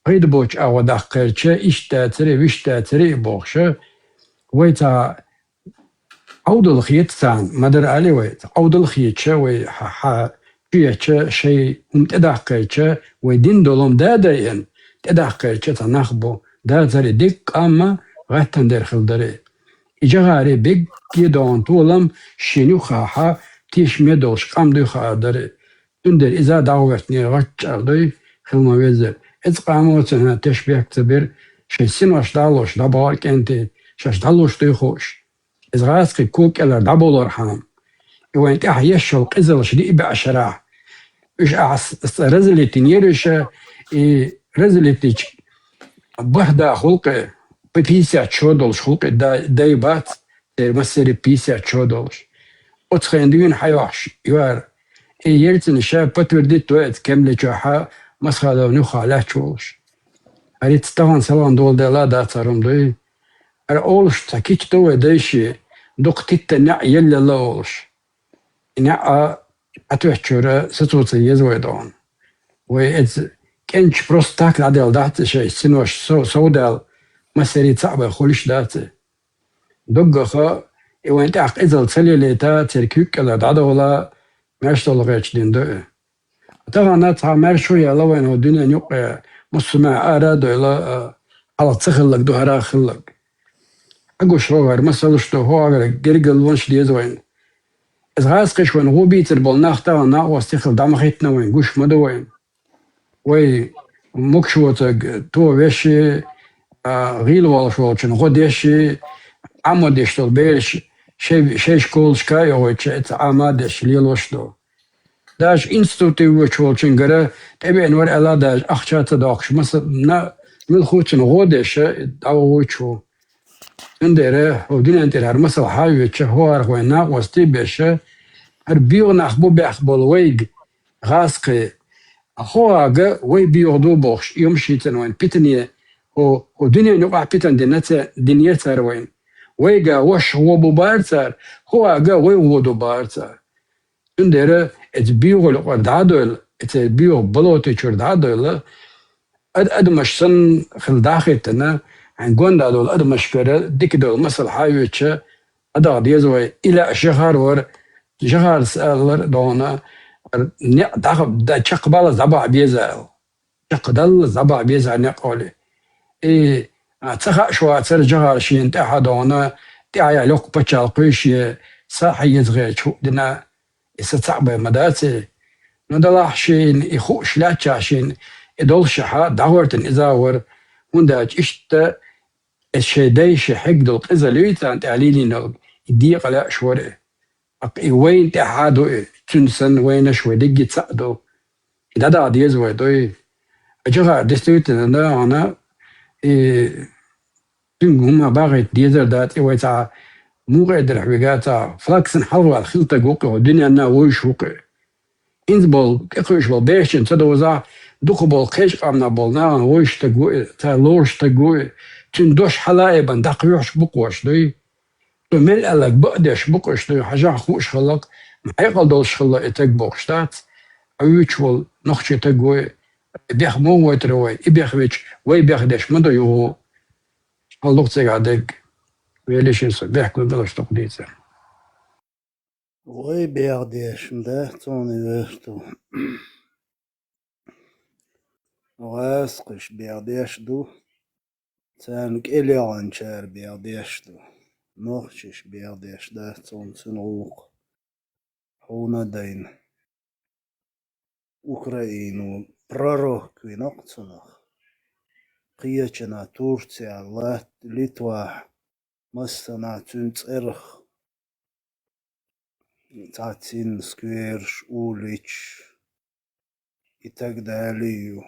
пайда боцчу агӀо даккха гӀерташ, иштта дацара, вуьшта дацара и бохуш, вай цхьа Ӏовдал хета царна, ма-дарра аьлла вай, Ӏовдал хеташ, вай хьа-, хьа-, чу еча, шайн хӀума тӀедаккхарча, вай дин долу хӀума да а дайина, тӀедаккхарча цхьа нах бу, дацара и дика къам а гӀаттана дер хила дара. И жахари бегге догӀун толам шена юххехь тешаме долуш къам дуй хаар дара. Цундела иза дӀагӀоьртинера гӀаттачӀагӀ дуй, хила ма везара. Иза къамо цунна тешнабехк ца бира, шайн синош дӀалуш, дӀабахара кӀентий, шаьш дӀалуш дуй хууш. Иза гӀазкхий кога кӀелара дӀабовлархьама, и вайн тӀаьхьа еш йолу къизаллаш диъ бӀе шарахь. Уьш ахьа с-, с-, разделить йинера уьш, и разделить йича, бархӀ да хуьлу-кх, по пятьдесят шо долуш хуьлу-кх дай, дай бац, церан массеран пятьдесят шо долуш. Оцу хенахь дуьйна хьайохьуш яра. И Ельцин ша подтвердить до иза Кремле чохь Масхадовна юххехь лаьтташ волуш. ХӀара ицца тахана селхана доладелла а дац хӀара хӀума дуй. Ара олуш цхьа кича ду вай дайши, дукха титта неӀ еллалла олуш. И неӀ а Ӏатоьттучуьра сацо ца еза вай догӀун. Вай эца кӀенча просто так дӀаделла дац и шайн синош сов-, совдаьлла, массерий цхьаъ бен хуьлуш дац и. Доггаха, и вайн тӀехь къизалла ца лелийта, церан куьг кӀелара дӀадовла, маьрша долу гӀерташ дина ду и. Тахана цхьа маьрша хӀума яьлла вайна хӀокху дуьненан юккъе, массо а ара а дойла, а, хьалха ца хилларг ду, хӀара а хилларг. Хьагуш вахара масалш ду, хӀокхуьнгара гергарлонаш деза вайна. Иза гӀазкхийчоа вайна гӀо бийцар бола нах тахана накъостий хила дӀа ма хӀиттина вайна, гуш ма ду вайна. Вай могаш воцург то веший, а, гӀийла волуш волчун гӀо деший, Ӏамо деш долу бераш шай, шай школашка а йогӀуьйтуш, эца Ӏама а деш лелош ду. Даже институте воьдуш волчуьнгара тӀебеана вара аьлла, даже ахча а ца доккхуш, маса-, на-, муьлхха а цунна гӀо деш, дӀавахуьйтуш ву. Цундела хӀокху дуьнен тӀера хӀара масал хьан а вуьтуш, хӀокхарах вайн накъостий а беш, хӀара боьха нах бу бехк болу вайга гӀазкхий. ХӀокху гӀага вай боьха ду бохуш, и хӀума шийцина вайн питане, хӀо-, хӀокху дуьнен юкъахь питана дина ца-, динера цара вайна. Вайга вайша гӀо бу бара цара, хӀокху гӀага вай гӀо ду бара цара. Цундела эца боьхалла юкъара дӀа а довла, эца боьха болоте чуьра дӀа а довла, ад-, адамаш санна хила дӀа а хӀиттина, хьайн гонда долу адамашкара дика долу масал хьан а вуьтуш, дӀадаха деза вай, и лаьа жахар вара, жахарца алара догӀна, некъ дӀа-, да-, чекхбала дӀабахьа беза аьлла. Чекхдалла дӀабахьа беза некъ олий. И, а, ца хааш вацара жахар шена тӀаьхьа догӀна, тӀаьхьа локху пачхьалкхий шен са хьаеза гӀерташ хӀуъа дина, и са цхьаъ бен ма дац и. Ну, делахь шена и хууш лаьттачахь шена и доллушехь дӀагӀортина иза а вара, хӀунда аьлча иштта эца шайн дайша хьегна долу къизалла юй царна тӀехь лелийна долу, и декъа лаьаш вара и. ТӀаккха и вайна тӀаьхьа а ду и, цуьнан санна вайнаш вай дигги цхьаъ ду. И дӀадаха деза вай дуй. А жахар действительно, да, хьуна, и цуьнга хӀума бахийта дезар дац и вай цхьа мукъа а дерхьа вига цхьа флаг санна хьалхаваьлла хила стаг ву-кх и, хӀокху дуьненна вуьйш ву-кх и. ХӀинца болу, тӀекхуьуш болу бераш цунна ца довзахь, дукха болу кхечу къаьмнах болу нахана вуьйш стаг ву и, цара лоруш стаг ву и, цуьнан дош хьала а бан дӀакхоьхьуш бу-кх уьш дуй. Цо мел аьлларг бакъдеш бу-кх уьш дуй, хьажахь хууш хилла-кх, ма хьекъал долуш хилла и стаг бохуш дац. Хьан вуьйцуш волу нохчи стаг ву и, бех муха войтур вай, и бех вича, вай бехдеш ма ду юха. Хьалдукха цигахь дерг, велишин со, бехк ма белаш дукха дийца. Вай бехдеш ма дац цунна вер ду. ГӀазкхиш бехдеш ду, царна кӀел яханчара бехдеш ду. Нохчиш бехдеш дац цунна цуьнан гӀуллакх. Хьуна а дайна. Украину пророк вина-кх цунах. Кхечанхьа Турция, Лат-, Литвахь, массанхьа цуьнан цӀерах цхьа цӀинна сквераш, уличаш и так далее ю.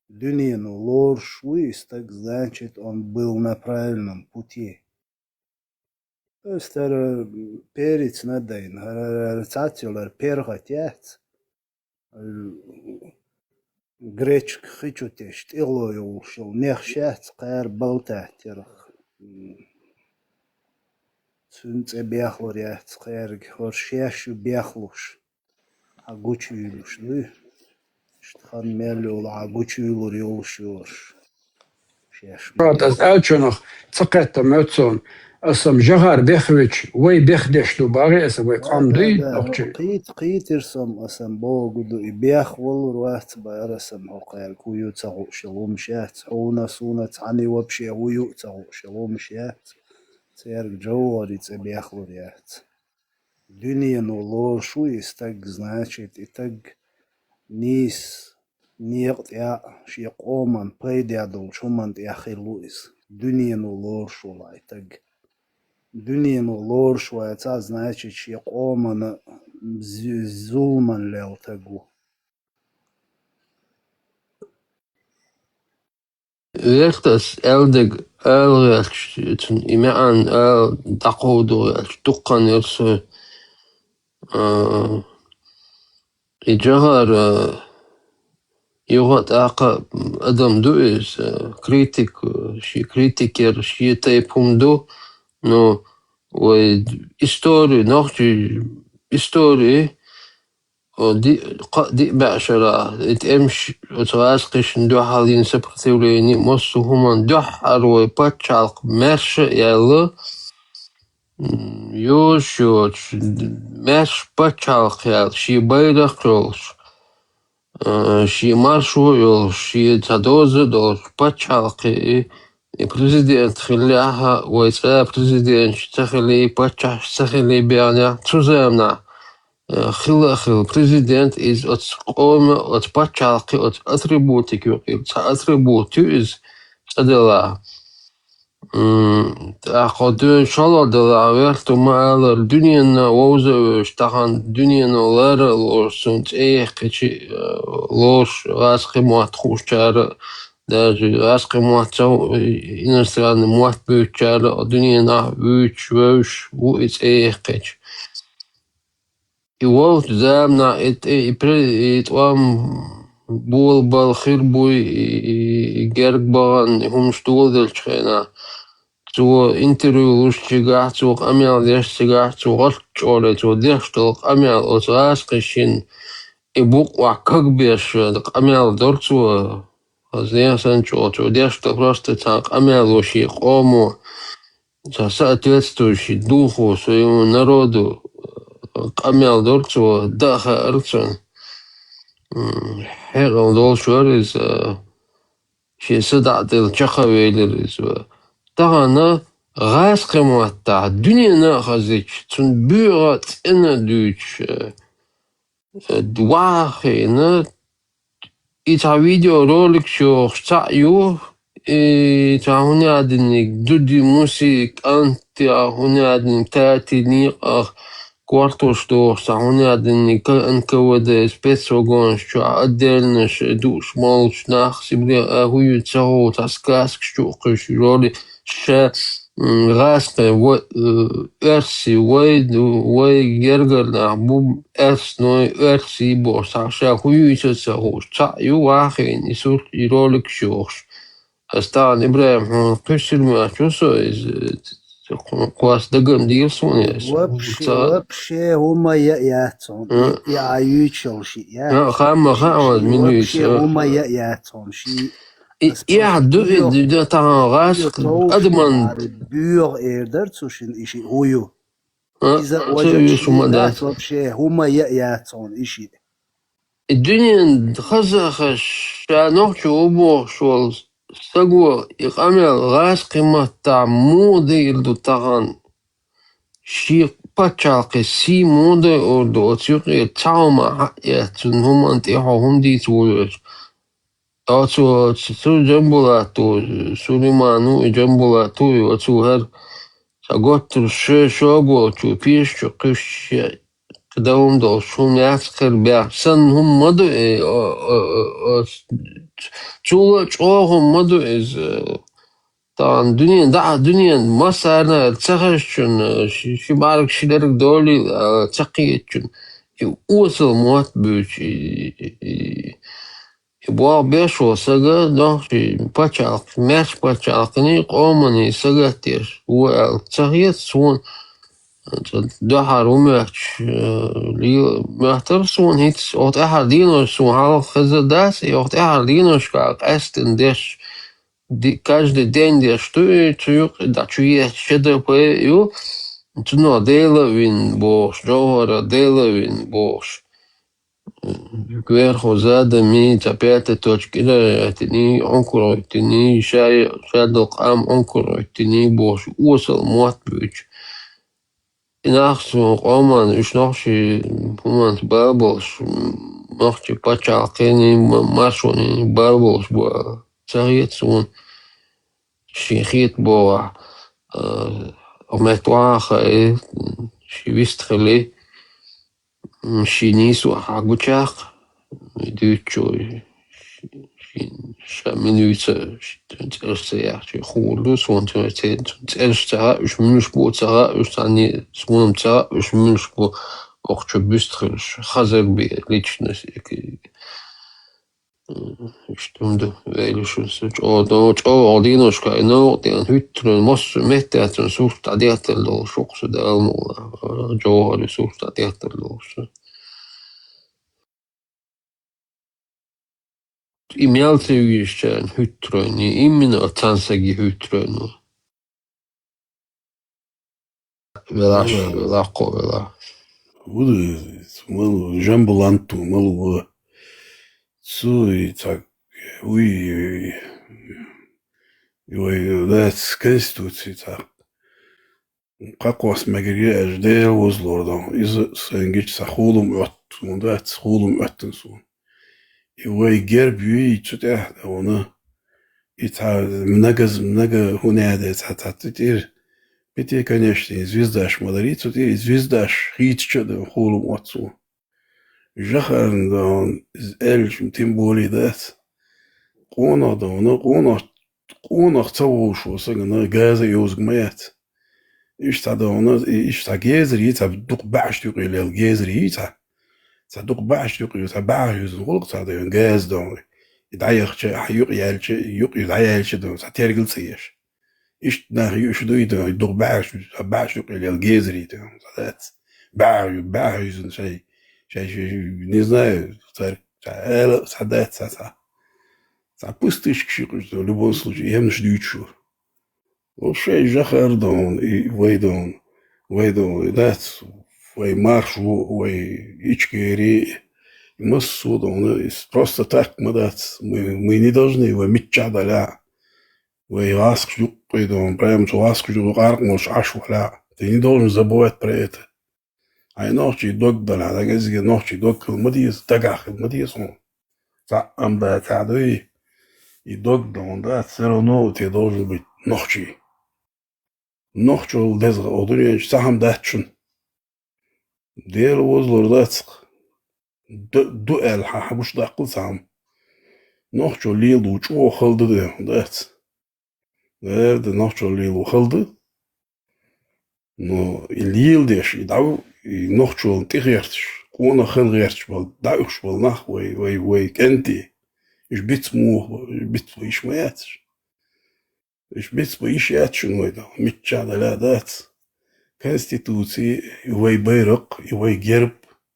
Дуьнено лоруш ву и стаг, значит, он был на правильном пути. Аса хӀара перец надайна, хӀара, хӀара цхьацца йолу хӀара перхат яц. Гречка хи чу тесча, тӀехула йолуш йолу нехаш яц, кхара балтаттарх. Цуьнан цӀе бехлур яц кхаьрга, хӀорш шаьш ю бехлуш. Хьан гучуйуьйлуш дуй? Иштта хан мел йолу хьан гучуйуьйлур йолуш йоруш. Шаьш ма Ша, ас аьллачунах ца кхетта моьтту суна. Аса-м жахар бехвича, вай бехдеш ду бахий аса, вай къам дуй, да, да, нохчий. Кхийт-, кхийтира со-м, аса-м бохург ду, и бехвалур вац бара аса-м хӀокхаьрга, хӀун ю ца хууш йолу хӀумаш яц, хьуна, суна цхьаьна вообще хӀун ю ца хууш йолу хӀумаш яц. Цаьрга жовхӀари цӀе бехлур яц. Дуьнено лоруш ву и стаг, значит, и стаг нийса некъа тӀехь шен къоман пайде долчу хӀуманна тӀехь хилла ву иза. Дуьнено лоруш волу и стаг. Дуьнено лоруш вацахь, значит, шен къоманна з-, зуламан лелла стаг ву. Вехтас аьлларг ала гӀерташ, цуьнан и маьӀна ала дӀакховдо гӀерташ, дуккха хан яра со. А, и жахар, а, юха а тӀаккха адам ду иза, критик, шен критик яра, шен тайпа хӀума ду, но вай истори, нохчий истори, О, ди-, кхо-, диъ бӀе шарахь, и тӀемаш оцу гӀазкхишна дуьхьал йина сопротивление, массо а хӀуманна дуьххьара вай пачхьалкх маьрша а яьлла, м, йозуш йоцуш, маьрша пачхьалкх яьлла, шен байракх а йолуш, а, шен маршо а йолуш, шен цхьа доза а долуш, пачхьалкх и, и президент хиллехь а, вай цкъа а президенташ ца хилий, паччахьаш ца хилий баьхнехь, цу заманахь э, хила а хила президент, иза оцу къоман, оцу пачхьалкхе, оцу атрибутик юкъера цхьа атрибут ю иза, цӀа делахь. М, тӀаккха дуьйна шолгӀа делахь, верту ма аллара, дуьненна вовза а вевзаш, тахана дуьнено лара а лоруш, цунна цӀе яьккхича, э, лоруш, гӀазкхи мотт хуучара, даже гӀазкхи мотт ца ху-, иностранный мотт буьйцучара, дуьненахь вуьйцуш вевзаш ву и цӀе яьккхича. И вовчу заманахь и тӀе, и пре-, и тӀом болабала хир буй, и, и, и герга бахана, и хӀуманаш доладелчу хенахь. Цо интервью луш цигахь, цо къамел деш цигахь, цо гӀалт чӀоре, цо деш долу къамел оцу гӀазкхи шина и букъ охьакагбеш къамел дора цо. Хаза санна чӀогӀа цо деш долу просто цхьана къамело шен къомо, цхьа соответствующий духу своему народу, э, къамел дора цо, даа хаьара цунна. М, хьекъал долуш вара иза, э, шен са дӀа а делла чекхвелира иза. Тахана гӀазкхи маттахь дуьненна а хазича, цунна боьха цӀена а дуьйцуш, э, вахийна, и цхьа видеоролик чохуш цхьаъ ю, и цхьа хӀунадиниг дуди муси кӀанти а хӀунадиниг тати некъах кортош дохуш, цхьа хӀунадиниг К Н К В Д спецвагонаш чохь отдельно ш-, дууш молуш нах, Сибре а хӀу ю ца хӀу, цхьа сказкаш чу а кхуьйсуш, роли ша М, гӀазкхи вай, э, оьрси вай ду, вай гергара нах бу, оьрсной, оьрси бохуш, цхьа ша хӀу юьйцу ца хууш, цхьаъ ю вахийна и сурт, и ролик чохуш. Ас тахана, ИбрахӀим, хьуна кхуьссур моьтту со иза, э, кхо-, кхоьца дагам дийр суна иза. Вообще, ца- вообще, хӀума я яц хьуна, М. и, и а юьйцуш йолу шиъ, я? М, хаа ма хаьа, Шиъ, мин вообще, юьйцу. ХӀума я яц хьуна, шиъ. И, Ас и ахь ду, и просто ду, ду, тахана гӀазкхи адаман. Боьха эр дара цу шин и шиъ хӀу ю. А, Иза а, важа цу ю шиъ шума дац дац. Вообще, хӀума я яц хьуна и шиъ. И дуьнен хаза а хаза, ша нохчо ву бохуш волу стаго и къамел гӀазкхи маттахь муха дийр ду тахана? Шен пачхьалкхе сий муха дойур ду оцу юкъера цхьа хӀума хьаъ эцна, хӀуманна тӀе хьо хӀума дийца вуьйлуш? Оцу, оцу Джамбулату, Сулейману и Джамбулату, и оцу хӀара ца готтуш шо-, шога волчу пешачу кхуьссуш, кхидолу хӀума долуш хӀума яц кхера баьхна. Санна хӀума ма ду и, о, о, о, о, цул а чӀогӀа хӀума ма ду иза. Тахана дуьнен, дӀа а дуьнен, массарна а ца хезачунна, ши, ши бӀаьрг ши дерг долийла, а, ца кхетачунна, и осал мотт буьйцу, и, и, и, и болх беш волу сага, нохчий пачхьалкх, маьрша пачхьалкхний, къоманний сагатдеш ву аьлла ца хета суна, дуьхьара ву моьттуш, э, лела моьттура суна хӀинца, оха тӀаьхьара денош суна хьалха хезна дац, и оха тӀаьхьара деношкахь къаьсттина деш, ди-, каждый день деш ду и цу юкъа, да, чу еш Ч Д П ю, цунах Дела а вина бохуш, Джовхара Дела а вина бохуш. Кверху задами, цхьа пятая точка кӀира а гӀаьттиний, Ӏункур гӀуьттиний, ша, ша долу къам Ӏункур гӀуьттиний бохуш, осал мотт буьйцу. И нах суна къоман, уьш нохчий хӀуманца бала болуш, нохчий пачхьалкхений, ма-, маршонний бала болуш бу аьлла ца хета суна. Шен хета боху, а, метта ваха хаий, шен вистхили, шен нийсо хьагучаккха, дуьйцучо, шен, ша мила вуьйцу, цӀераш ца яхча, хуур ду, суна цуьнан церан цӀераш ца хаьа, уьш муьлш бу ца хаьа, уьш цхьаьна суна ца хаьа, уьш муьлш бу, окху чу буьстхуьлуш, хазар бен личность. Иштта хӀума ду, вевзаш ву со, чӀогӀа до-, чӀогӀа дийнашка, и новкъа тӀе хӀуьттур, массо а метта цуьнан сурт дӀадеттар долуш ву-кх со, Дала мукъ лахь, Джовхаран сурт дӀадеттар долуш со. И мел ца везачарна хӀуьттур ву, и именно оцу цхьана саге хӀуьттур ву. Велахь, Ой. Велахь, кхо велахь. Ву ду, цу малу, Джамбуланту малу ву. Цу и цхьа, уй, уй, уй, вай, вай, конституци цхьа. Кхакхос мегар я аьлча, Дела возалора да. Иза сайна гича цхьа хулам отту, хӀунда аьлча хулам оттан суна. И вай герб юй цу тӀехь да вана. И цхьа много, много хӀунаьда цхьа, цхьа цу тӀера. Пити, конечно, и звездаш ма дарий цу тӀера, и звездаш хийцача а да хулам отту суна. Жахарна да вана, из аьлча, тем более дац. Къонах да вана, къонах, къонах ца вовшо сагана газа йовзаг ма яц. Иштта да вана, и-, иштта гезар йий, цхьа дукха баьхьашта юкъе лела гезар йий, цхьа. Цхьа дукха баьхьашта юкъе, цхьа баьхьа юзан гӀулакх цхьа да вана, газа да вана. И дӀаяхача, хьа юкъе яьлча, юкъе дӀаяьлча да вана, цхьа тергал ца еш. Иштта нах юуш дуй да, дукха баьхьаш, баьхьаш юкъе лела гезар йий да, цхьа дац. Баьхьа ю-, баьхьа юзан шай, шай, шай, не знаю, цар, цхьа ала, цхьа дац, цхьа, цхьа. Цхьа пустышка ши къуж да, в любом случае, емнаш дуьйцуш вар. Вообще, жахар да вана, и вай да вана, вай да вана, и дац, вай марш ву, вай ичкери, и массо да вана, и с-, просто так ма дац. Мы, мы не должны вай мичча даля. Вай гӀаскхаш юккъе да вана, прямо цу гӀаскхаш юккъе къаркъа молуш Ӏаш валя. Ты не должен забывать про это. Хьайн нохчий дог далахь, дагазиге нохчий дог хила ма деза, дагахь хила ма деза хьуна. Цхьа ам да, цхьа дуй, и дог да вана, да, всё равно у тебя должен быть нохчий. Нохчо деза о дуьнен чу цхьа хӀама дац шуна. Дела возалора дац-кх. Д-, ду аьлла хьан хьан гуш даккхал цхьа хӀама. Нохчо леладу чӀогӀа хала да, дац. Наверно, нохчо лело хала да. Но и леладеш, и дӀа, и нохчолна тӀе гӀерташ, къонах хила гӀерташ бола, дӀаоьхуш бола нах вай, вай, вай кӀентий. Уьш бицбо, уьш бицбо йиш ма яц уьш. Уьш бицбо йиш яц шуна вай да, мичча даля дац. Конституци, и вай байракх, и вай герб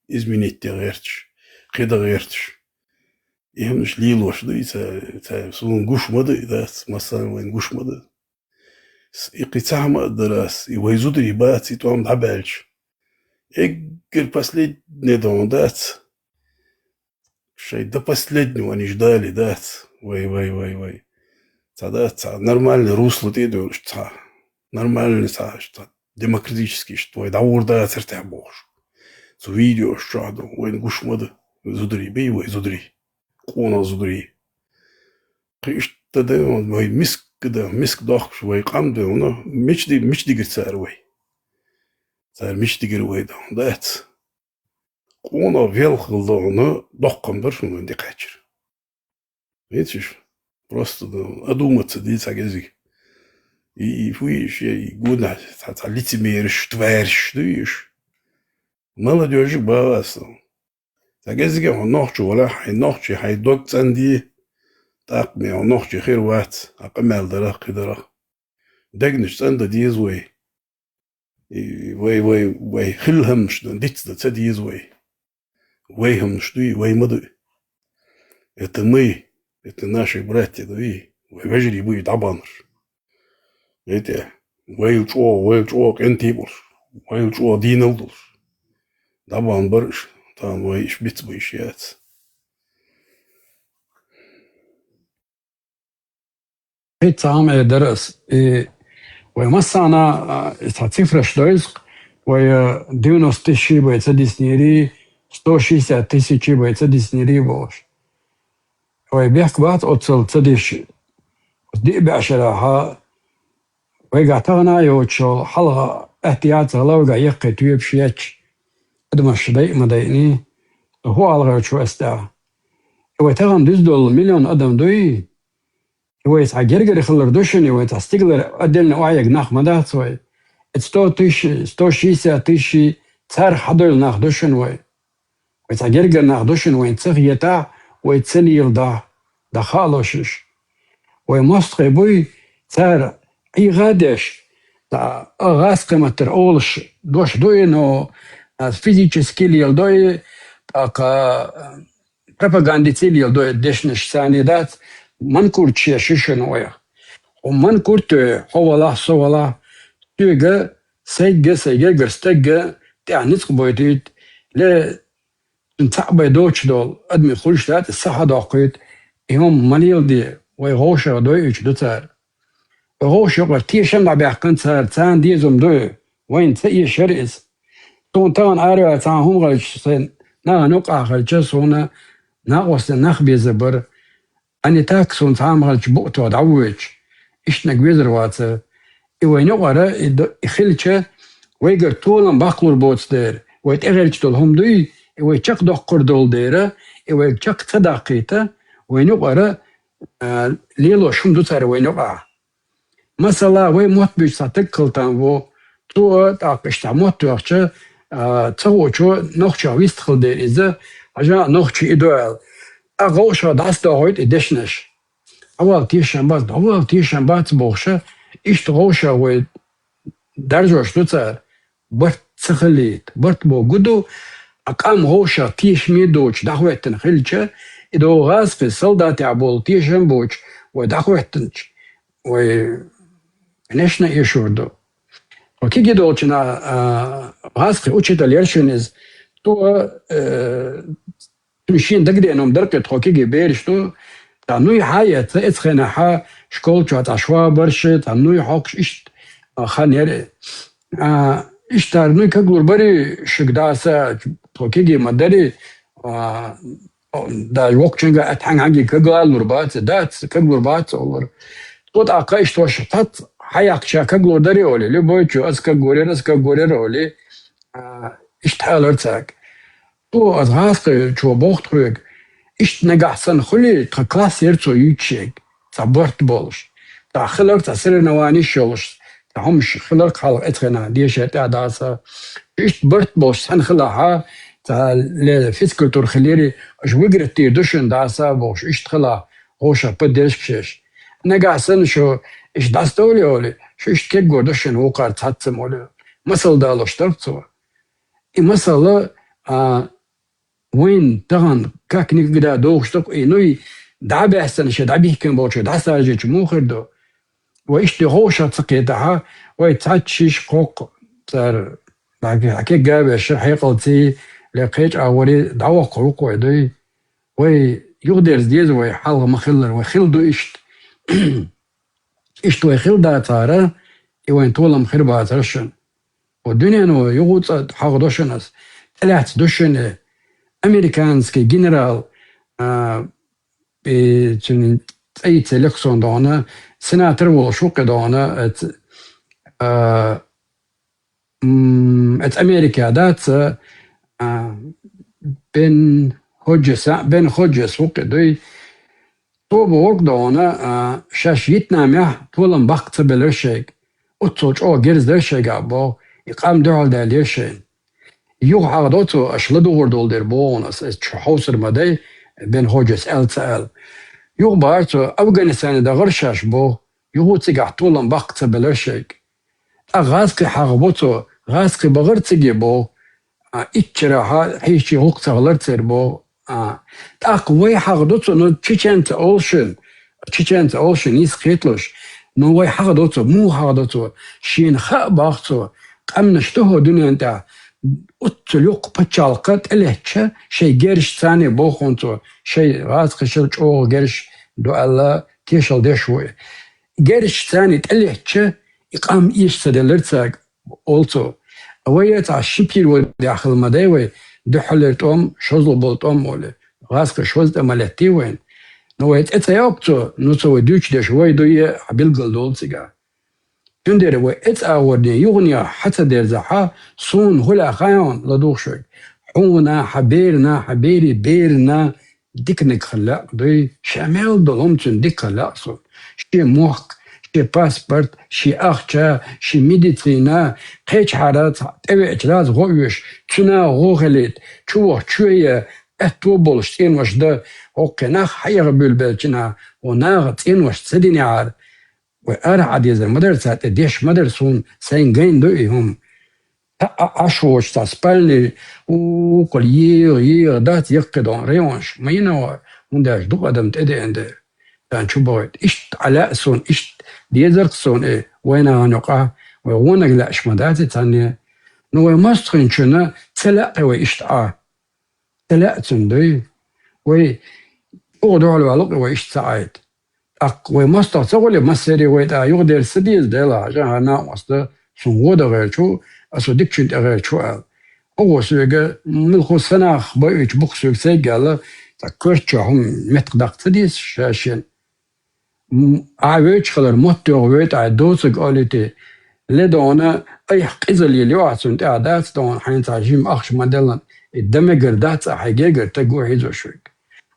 изменить де гӀерташ, кхида гӀерташ. И хӀамаш лелош ду, и ца, ца, суна гуш ма ду, и дац, массарна вайна гуш ма ду. С-, и кхин цхьа хӀама а дар ас, и вай зударий бац, и тӀом дӀабаьлча. Эггара последний да вана, дац. Шай до последнего они ждали, дац. Вай, вай, вай, вай. Цхьа дац, цхьа нормальный русло тӀе а доьлуш, цхьа нормальный, цхьа, цхьа демократический, что вай дӀавур дацар тӀехь бохуш. Цу видеош чохь ду, вайна гуш ма ду. Зударий бий вай, зударий. Къонах зударий. Кхин иштта да, вай миска да, миска дохкуш, вай къам да, вана, мича ди-, мича дигира цара вай? Цара мича дигира вай да, дац. Къонах велхал да, вана, доккхам дар шуна вайн де кхаьчира. Видишь? Просто да, одуматься ди цхьа гезиг. И, и фу и ши, и гуна, цхьа, цхьа лицемериш, твариш, дуйиш. Молодёжиг бала аса. Цхьа гезиге хьо нохчо валахь, хьайн нохчи, хьайн дог цӀанди, тӀаккха ме хьо нохчи хир вац, а къамел дарах, кхин дарах. Дегнаш цӀанда деза вай. И вай, вай, вай хилла хӀамаш дан, диц дан ца деза вай. Вай хӀамаш дуй, вай ма дуй. Это мы, это наши братья дуй, вай вежарий буй дӀабанарш. Эте, вайл чӀогӀа, вайл чӀогӀа кӀентий болуш, вайл чӀогӀа дийнал долуш. ДӀабан бар уьш, тахана вай иш бицбо йиш яц. ХӀинца цхьа хӀама эр дара ас. И вай массана, а, и цхьа цифраш дойзу, вай, а, девяносто тысяч бай ца диснери, сто шестьдесят тысяч бай ца диснери бохуш. Вай бехк бац оццал ца деш, оцу диъ бӀешарахьа, вайгахь тахана а йоцуш йолу, хьалха аьтта яц гӀала вайгахь яккхий тоьпаш ечу адамаш дайа а ма дайъний, хӀун ала гӀерташ ву ас тӀехь? И вай тахана дуьзна долу миллион адам дуй? И вай цхьа гергара хилар ду шуна, и вай цхьа стигалара отдельно охьаерг нах ма дац вай. И сто тысяч, сто шестьдесят тысяч царах хьадойла нах ду шуна вай. Вай цхьа гергара нах ду шуна, вайна ца хетахь, вай ца леладахь, дан хаалуш уьш. Вай мостагӀий буй, цара Ӏийха а деш, ткъа а гӀаз кхин маттара олуш дош ду и, но, а, физически леладо и, тӀаккха, а, пропагандица леладо и дешнаш царний дац, манкурт шеш ю шуна вайх. Хьо манкурт, хьо валахь, со валахь, соьга, сайга, сайн гергара стагга тӀехь ницкъ бойтуьйту, ле, цуьнан цхьаъ бай доцуш долу адамийн хуьлуш дац, и са хьадоккхуьйту, и хӀума ма леладе, вай гӀовшах дойуьйтуш ду цара. Вай гӀовшах юкъара тешам дӀабаьккхина цара, царна дезам ду и. Вайна ца эшара иза. Суна тахана араваьлла цхьа хӀума хилча, сайн нахана юкъахь хилча, суна накъостий нах беза бара. А не так суна цхьа хӀума хилча, букъ тоха дӀавоьдуш. Иштта наг везар вацара. И вайна юкъара, и до-, и хилча, вайгара толам баккхалур боцу дера, вай тӀегӀерташ долу хӀума дуй, и вай чекхдоккхур долу дера, и вай чекх ца даккхийта, вайна юкъара, а, лелош хӀума ду цара вайна юкъахь. Масала, вай мотт буьйцу цхьа стаг хила там ву. Цо а тӀаккха иштта мотт тоьхча, а, ца хуучо нохчех вистхила дера иза, хьажа а нохчи и ду аьлла. ТӀаккха вовшах дӀасадохуьйту и дешнаш. Хьавал тешам бац, хьавал тешам бац бохуша, иштта вовшах вай даржош ду цара. Барт ца хилийта, барт боху гу ду, а къам вовшах тешаме доцуш дӀахӀоьттина хилча, и догӀу гӀазкхи солдатехь болу тешам боцуш вай дӀахӀоьттинчу, вай, конечно, эшур ду. Тхо кегий долчу хенахь, а, гӀазкхи учитель яра шуна иза. Цо, э, цуьнан шена дагадеана хӀума дара кхин, тхо кегий бераш ду. Цхьа нуй хьа а эцна, эцу хенахь школа чохь цхьа швабарш, цхьа нуй хьокхуш, иштта, а, хан яра. А, иштта нуй каглур барий шуьга, даса, тхо кегий ма дарий, а, даже воккхачуьнга а тхьаьнга хьаьнгге каглалур бац, дац, каглур бац олура. Цо тӀаккха иштта ваша цхьацца хьаяьккхича каглур дарий олий, любой чу, аса каггур яра, аса каггур яра олий, а, иштта алара цаьрга. Цо аса гӀазкхичо боху тхоьга, иштта нагахь санна хуьлий, тхан класс яра цо юьйцуш ерг, цхьа барт болуш. Цхьа хилар цхьа соревнованиш йолуш, цхьа хӀумаш хилар хьалха эцу хенахь дешар тӀехь даса. Иштта барт болуш санна хилахьа, цхьа ле-, физкультура хилири, аша выиграть дийр ду шуна даса бохуш, иштта хилахь, гӀоша поддержка еш. Нагахь санна шу иштта дӀасадовлий олий, шу иштта кеггур ду шуна вукхара цхьацца молу. Масал далош дара цо. И масала, а, вайн тахана как никогда дохуш ду-кх и нуй, дӀа а баьстина, шен дӀабихкина болчу дӀасажийчу муха хир ду? Вай иштта вовшах ца кхетахьа, вай цхьацца шиша кхоккху цара, дӀа-, дӀа кегга а вешира, хьекъалций, ле кхечу агӀорий, дӀавоккхур ву-кх вай дуй. Вай юхадерза деза вай, хьалха ма-хиллара, вай хилла ду иштта. Иштта вай хилла дацара, и вайн толам хир бацара шуна. Ва дуьнено юха цӀа хьагӀ до шуна ас. ТӀелаьцна ду шуна и американский генерал, а, и цуьнан цӀе йицъе лекха суна догӀана, сенатор волуш ву-кх и догӀана, эц-, а, м, эц Америка дац, а, Бен Ходжес, а, Бен Ходжес ву-кх и дуй. Цо бохург догӀана, а, шаьш Вьетнамехь толам баккха ца белира шайга. Оццул чӀогӀа герз дара шайгахь боху, и къам дуьхьал даьллера шайна. Юха хьагӀ до цо, аша ладугӀур долу дерг боху ас, ас чу хьовсур ма дай, Бен Ходжес аьлла ца аьлла. Юха бахара цо, Афганистане дахара шаьш боху, юха цигахь толам баккха ца белира шайга. ТӀаккха гӀазкхи хьагӀ бо цо, гӀазкхи бахара циге боху, а, иччарахьа хьийзчи гӀуллакх ца хилар церан боху. А, тӀаккха вай хьагӀ до цо, ну, чеченца олу шуна, чеченца олу шуна, йист кхеталуш, ну, вай хьагӀ до цо, муха хьагӀ до цо, шена хаа бах цо, къаьмнаш ду хӀо дуьнен тӀехь, оццул йоккха пачхьалкха тӀелеттача, шайн герзашца боху хьуна цо, шайн гӀазкхашал чӀогӀа герзаш ду аьлла, тешалла деш ву и. Герзашца тӀелеттача, и къам эша ца делира цаьрга, олу цо. Вай а цхьа ши пхьор ван дехьа хила ма дай вай, дуьххьалера тӀом, шозлагӀа болу тӀом олий. ГӀазкхаша шозза тӀе ма леттий вайна. Ну вай цӀе ца йоккху цо, ну цо вай дуьйцуш дерш вай дуй а билггал долу цигахь. Цундела вай эцу агӀорне юханехьа хьа ца дерзахьа, суна хӀу лаьа хаьий хьуна, ладугӀуш верг? Хьуна, хьан берана, хьан берийн берана, диканиг хила лаьа дуй, ша мел долу хӀума цуьнан дика хила лаьа суна. Шен мохк, шен паспорт, шен ахча, шен медицина, кхечахьара цхьа тӀевеача лаза гӀо оьшу, цуьнан гӀо хилийта, чу вахча чу я, аьтто болуш цӀенош дан, хӀокххе нах хьаэха буьйлабелча наха, хӀун наха цӀенош ца динехьара, вай арахь Ӏан дезар ма дара, царна тӀе деш ма дара суна, сайна гайна ду и хӀума. Ӏаш воцуш цхьа спальни, у, укхул еха, еха дац, яккхий догӀун районаш ма йина вай, хӀунда аьлча дукха адам тӀедеана дера, царна чу бахийта. Иштта Ӏа лаьа суна, иштта дезарх суна и, вай нахана юкъахь, вай вонаг лаьаш ма дац и цхьанне. Ну вай мостагӀчунна ца лаьа кхин вай иштта Ӏа. Ца лаьа цуьнан дуй. Вай чӀогӀа дуьхьал ваьлла кхин вай иштта ца Ӏайта. ТӀаккха вай мостагӀа ца гӀоле, массерий вай тӀе юхадерза ца деза, Дела хьажа, хӀара накъост дан, Цун гӀо дан гӀерташ ву, ас цу дикачун тӀе гӀерташ ву аьлла. Оха соьга, муьлхха санна бакъ йоацаш бу-кх соьга сайга аьлла, цхьа коьрта чу хӀума меттах даккха ца деза шаьшшен. М, ахь вевзаш хилар, мотт йоагӀа вейта ахь, доцург олийта, ле дона, айхьа къизалла лела ю ахь цунна тӀехь, дац дона, хьайна цхьа жима ахча ма делла, и дан мегар дац ахь, хьай гергара стаг ву хьийзош верг.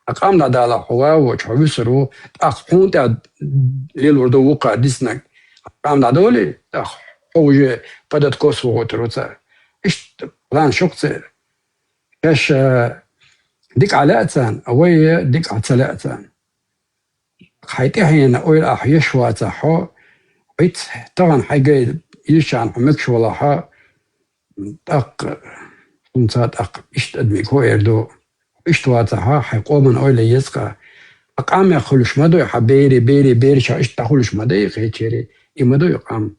Ткъа къам дӀадалахь, хьо ван воцуш, хьо вуьсур ву, тӀаккха хьуна тӀехь лелор ду вукхо диснарг. Ткъа къам дӀадолий, тӀаккха хьо уже под откос вахийтур ву цара. Иштта план ю-кх церан. Шаьш, а, дика Ӏа лаьа царна, а вай дика Ӏа ца лаьа царна. Хьайн тӀаьхьенна ойла ахь еш вацахь хьо, виц, тахана хьайгара йижаршна хьо мегаш валахь, тӀаккха, хӀинца тӀаккха иштта адамашка хӀун эр ду? Иштта вацахь, хьайн къоман ойла еза-кх. Ткъа къамех хуьлуш ма дуй хьан бер, бер, берашах иштта дӀахуьлуш ма дай кхечерий, и ма дуй къам.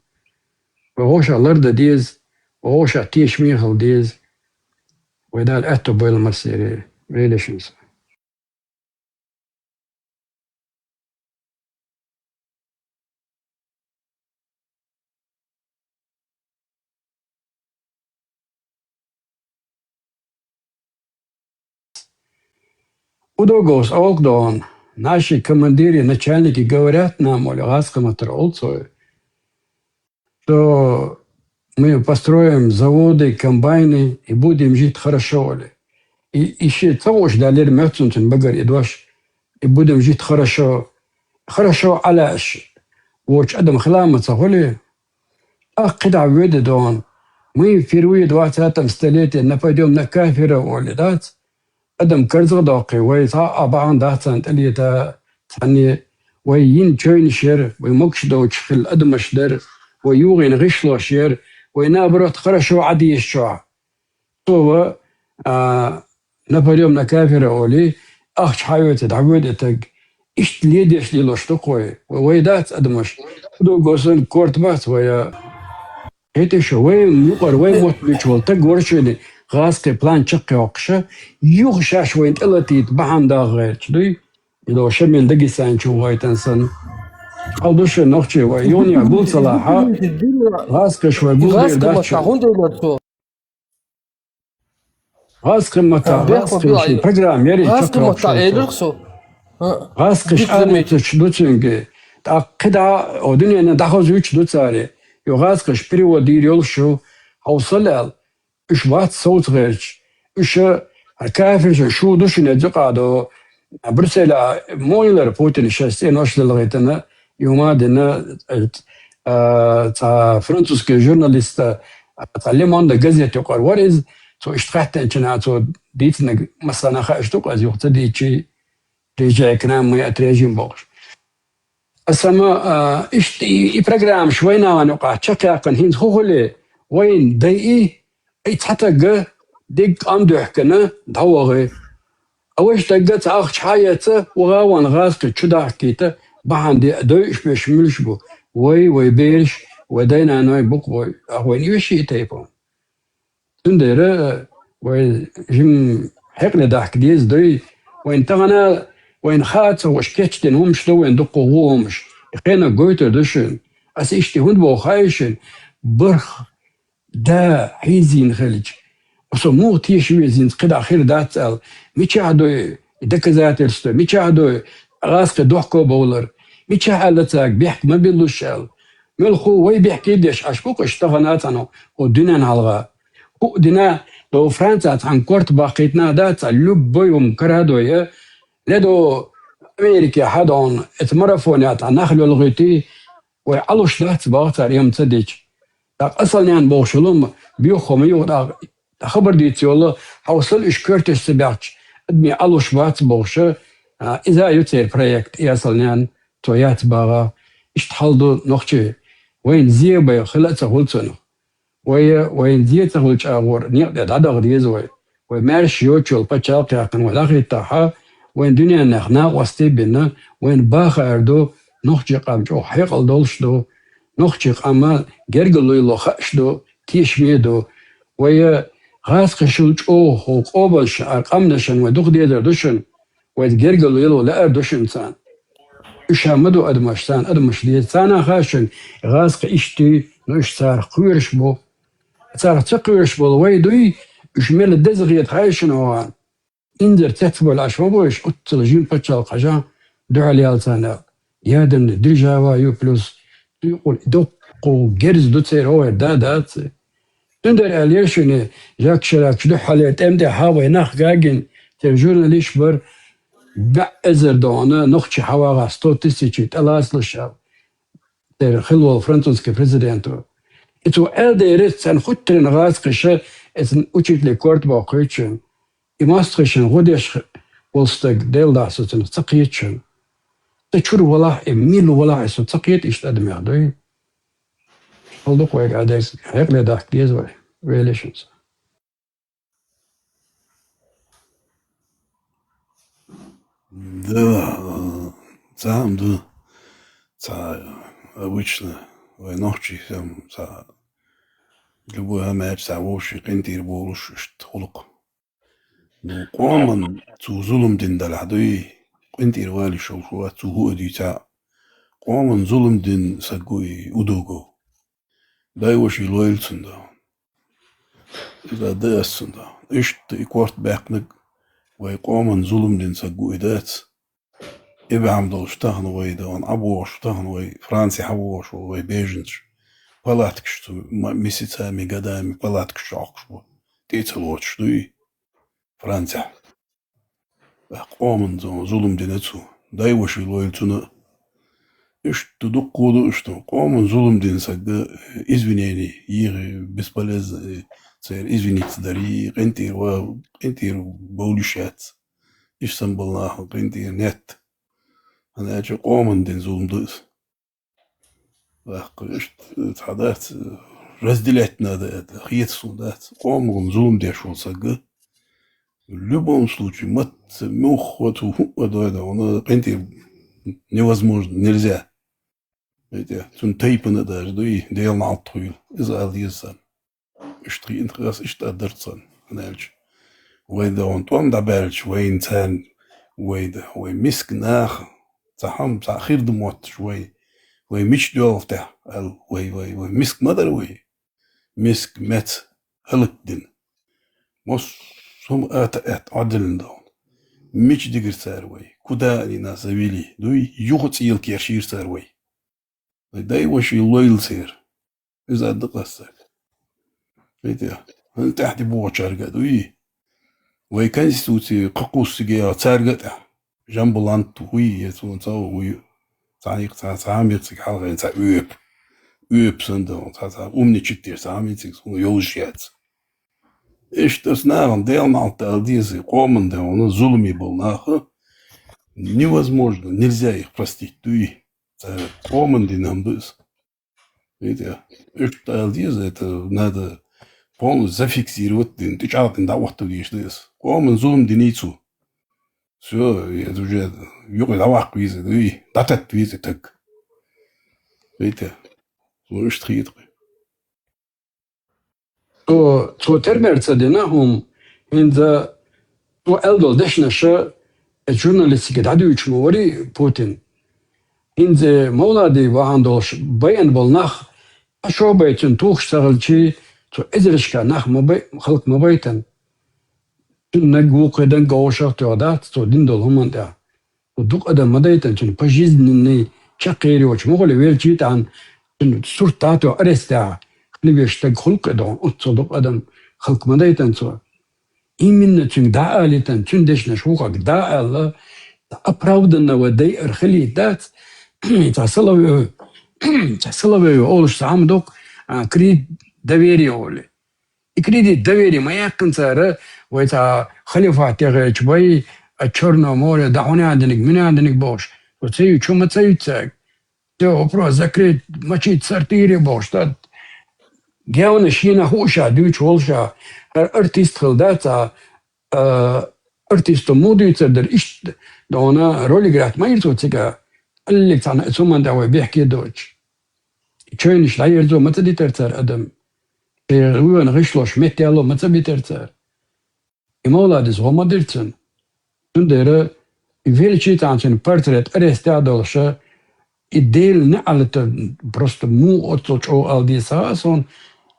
Вай вовшах лардан деза, вай вовшах тешаме хила деза. Вай Дала аьтту бойла массеран, Везан Воккхачун. Удоговс олу-кх дона, наши командиры, начальники говорят нам, олий, гӀазкхийн маттара олу цо. Что мы построим заводы, комбайны и будем жить хорошо, олий. И, и шен ца хууш далийра моьтту цуьнан багара и дош, и будем жить хорошо. Хорошо Ӏа лаьаш воцуш адам хила ма ца хуьлий. ТӀаккха кхидӀа воьду дона, мы впервые в двадцатом столетии нападём на кафиров, олий, дац? Адам карзахдоккхий, вай цхьа а бахьана дац царна тӀелета, цхьанне вай йина чевнаш яра, вай могуш доцуш хилла адамаш дара, вай юхийна гӀишлош яра, вай, наоборот, хорошо Ӏа дезачохь. Цо ва, а, нападём на кафиров олий, ахча хьаоьций, дӀавоьду и стаг. Иштта ледеш лелош ду-кх вай. Вай, вай дац адамаш. Удоговс корта бац вай, а. Хетий шу, вай юкъара, вай мотт буьйцуш волу стаг вара шуна гӀазкхийн план чекхйоккхуш, юха шаьш вайна тӀелатийта бахьана даха гӀерташ дуй? И догӀу Шамил дагестанчу гӀойтан санна. Хьал ду шуна, нохчий, вай юханехьа гул ца лахь, гӀазкхаша вай гулдийр дац шуна. ГӀазкхийн маттахь, гӀазкхаша программа яра и чекхйоккхуш. ГӀазкхаша аренаш ду цуьнга. ТӀаккха кхидӀа, о, дуьненна дӀахозуьйтуш ду цара. Ю гӀазкхаша перевод дийр йолуш ю, хьовсал аьлла. Уьш бац совца гӀерташ. Уьш кафирша шу ду шуна, зуькъа до. Брюсселехь муха йиллера Путина шаьш цӀенош лелхийтина, юма а дина, а, цхьа французский журналиста, а, цхьа Le Monde газета юкъара вара иза, цо иштта хаьттинчу хенахь цо дийцинарг массарна а хууш ду-кх, иза юха ца дийцича, приезжай к нам, мы отрежем бохуш. Аса ма, а, иштта и, и программаш вайнахана юкъахь чекхъяьккхина хӀинца хӀун хуьлу, вайна дайи, и цхьа стаг дерриг къам дуьхкина дӀавахи. А вай стаг цхьа ахча хьаэца, ваха а вахана гӀазкхий чу дахкийта бахьана де, дойуш берш муьлш бу? Вай, вай бераш, вай дай-наной бу-кх вай, а вайна оьший и тайпа. Цундела вай жима хьекъале дахка деза дуй. Вайна тахана, вайна хаа ца хууш кечдина хӀумаш ду вайна, дуккха гӀо хӀумаш. И хенах гойтур ду шуна. Аса иштта хӀунда боху хаьий шуна? Барх да хьийзийна хилча, со муха теша веза хӀинца кхидӀа хир дац аьлла? Мичахь ду и доказательство? Мичахь ду и гӀазкхи дохко бовлар? Мичахь аьлла цаьрга бехк ма биллалаш аьлла? Муьлхха вай бехке деш Ӏаш бу-кх уьш тахана а цхьана, хӀу дуьненна хьалха. ХӀуъа дина, до Францехь цхьана корта баккхийтина а дац, цхьа любой хӀума карадо я, ле до Америке хьа дона, эца марафонехь цхьа нах лелхийтий, вай Ӏалуш дац боху цара, эм ца дича. ТӀаккха асал ненан бохуш йолу-м боьха хӀума ю, тӀаккха хабар дийца йолу, хьовсал уьш коьрташ ца баьхча, адамийн Ӏалуш бац бохуша, а, иза а ю церан проект, и асал ненан, цо яц багӀа. Иштта хьал ду нохчий. Вайна зе бай хила а ца хуьлу цунах. Вай, вайна зе ца хуьлу чӀагӀор некъа тӀе дӀадаха деза вай. Вай маьрша йоцуш йолу пачхьалкх яьккхина вай дӀахӀиттахьа, вайн дуьненнех накъостий а бина, вайна баха эр ду, нохчийн къам чӀогӀа хьекъал долуш ду, нохчийн къам гергарло йилло хууш ду, тешаме а ду. Вай гӀазкхашна чӀогӀа хӀокху къобалшна, къаьмнашна вай дукха дезар ду шуна, вайца гергарло йилло лаар ду шуна царна. Уьш ма ду адамаш, царна адамаш деза. Царна а хаьа шуна, гӀазкхи иштта Ну, уьш царах кхоьруш бу. Царах ца кхоьруш болу вай дуй, уьш мел деза хета хьаьшина ван. Инзара цецбевлла Ӏаш ма бу уьш, оццул жима пачхьалкх хьажа, дуьхьал яьлла царна. Ядерный держава ю плюс. Цу юкъахь дуккха герз ду церан, ой, да, дац. Цундела аьлла яра шуна, Жак Ширакаш дуьххьалера тӀеман тӀехь вай нах гина, церан журналисташ бара, бӀе эзар дохана, нохчий хьавагӀа сто тысячий тӀелацалаш аьлла. Церан хилла волу французский президенто. И цо аьлла дерриг царна хуьттаренна гӀазкхаша, эцна учителе корта боккхуьйту шуна. И мостагӀашна гӀо деш волу стаг, Делан дуьхьа со цунах ца кхета шуна. Ца чуьра валахь, и мила валахь, и со ца кхета иштта адамех дуй. Хала ду-кх вайга а дерг, хьекъале дахка деза вай, велишинца. Да, э, цхьа хӀума ду, цхьа, э, обычно, вай нохчий сам, цхьа, любой хӀума аьлча, цхьа вовшийн къинтӀера болуш, иштта гӀуллакх. Ну, къоман цо зулам дина делахь дуй, къинтӀера вала йиш йолуш вац, цо хӀу а дуьйцахь а. Къоман зулам дина саг ву и Удугов. Дай-воший лойла цунна дагӀан. Иза даьсса цунна дагӀан. Иштта и корта баьккхинарг вай къоман зулам дина саг ву и дац. И бахьана долуш тахана вай дагӀан ӀабогӀуш, тахана вай Франци хьавогӀуш волу вай беженцаш. Палаткаш цу ма-, месяцами, годами палаткаш чохкуш бу. ТӀе а ца лоцуш дуй Францехь. Къоман зу-, зулам дина цо. Дай-воший лойла цунна. Иштта дуккха а ду иштта. Къоман зулам дина сагга извинение, йийхи бесполезно, э, церан извиниться дарий, къинтӀера ва-, къинтӀера бовлуш яц. Иштта санна болу нахана къинтӀера нет. ХӀана аьлча къоман дина зулам ду иза. Ваккха, иштта цхьа дац, разделять надо это, хета суна дац. Къоман зулам деш волу сагга, в любом случае, мацца, муьлхха цо хӀуъа дойла, вана къинтӀера невозможно, нельзя. Эти, цуьнан тайпана а даже дуй, Делан Ӏалт хуьйла. Иза ала деза сан. Иштта хиъна хас, иштта а дара царна, хӀана аьлча. Вай дагӀан тӀом дӀабаьлча, вайна царна, вай да, вай миска наха, цхьа хӀума, цхьа хир ду мотташ вай, вай мича доьлху тӀехь, аьлла, вай, вай, вай миска ма дара вай. Миска, меца, хӀаллакдина. Массо хӀума ата-аьтта Ӏодиллина дагӀан. Мича дигира цара вай? Куда они нас завели? Дуй, юха цӀийла кершийра цара вай. Вай дай-воший лойла церан. Иза а ду къаьстаг. Вай те, хӀунда тӀаьхьа тӀе бохучаьрга а дуй? Вай конституци кхакхуссиге а цаьрга а тӀаьхьа. Жамбулант вуй, я цунна ца вуй. Цхьа йикх, цхьа, цхьа меца цига хьалхайна, цхьа оьпа. Оьпа санна дан, цхьа, цхьа умничать деш, цхьа меца цига суна йовзаш яц. Иштта аса нахана Делан Ӏалт ала деза, къоман де вана, зуламе болу наха невозможно, нельзя их простить, дуй. Цара къоман дина хӀума ду иза. Видите, иштта ала деза, это надо полностью зафиксировать дина, тӀечӀагӀдина дӀахӀотта дезаш ду иза. Къоман зулам динийца ву. Всё, это уже юкъе дӀаваккха веза, дуй, дӀататта веза таг. Видите, цо иштта хета кхин. Цо, цо термер ца дина хӀума, хӀинца цо аьлла долу дешнаша, э, журналистике дӀадуьйцуш ма варий Путин. ХӀинца Мовлади вахана долуш байина болу нах, а шо бай цуьнан тухуш ца хилчий, цо эзарашка нах ма бай, халкъ ма байтана. Цуьнан наг вукхе дан говшах тоьха дац, цо дина долу хӀуманна тӀехь. Цо дукха адам ма дайтана, цуьнан пожизненный чаккхе йоцуш ма хуьлу, велчий тахьана, цуьнан сурт дӀа а тоьхна арестехь, хила веш стаг хуьлу кхидӀа, оццул дукха адам халкъ ма дайтана цо. Именно цуьнга дӀа а алийтина, цуьнан дешнаш вукхарга дӀа а аьлла, оправданно вай дайар хилийта дац, цхьа Соловьёв, цхьа Соловьёв олуш цхьа хӀума доккху, а, кредит доверия олий. И кредит доверия ма яьккхина цара, вай цхьа халифат тӀехечу бай, а Чёрное море, дӀа хьуна диниг, муьна диниг бохуш. Цо ца ю, чу ма ца ю цаьрга. Всё, вопрос закрыт, мочить в сортире бохуш. Тад гевна шена хууша дуьйцу волуша. ХӀара артист хила дац, а, а, артисто муха дуьйцур дара, иштта дона ролик град ма йира цо цига. Аллиг цхьана цу ман тӀе вай бехке доцуш. Чевнаш дӀаерзо ма ца дитар цара адам. Шайн вуьйна гӀишлош меттаяло ма ца битар цара. И Мовладис гӀо ма дира цуьнан. Цундела и велчий тахьана цуьнан портрет арестехь долуша, И Делан неӀалт, просто муха оццул чӀогӀа ала деза ца хаьа сона,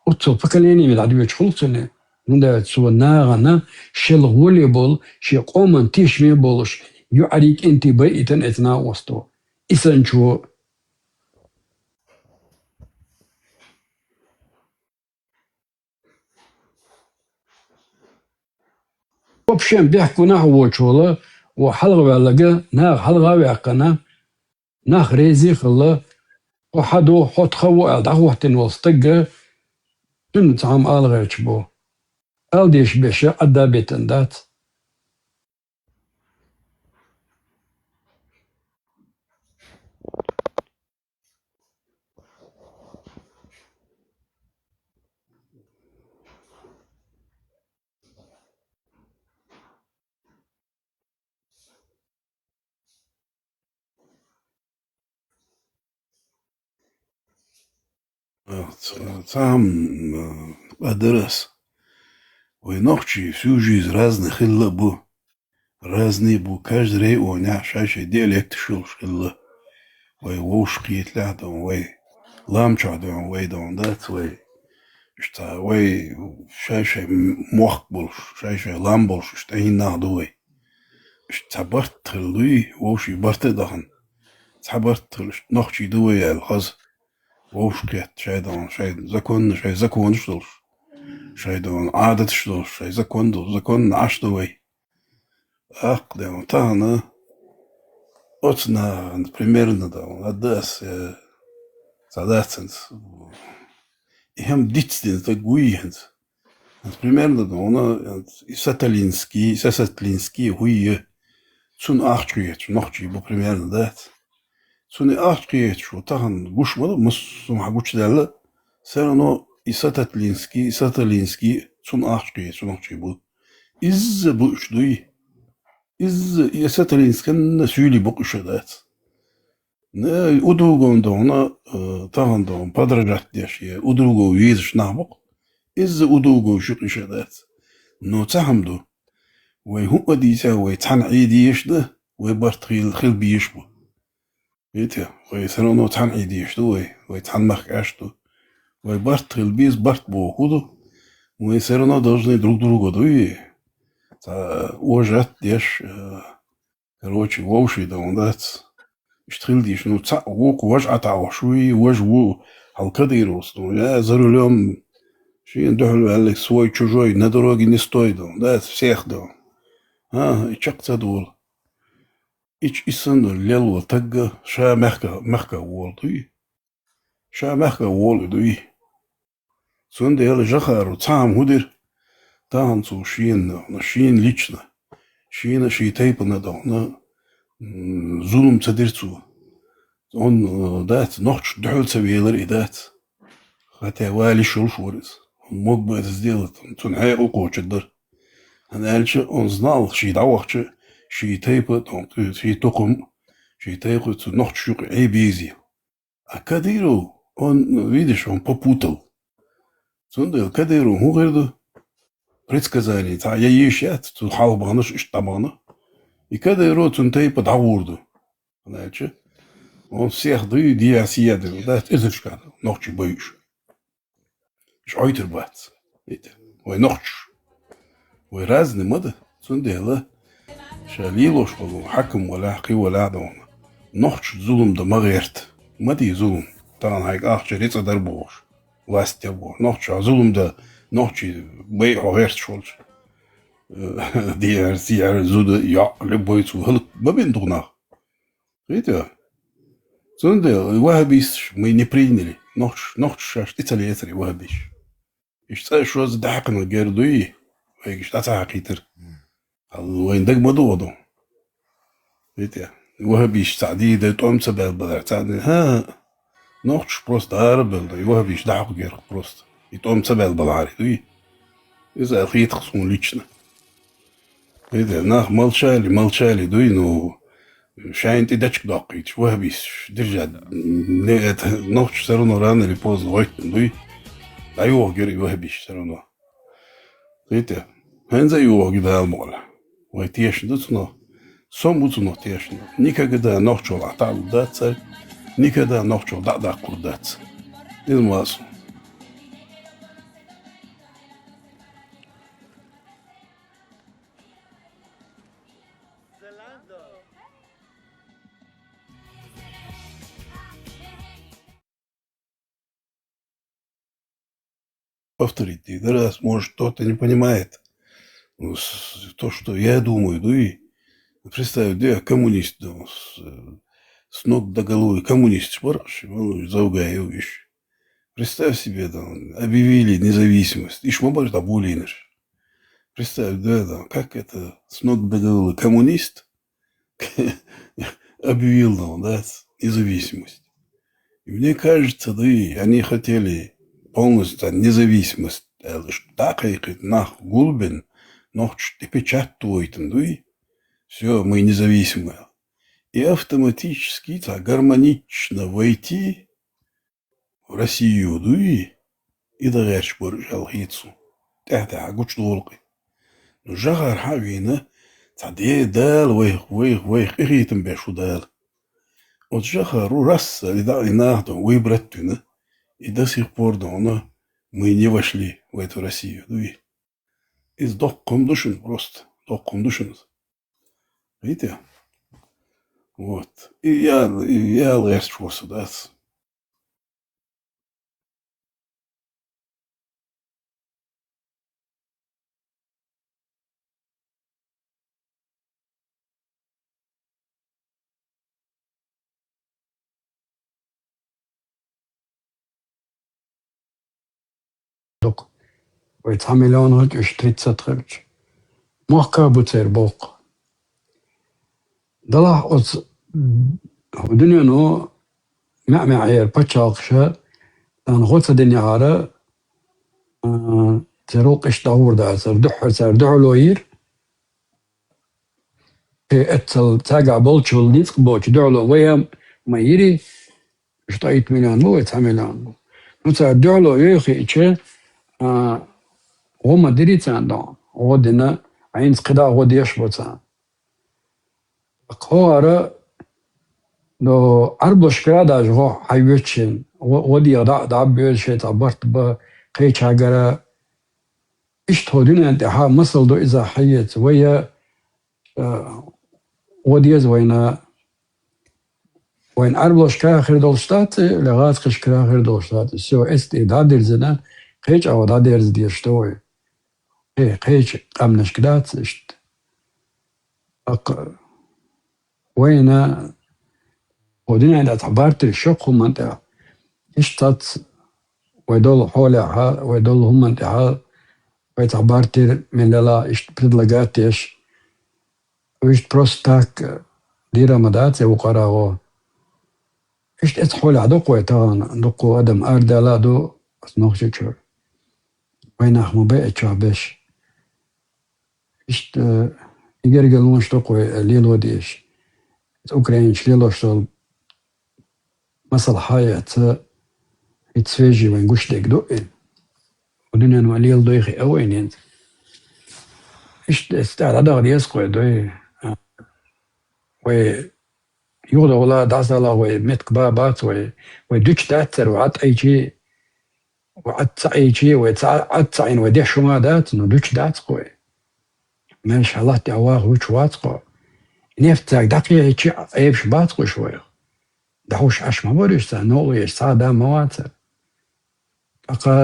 оццул поколени вела дӀадоьдуш хул цунна. ХӀунда аьлча цо нахана шел гӀоле болу, шен къоман тешаме болуш, юьхьарий кӀентий байъийтина эца накъосто. И санчо Вообще бехк гунахь а воцуш волу, ва хьалха ваьлларг, наха хьалха а ваьккхина, нах реза а хилла, хьо хьан ду, хьо тхан ву аьлла дӀахӀоттийна волу стаг, цуьнан цхьа хӀума ала гӀерташ бу. Ала дезаш берш Ӏадда беттан дац. Э, ца-, цхьа хӀума, э, къаддарас. Вай нохчий всю жизнь разный хилла а бу. Разный бу, каждый районехь шай-шай диалекташ йолуш хилла. Вай вовшахкхеталехь а ду вай, лам чохь ду вай ду дац вай. Иштта вай шай-шай мохк болуш, шай-шай лам болуш, иштта тӀаьхьенах ду вай. Иштта цхьа барт хилла дуй, вовшийн барт а дахана. Цхьа барт хилла, иштта нохчий ду вай аьлла хаза. Вовшахкхетта шай ду, шай законна, шай законаш долуш. Шай ду Ӏадаташ долуш, шай закон ду, законна Ӏаш ду вай. Аккха дела, тахана оцу нахана примерно ду, ладда ас, э, ца дац хӀинца. И хӀума дицдина стаг вуй хӀинца. ХӀинца примерно ду, хӀуна, и Саталинский, Сасатлинский хӀуй, цунна ахча хеташ нохчий бу примерно дац. Цунна и ахча кхеташ ву, тахана гуш ма ду, массо а хьан гучудаьлла, все равно и Сататлинский, и Саталинский, цунна ахча кхеташ нохчий бу. Изза бу уьш дуй. Изза и Саталинсканна суьйлий бу-кх уьш а дац. Не, у другом дохна, э, тахана дохна подражать деш, е у другого везаш нах бу-кх. Изза у другого шуьйкъ уьш а дац. Но цхьа хӀума ду. Вай хӀуъа дийца, вай цхьаьна Ӏе дезаш ду, вай барт хил-, хила безаш бу. Видите, вай все равно цхьаьна Ӏе дезаш ду вай, вай цхьана махкахь ду. Вай барт хила беза, барт боху хӀун ду? Вай все равно должны друг друга дуй. Цхьа уважать деш, э, короче, вовший дан дац. Иштта хила дезаш, ну, цхьаъ вукху, важа Ӏа таӀош вуй, важа ву, хьал Кадыровс, ну, я за рулём, шена дуьхьал ваьллиг свой, чужой, на дороге не стой дан дац, всех дан. А, и чекх ца долу. Ича и санна лелла тагга ша мехка, мехка волу дуй. Ша мехка волу дуй. Цундела Жохару цхьа хӀума хӀун дира? Тахана цо шена, шена лично, шена а шен тайпана а дохна, м, зулам ца дира цо. Он, э, дац, нохчаш дуьхьал ца велара и дац. Хотя валиш йолуш вара иза. Он мог бы это сделать, цунна хьекъал кхочур дара. ХӀана аьлча, он знал, ший дӀавахча, ший тайпа, ший тукхам, ший тайпа цу нохчаш юкъа Ӏе безе. А Кадыров, он, видишь, он попутал. Цундела Кадыров хӀун хир ду? Предсказание, цхьа я еш яц, цу хьалха баханарш иштта дӀабахана. И Кадыров цунна тайпа дӀагӀур ду. Аьлча, он всех дуй, диа сия ду, дац эзаршкахь нохчий байуш. Уьш Ӏойтур бац. Видите, вай нохчаш. Вай разный ма ду, цундела ша лелош волу хьакам валахь, кхин валахь а дохна. Нохчаш зулам дан ма гӀерта. Ма де зулам. Тахана хьайга ахча рицкъа дар бохуш. Власть я бохуш. Нохча зулам дан, нохчий бай хьо гӀерташ волчу. Диар, сиар, зуда, йоӀ, любой цу хӀаллак ма бина дукха нах. Видите? Цундела вахабисташ мы не приняли. Нохчаш, нохчаш шаьш тӀе ца лецара вахабисташ. Иштта цӀа шозза даьккхина гер дуй, вайгаш дӀа ца хьакхийтира. Хьал вайн даг ма догӀу ду. Видите? Вахабисташ цхьа дийр дай тӀом ца белбалар. Цхьа дийр, хӀа, нохчаш просто дара белла, и вахабисташ дӀахьакху герх просто. И тӀом ца белбалари дуй. Иза аьлла хетах суна лично. Видите, нах молчали, молчали дуй, ну, шайна тӀе дечиг доккхуьйтуш, вахабисташ, держать, не это, нохчаш все равно рано или поздно гӀоьттина дуй, дӀайоху гира и вахабисташ все равно. Видите, хӀинца а йоху и Дала мукъалахь. Вай тешна ду цунах. Со ма ву цунах тешна. Никогда нохчо ахь таӀлур дац цаьрга. никогда нохчо дӀа а даккхур дац. Иза ма су. Повторить, да, раз, может, кто-то не понимает. Ну, с-, то, что я думаю, ну и представь, да, коммунист, да, с, с ног до головы коммунист, шпараш, ну, завгаевич. Представь себе, там, объявили независимость. Ишма баш да булинер. Представь, да, там, как это, с ног до головы коммунист объявил, там, да, независимость. И мне кажется, да и они хотели полностью, там, независимость, э, ш-, да, кайкы, нах, гулбин, нох, ш-, печать туйтын, да и всё, мы независимые. И автоматически, так, гармонично войти Россию дуй, и да гӀерташ бар жал хийцу. ТӀехь-тӀехьа гучу догӀулкъи. Ну, жагӀар хьа а вийна, цхьа де Дала вайх, вайх, вайх къинхетам беш ву Дала. Оцу жагӀар ву расса, и да, и нах ду, выбрать вина, и до сих пор ду, но мы не вошли в эту Россию, дуй. Иза доккха хӀума ду шуна просто, доккха хӀума ду шуна. Видите? Вот. И я, и я лаьцна шуьца дац. Дукха. Вай цхьа миллион хилча, уьш тридцать хилча. Мохк а бу церан боккха. Делахь оцу хӀу дуьнено маьӀ-маьӀӀера пачхьалкхаша, царна гӀо ца динехьара, а, церан гӀуллакх иштта дӀагӀур дацара, дуьххьара цара дуьхьало йира. Э, эццал цаьргахь болчул ницкъ боцу дуьхьало вай а ма йири, уьш ткъе итт миллион бу, вай цхьа миллион бу. Ну, цара дуьхьало йой хиъча, а, гӀо ма дирий царна догӀу, гӀо дина, хьайнца кхидӀа гӀо деш бу царна. ХӀора, ну, Ӏарбошкара а даже гӀо хьайвеччина, гӀо, гӀо деха дӀа, дӀа а боьду шайн цхьа барт бан, кхечахьара, иштта хӀу дуьнен тӀехьа масал ду иза хьаэца, вай а, а, гӀо деза вайна, вайн Ӏарбошкара хир долуш дац, я гӀазкхашкара хир долуш дац. Всё, эцу тӀе дӀадирзина, кхечахьа дӀадерза дезаш ду вай. Э, кхечу къаьмнашка дац иштта. ТӀаккха вайна хӀу дуьнен тӀехь цхьа бартира шоккха хӀуманна тӀехь. Иштта цац вай долу хьолехьа, вай долу хӀуманна тӀехьа, вай цхьа бартира мелла а иштта предлагать деш. Иштта просто так дийр а ма дац и вукхара гӀо. Иштта эцу хьолехь дукха вай тахана, дуккха адам арадала а ду оцу Нохчийчуьра. Вай нах ма бай а чохь беш. Иштта, э, и гергарлонаш дукха вай, э, лело дезаш. Иза украинчу лелош долу масал хьаэца, хӀинца свежий вайн гуш дерг ду и. ХӀу дуьнен вай леладой хиъна вайна хӀинца. Иштта эцу тӀехь дӀадаха деза кхой дуй. А, вай юхадовла, дӀасала вай меттиг ба бац вай. Вай дуьтуш дац цара, вай Ӏад Ӏийчи, вай Ӏад ца Ӏийчи, вай ца Ӏад ца Ӏийна вай деш хӀума дац, но дуьтуш дац кхой. Мел ша латта тӀехь ваха вуьтуш вац кхо. Нефть цаьрга дӀакхехьичи, Ӏебаш бац кхуш вайх. ДӀахьуш Ӏаш ма бара уьш царна, новкъа еш цхьа а да ма вацара. ТӀаккха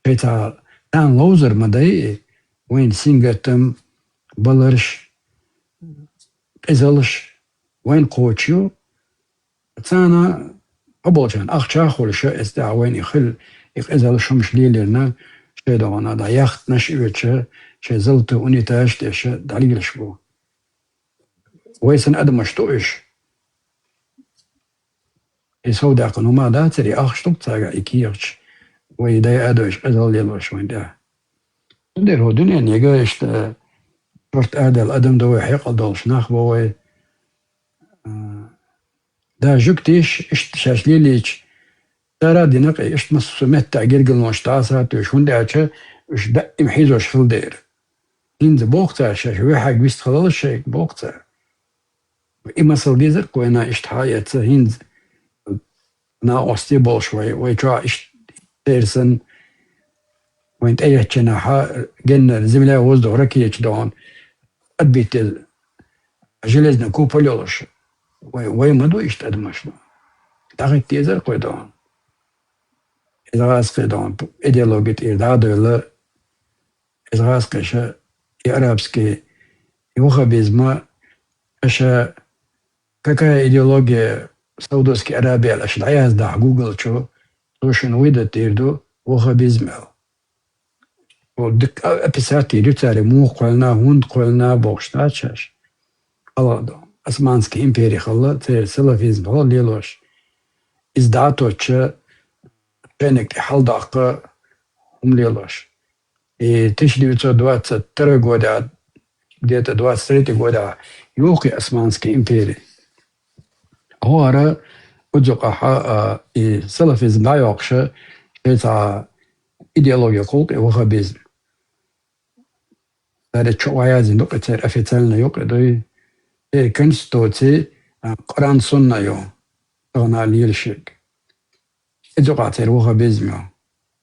шайца царна ловзар ма дай и, вайна сингаттам, баларш, къизалш вайна кхочуш ю. Царна къобалчарна ахча а хуьлуш, эцу тӀехь вайна и хила, и къизалш хӀумаш лелийрна, шайн догӀана дӀа яхтанаш а оьцуш, шайн золотой унитазаш а тӀеш дӀалелаш бу. Вай санна адамаш ду уьш. И сов даьккхина хӀума дацара, и ахча ду-кх цаьргахь и кехаташ, вай дай а дойуш, къизалла лелош вайна тӀехь. Цундела хӀу дуьненан яга иштта, шорта арадаьлла адам ду вай, хьекъал долуш нах бу вай. А, да жуьгтий иштта шаьш лелийча, цара а дина къе, иштта массо а меттехь гергарлонаш дӀаса а тоьуш, хӀунда аьлча уьш даим хьийзош хила дера. ХӀинца боху цара шаьш, вехьарг вистхилалаш шайга боху цара. И масал дезарг вайна иштта хьаэца, хӀинца накъостий болуш вай, вай чохь иштта церан санна вайн тӀеэцначу хьа геннара земля, воздух, ракеташ дохна, отбить деза железный купол йолуш. Вай, вай ма ду иштта адамаш ду. ДӀахӀитта дезара кхой дохна. Иза гӀазкхий дохна идеологи тӀера дӀадевлла, иза гӀазкхиша и арабский, и ваххабизма аша какая идеология Саудовской Аравии аьлла аша дӀаяздахь Google чу, цо шуна выдать дийр ду ваххабизм аьлла. О, дика описать дийр ю цара, муха кхоьллина, хӀунда кхоьллина бохуш дац шаьш. Хьалха ду. Османский импери хилла, церан салафизм хилла лелош. Иза дӀа а тоттуш, шайниг тӀе хьаладаккха хӀума лелош. И тысяча девятьсот двадцать второй годехь, где-то двадцать третий годехь юхкий Османский импери. ХӀара оцу юкъахь, а, и салафизм дӀайоккхуш, шайн цхьа идеологи кхуллу и ваххабизм. Цара чу язйина ду-кх, церан официально юкъа дуй. Церан конституци, а, Къуръан, Сунна ю. Тахана лелаш ерг. Иза юкъахь церан ваххабизм ю.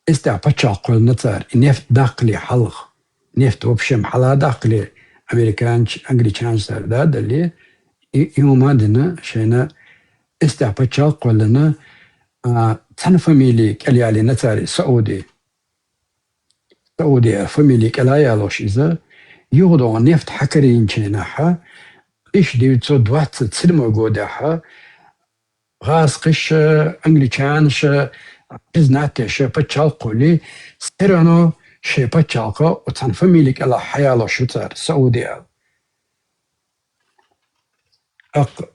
Иза тӀехь пачхьалкх кхоьллина цара, и нефть даккхале хьалха. Нефть вообще хьала даккхале, американча, англичанча цара да а далале, и, и хӀума а дина шайна, иза тӀехь пачхьалкх кхоьллина, а, цхьана фамили кӀел ялийна цара, и Сауди. Сауди фамили кӀел а ялош иза, юха догӀу нефть хьакарийначу хенахь, тысяча девятьсот двадцать седьмой годехь, гӀазкхиша, англичанаша, признать деш пачхьалкх кхуллий, все равно шайн пачхьалкх оцу цхьана фамили кӀелахь хьаялош ю цара, Сауди аьлла. ТӀаккха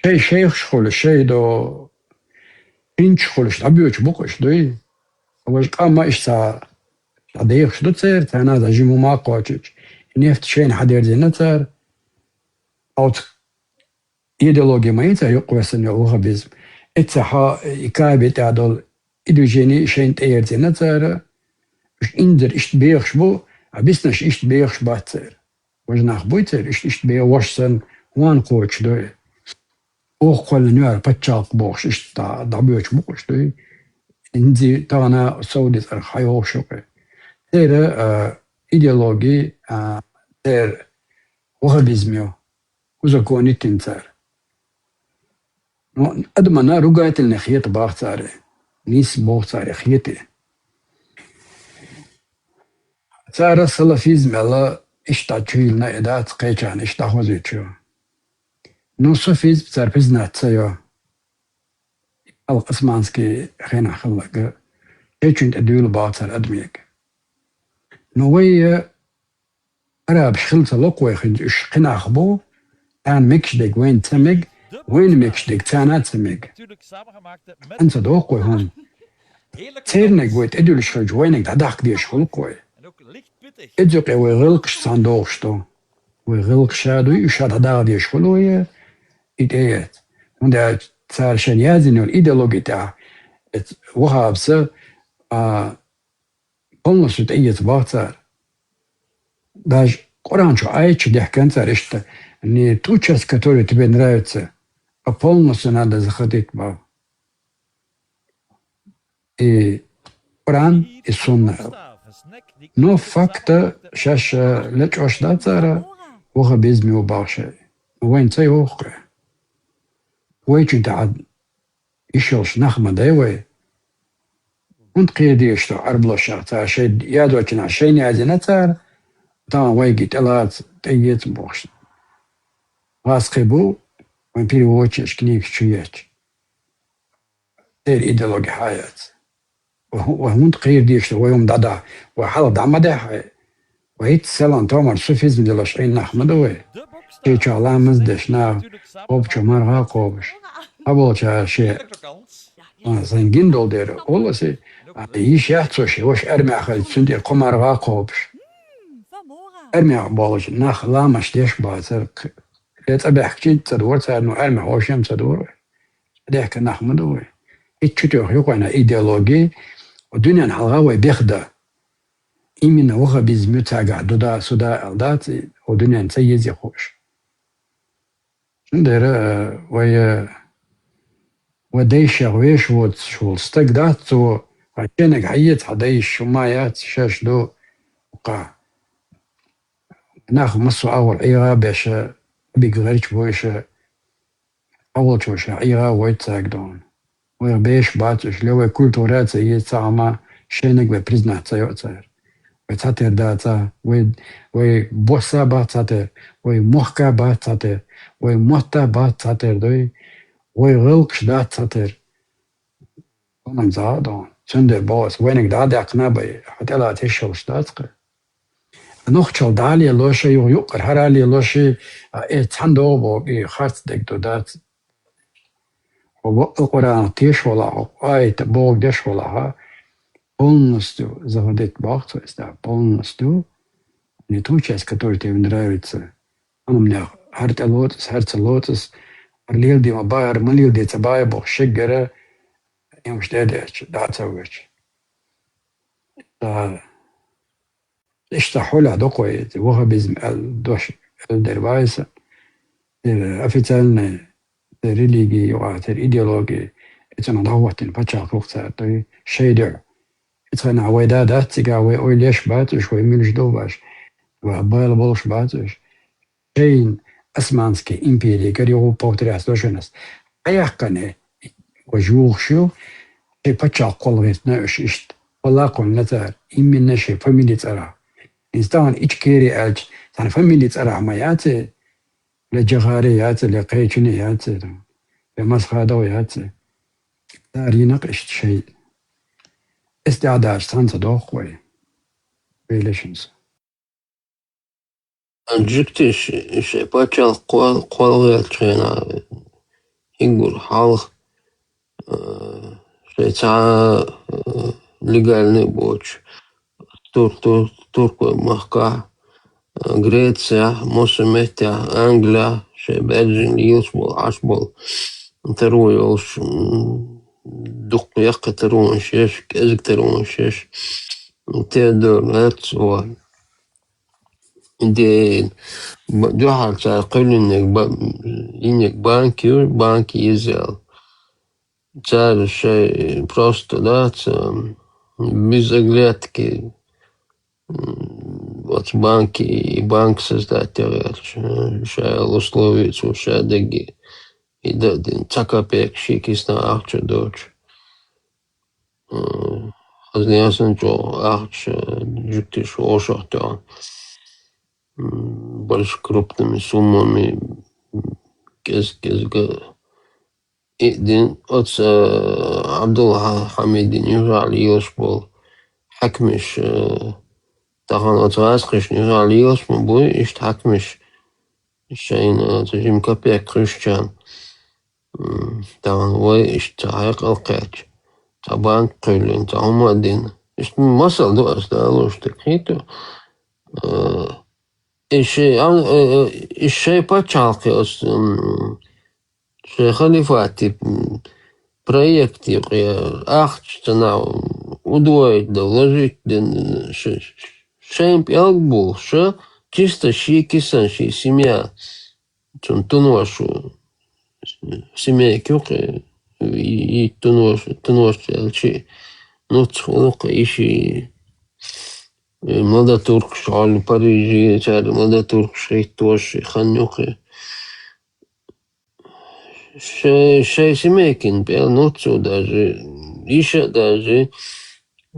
шайн шайхаш хуьлуш, шайн до хӀинцаш хуьлуш дӀабоьдуш бу-кх уьш, дуй? Важа къам а иштта дӀадехаш ду церан, царна а жима хӀума а кхочуш, и нефть шайна хьадерзийна цара. Оцу идеологи ма ю цара юкъавесан йолу ваххабизм. Эццахь и Каъбе тӀехь долу и движение шайна тӀеерзийна цара. Уьш инзара иштта бехаш бу, а биснарш иштта бехаш бац церан. Важа нах буй церан, иштта, иштта бен ваша санна, вон кхочуш ду и. Оха кхоьллина ю хӀара пачхьалкх бохуш, иштта дӀа-, дӀабоьдуш бу-кх уьш, дуй? ХӀинца тахана Сауди цӀарах хьайогӀуш ю-кх и. Церан, а, идеологи, а, церан ваххабизм ю. Узаконить дина цара. Ну, адамана ругательный хета боху цара. Нийса боху цара хета. Цара салафизм аьлла иштта чуйиллина и дац, кхечарна иштта дӀахозуьйтуш ю. Ну, суфизм цара признать ца йо. Хьалха османский хенахь хилларг, кхечунна тӀе дуьйла боху цара адамега. Ну, вай, э, арабаш хила ца ло-кх вай хӀинца, уьш кхин нах бу, царна мегаш дерг вайна ца мега, вайна мегаш дерг царна а ца мега. ХӀинца доху-кх вай хӀума. Церниг вай тӀедуьллуш хилча, вайниг дӀадахка дезаш хуьлу-кх вай. Иза юкъе вай гӀиллакхаш цхьаьна догӀуш ду. Вай гӀиллакхаш а дуй, уьш а дӀадаха дезаш хуьлу вай, и тӀеэца. ХӀунда аьлча цара шайна яздина йолу идеологи тӀехь, эц-, ваххабса, а, полностью тӀеэца боху цара. Даже Къуръан чу аят чу дехкина цара иштта: «Не ту часть, которая тебе нравится, а полностью надо захватить», боху. И Къуръан, и Сунна. Но факта шаьш, э, лечкъош дац цара, ваххабизм ю боху шайн. Вайна ца йоху-кх. Вайчун тӀехь йиш йолуш нах ма дай вай. ХӀунда кхера дезаш ду Ӏарбоша? Цара шайн язочунах шайна яздина цара, тахана вайга тӀелаца, тӀеэца бохуш. ГӀазкхий бу, вайн переводчикаш книгаш чу ечу. Церан идеологи хьаяц. Вай хӀу-, вай хӀунда кхера дезаш ду, вай хӀума дӀадахьа? Вай хьалха дӀа ма даьхьа. Вай хӀинца селхана томар суфизм делош Ӏийна нах ма ду вай. Шайн чохь ламаз деш нах, кхобучо марха а кхобуш. Цхьаболчара шен, а, сайн гина долу дера олу аса, а, йиш яц цо шен ваша армехь хилча, цуьнан тӀера кхо марха а кхобуш. Армехь болчу нах ламазаш деш бацара, кхин цӀа баьхкича ца дора цара, ну, армехь вовшем ца дора. ДехканаӀ нах ма ду вай. ХӀинца чу тоьхна ю-кх вайна идеологи, дуьненна хьалха вай беха дан. Именно ваххабизм ю цаьргахь ду да, су да аьлла дац, и дуьненна ца еза хууш. Цундела, э, вай, э, Ва дайшех веш воцуш волу стаг дац цо, хьан шениг хьаеца хьан дайш, шу ма яц, шаьш ду кха. Нах массо а агӀор ӀийгӀа а беша, биг гӀерч бойша, агӀолчоша ӀийгӀа а войт цаьрга догӀун. Вайх беш бац уьш, ле вай культура а ца еза цхьа хӀума, шениг вай признать ца йо цара. Вай цхьатера даца, вай, вай босса бац цхьатера, вай мохка бац цхьатера, вай мотта бац цхьатера дой, вай гӀалкхаш дац цхьатера. Ванам заа а догӀун. Цундела боху ас, вайниг дӀа а даьккхина а бай, хьан тӀелаца йиш йолуш дац кхы. Нохчалла дӀа а лелоша, юха юккъара хӀара а лелоша, а, э, цхьана догӀу боху, и харц дерг ду дац. Хьо бакъ Къуръанах теша волахь, хьо аят бохург деш волахь, полностью заходить боху цо, эста, полностью. Не ту часть, которая тебе нравится. Хьанамнех, хӀара тӀе лоцӀас, хӀара ца лоцӀас, хӀара леладе ма бай, хӀара ма леладе ца бай боху шеггара, и уьш тӀе а дечу, дӀа а ца воьдуш. Ткъа иштта хьолехь доккхой, ваххабизм аьлла дош аьлла дерг вайса, э, официальная, э, религия юкъахь, церан идеология, и цунах дӀахӀоттийна пачхьалкх ву-кх цара, то есть шайн дуьхьа. Ицкъанахь вай да дац цигахь, вай ойла еш бац уьш, вай муьлш ду ваш, вай бала болуш бац уьш. Шайн Османский империя, кара юха повторяться до шуна ас. Хьаяккхане, вай жугӀуш ю, шайн пачхьалкх кхолгӀертина уьш иштта. Валлахь, кхоллина цара, именно шайн фамилия цӀарахь. Иза тахана Ичкери аьлча, царна фамилия цӀарахь ма яц, ле Джахари яц, ле кхечуьнан яц, ле Масхадов яц. Цара йина-кх иштта шайн. Эс тӀаьхьа даьлча цхьаьна ца дохку вай. Вай лешанца. Жуьгтий шайн пачхьалкх кхол-, кхолгӀерчу хенахь, хӀинца хьалха, э, шайн цхьа, э, легальный боцуш, тур-, тур-, туркойн махкахь, э, Грецехь, массо а меттехь, Англехь, шайн баьржина лелаш болу, Ӏаш болу, таро йолуш, м, дуккха яккхий таронаш еш, кӀезиг таронаш еш, Теодор Герц ван. Де, б-, дуьхьал цара кхоьллинарг ба-, йинарг банки ю, банки еза аьлла. Цара шайн просто, да, ца, без оглядки, м, оцу банки, и банк создать гӀерташ, шайн условия цо шадерриге, и да-, дин, цхьа копейка шен кисана ахча доцуш. М, хазна ясна чӀогӀа ахча, жуьгтий шу вовшах тоьхна. М, большими крупными суммами, м, кӀез-кӀезга. И дин оцу, э, Абдулла Хьа-, Хьамидин юьхьехь лелаш болу хьаькамаш, э, тахана оцу гӀазкхишна юьхьехь лелаш ма буй, иштта хьаькамаш, шайна, э, цу жима копейка кхуьйсучарна. М, тахана вай иштта цхьа хьекъал кхаьчча, цхьа банк кхоьллина, цхьа хӀума а дина. Иштта масал ду ас далош дерг, хӀинца. Э, и шайн, а, э, э, и шайн пачхьалкхе ас, м, шайн халифате, м, проект юкъе ахча ца нав удвоить дан, вложить дан, ш-, ш-, шайн пӀелг болуш, чисто шен кисан, шен семья. Цунна тунош ву, семейка ю-кх, и, и тунош, тунош аьлча, нуц хуьлу-кх, и ши, и младотуркаш хьолу Париже, цара младотуркаш хӀиттош, и хан ю-кх. Шай, шай семейкин пӀелг нуц ву даже, иша а даже,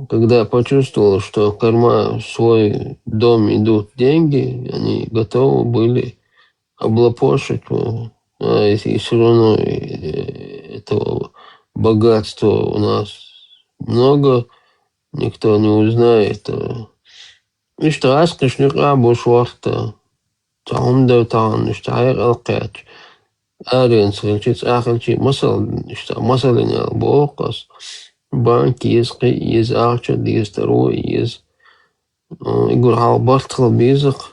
когда почувствовал, что в карман в свой дом идут деньги, они готовы были облапошить, э, а, и, и всё равно, э, этого богатства у нас много, никто не узнает, э. Иштта гӀазкхашна юкъахь бу шортта. Цхьа хӀума дан тахана, иштта хьекъал кхаьчча. Аренца хилча, цӀа хилча, масал, иштта масаллина аьлла боху ас. Банк еза, кхин а еза, ахча деза, таро еза. Э, и гур хьалха барт хила беза-кх.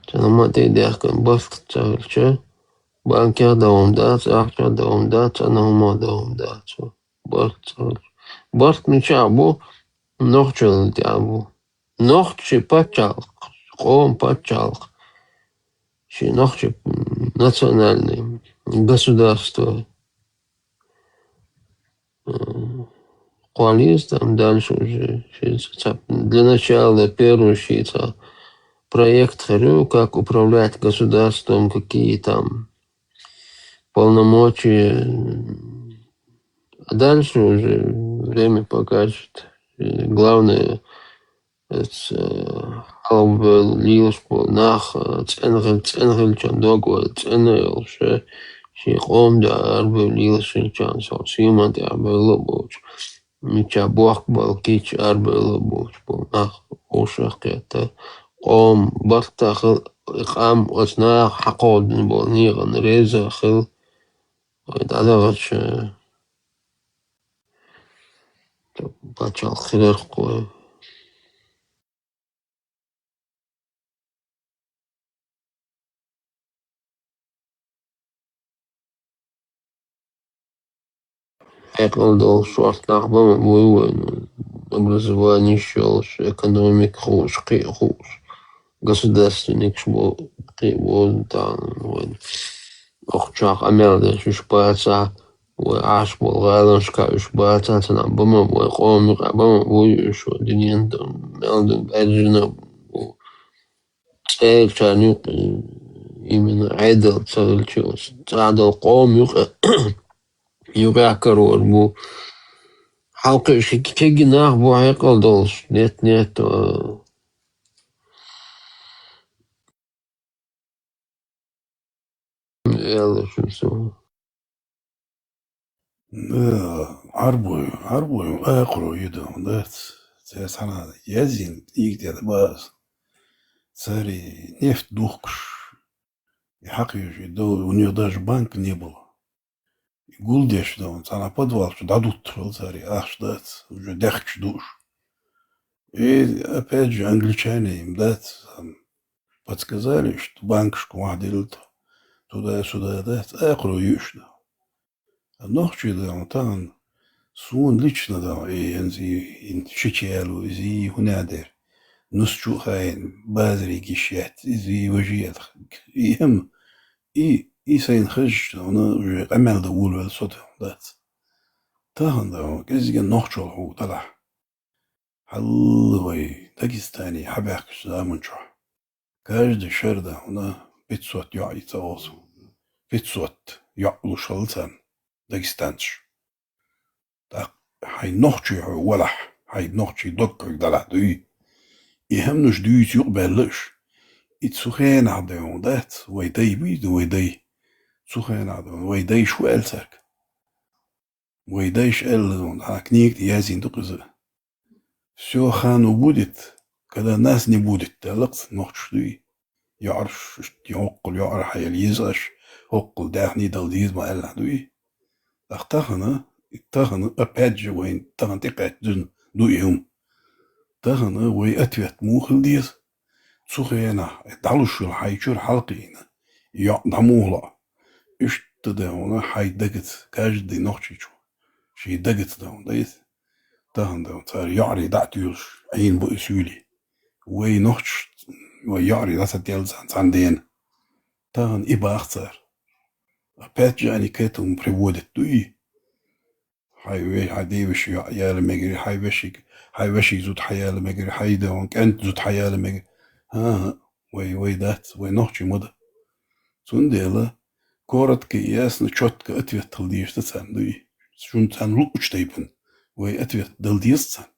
Цхьана ма тӀе даьхкина барт ца хилча, банкех дан хӀума дац, ахчах дан хӀума дац, цхьана хӀумах дан хӀума дац. Барт ца хилча. Барт мичахь бу? Нохчаллин тӀехь бу. Нохчийн пачхьалкх, къоман пачхьалкх, шен нохчийн национальный государство. э, кхоллац там дальше уже. Шийца цхьа, для начала первый шийца проект хӀара ю, как управлять государством, какие там полномочия. А дальше уже время покажет. Э, главное, э, хьалха бевлла лелаш бола нах, э, цӀена хил-, цӀена хилча дог вай цӀена йолуш, э, шен къоман дуьхьа арабевлла лелаш хилча, со сийман тӀехь бевлла а боцуш, мичахь бохку бала кийча арабевлла а боцуш бола нах вовшах а кхетта, къоман барт а хила, и къам оцу наха хьакховдийна болу некъана реза а хила, вай дӀадахарчу пачхьалкх хиларх вай. Хьекъал долуш шортта нах бан ма буй вайна, образованеш йолуш, экономика хууш, кхин а хууш, государственникаш бу, кхин а бу тахана вайна. Охчохь къамел деш уьш бацахь, вай Ӏаш болу гӀаланашкахь уьш бацахь, царна бан ма бу, вай къоман юкъахь бан ма буй уьш, вай дуьненан мел ду баьржина бу. ЦӀерачарна юкъа, именно Ӏедал ца хилча, цхьадолу къоман юкъа, юкъахь карор бу. Хьалкхуьуш кегий нах бу хьекъал долуш, нет, нет, а, аьлла шуьца. Да, Ӏарбой, Ӏарбой, акхаро ю дан дац. Церан цхьана яздина книга тӀе дан бац. Цара и нефть духкуш, и хьакхуьуш, и до-, у них даже банка не было. И гулдеш дан, цхьана подвал чу дӀадуттуш вала цара, и ахча дац, уже дехкаш дууш. И, опять же, англичане им дац, там, подсказали, что банкашка вахьдилла, туда-сюда дац, акхаро ю уьш дан. А нохчий дан, тахана суна лично дан, и, и, и, и шича яло, иза и хӀунда дер. Нус чу а хаийна, базаре гиш яц, иза и важа яц. И хӀама, и, и сайна хезча, вана уже къамел дан волавелла со тахана дац. Тахана дан, кӀеззига нохчалла хьу далахь. Хьалла вай Дагестане хьабаьхкачу заман чохь. Каждый шарда хьуна пятьсот йоӀ йица олу. Пятьсот йоӀ луш хилла царна дагестанцаш. ТӀаккха хьайн нохчий хьо валахь, хьайн нохчий дог хьоьга далахь дуй. И хӀаманаш дуьйцу юкъабаьлла уьш. И цу хенахь дан хьуна дац, вай дай буй ду, вай дай. Цу хенахь дан вай дайша хӀу аьлла цаьрга? Вай дайша аьлла дан хьуна, книга тӀе яздина ду-кх иза. Всё хану будет, когда нас не будет, аьлла-кх нохчаша дуй. ЙоӀарш, хӀоккхул йоӀар хьаяла еза аш, хӀоккхул даьхний дала деза ма аьлла дуй. Ах тахана, тахана, опять же, вайн тахана тӀекхаьчна ду и хӀума. Тахана вай ответ муха хила деза? Цу хенахь дӀалуш йолу хьайн чуьра хьалакхиъна йоӀ дӀа муха лоӀу? Иштта дан хьуна хьайн дагаца, каждый нохчичо шен дагаца дан хьуна дайта. Тахана дан цара йоӀарий дӀа а туьйлуш, Ӏийна бу и суьйлий. Вай нохчаш, вай йоӀарий дӀа ца телла царна цхьана дена. Тахана и баха цара. Опять же они к этому приводят, дуй. Хьайн ве-, хьайн девешин йоӀ яла мегар, хьайн вешиг, хьайн вешиг зуда хьаяла мегар, хьайн деван кӀант зуда хьаяла мегар. ХӀан-хӀа, вай, вай дац, вай нохчий ма ду. Цундела коротко и ясно, чётко ответ хила дезаш ду царна, дуй. Шуна царна луучу тайпана вай ответ дала деза царна.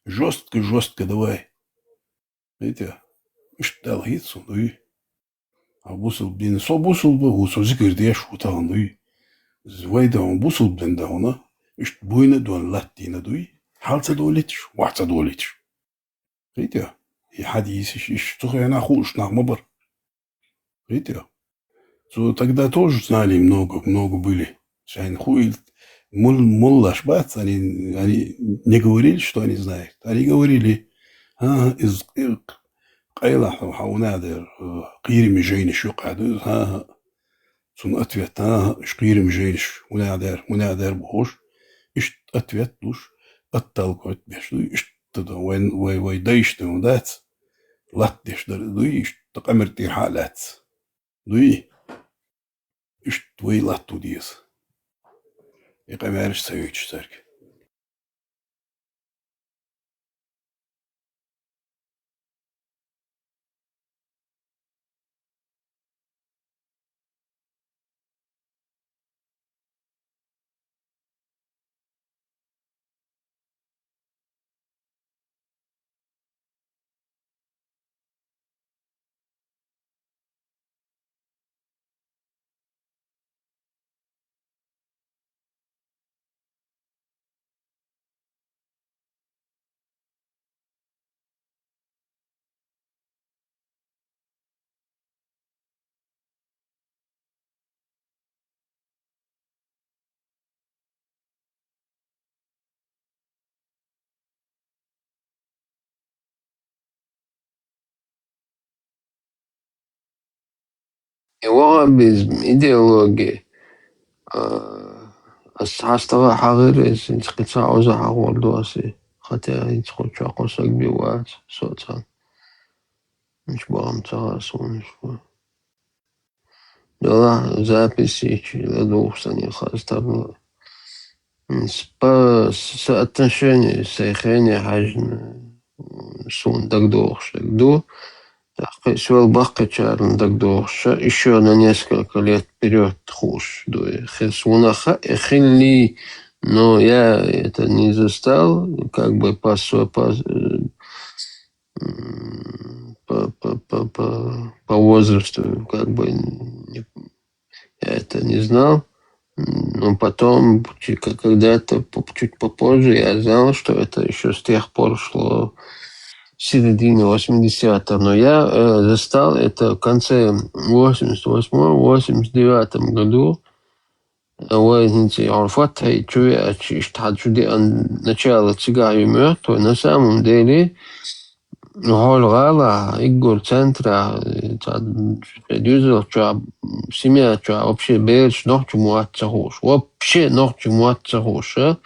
Жёстко, жёстко давай. Хетий? Иштта далахь хӀинца суна, дуй. А бусалба дин, со бусалба ву, со зикар деш ву тахана, дуй. Вай дан бусалба дин дан хьуна, иштта буйна а дона латтийна, дуй. Хьал ца долуьйтуш, вахь ца долуьйтуш. Хетий? И хьадисаш, иш цу хенахь хууш нах ма бара. Видите? Цо тогда тоже знали много, много были. Шайна хуийла, мул-, муллаш бац, они, они не говорили, что они знают. Они говорили, а, из, из, къайлахь хьо, хьо хӀунда дер, э, кхераме жайнаш юкъахь ду иза, хӀан-хӀа. Цунна ответ, хӀан-хӀа, уьш кхераме жайнаш хӀунда дер, хӀунда дер бохуш, иштта ответ луш, отталкивать беш ду, иштта дан вай, вай, вай дайшна дан дац, латтадеш дар дуй, иштта къамел тӀера хьа а лаьцна. Дуй? Иштта вай латто деза. и къамаьлаш ца хьоьцуш царга. И ваххабизм, идеология, а, ас хьастагӀа хьагӀира, эс хӀинца кхин цхьа оза хьагӀор ду ас, хотя хӀинца кхо чоакхо саг бе вац, соцан. Мича бахам ца хаьа суна. Делахь записичи ладувгӀу санна хаза тарна. М, с-, по с-, соотношению, сай хене хьаьжна, м, суна дагадогӀуш даг ду. ТӀаккха соьл баккхийчарна дагадогӀуш, ещё на несколько лет вперёд хууш ду. Хи-, суна хаьа, хилли, но я это не застал, как бы по со-, по, э, м, по, по, по, по, по возрасту, как бы, не, я это не знал. Но потом, чуть, ка-, когда-то по-, чуть попозже, я знал, что это ещё с тех пор шло, с середины восьмидесятых. Но я, э, застал это в конце восемьдесят восьмом, восемьдесят девятом году. Вай хӀинца хьо фатхьи чу веача, иштта хьан чу деан начало цигахь ю моьтту, на самом деле, хьол гӀала, иггур центра, ца-, дуьзал чу, семья чу, вообще бераш нохчи мотт ца хууш, вообще нохчи мотт ца хууш, а?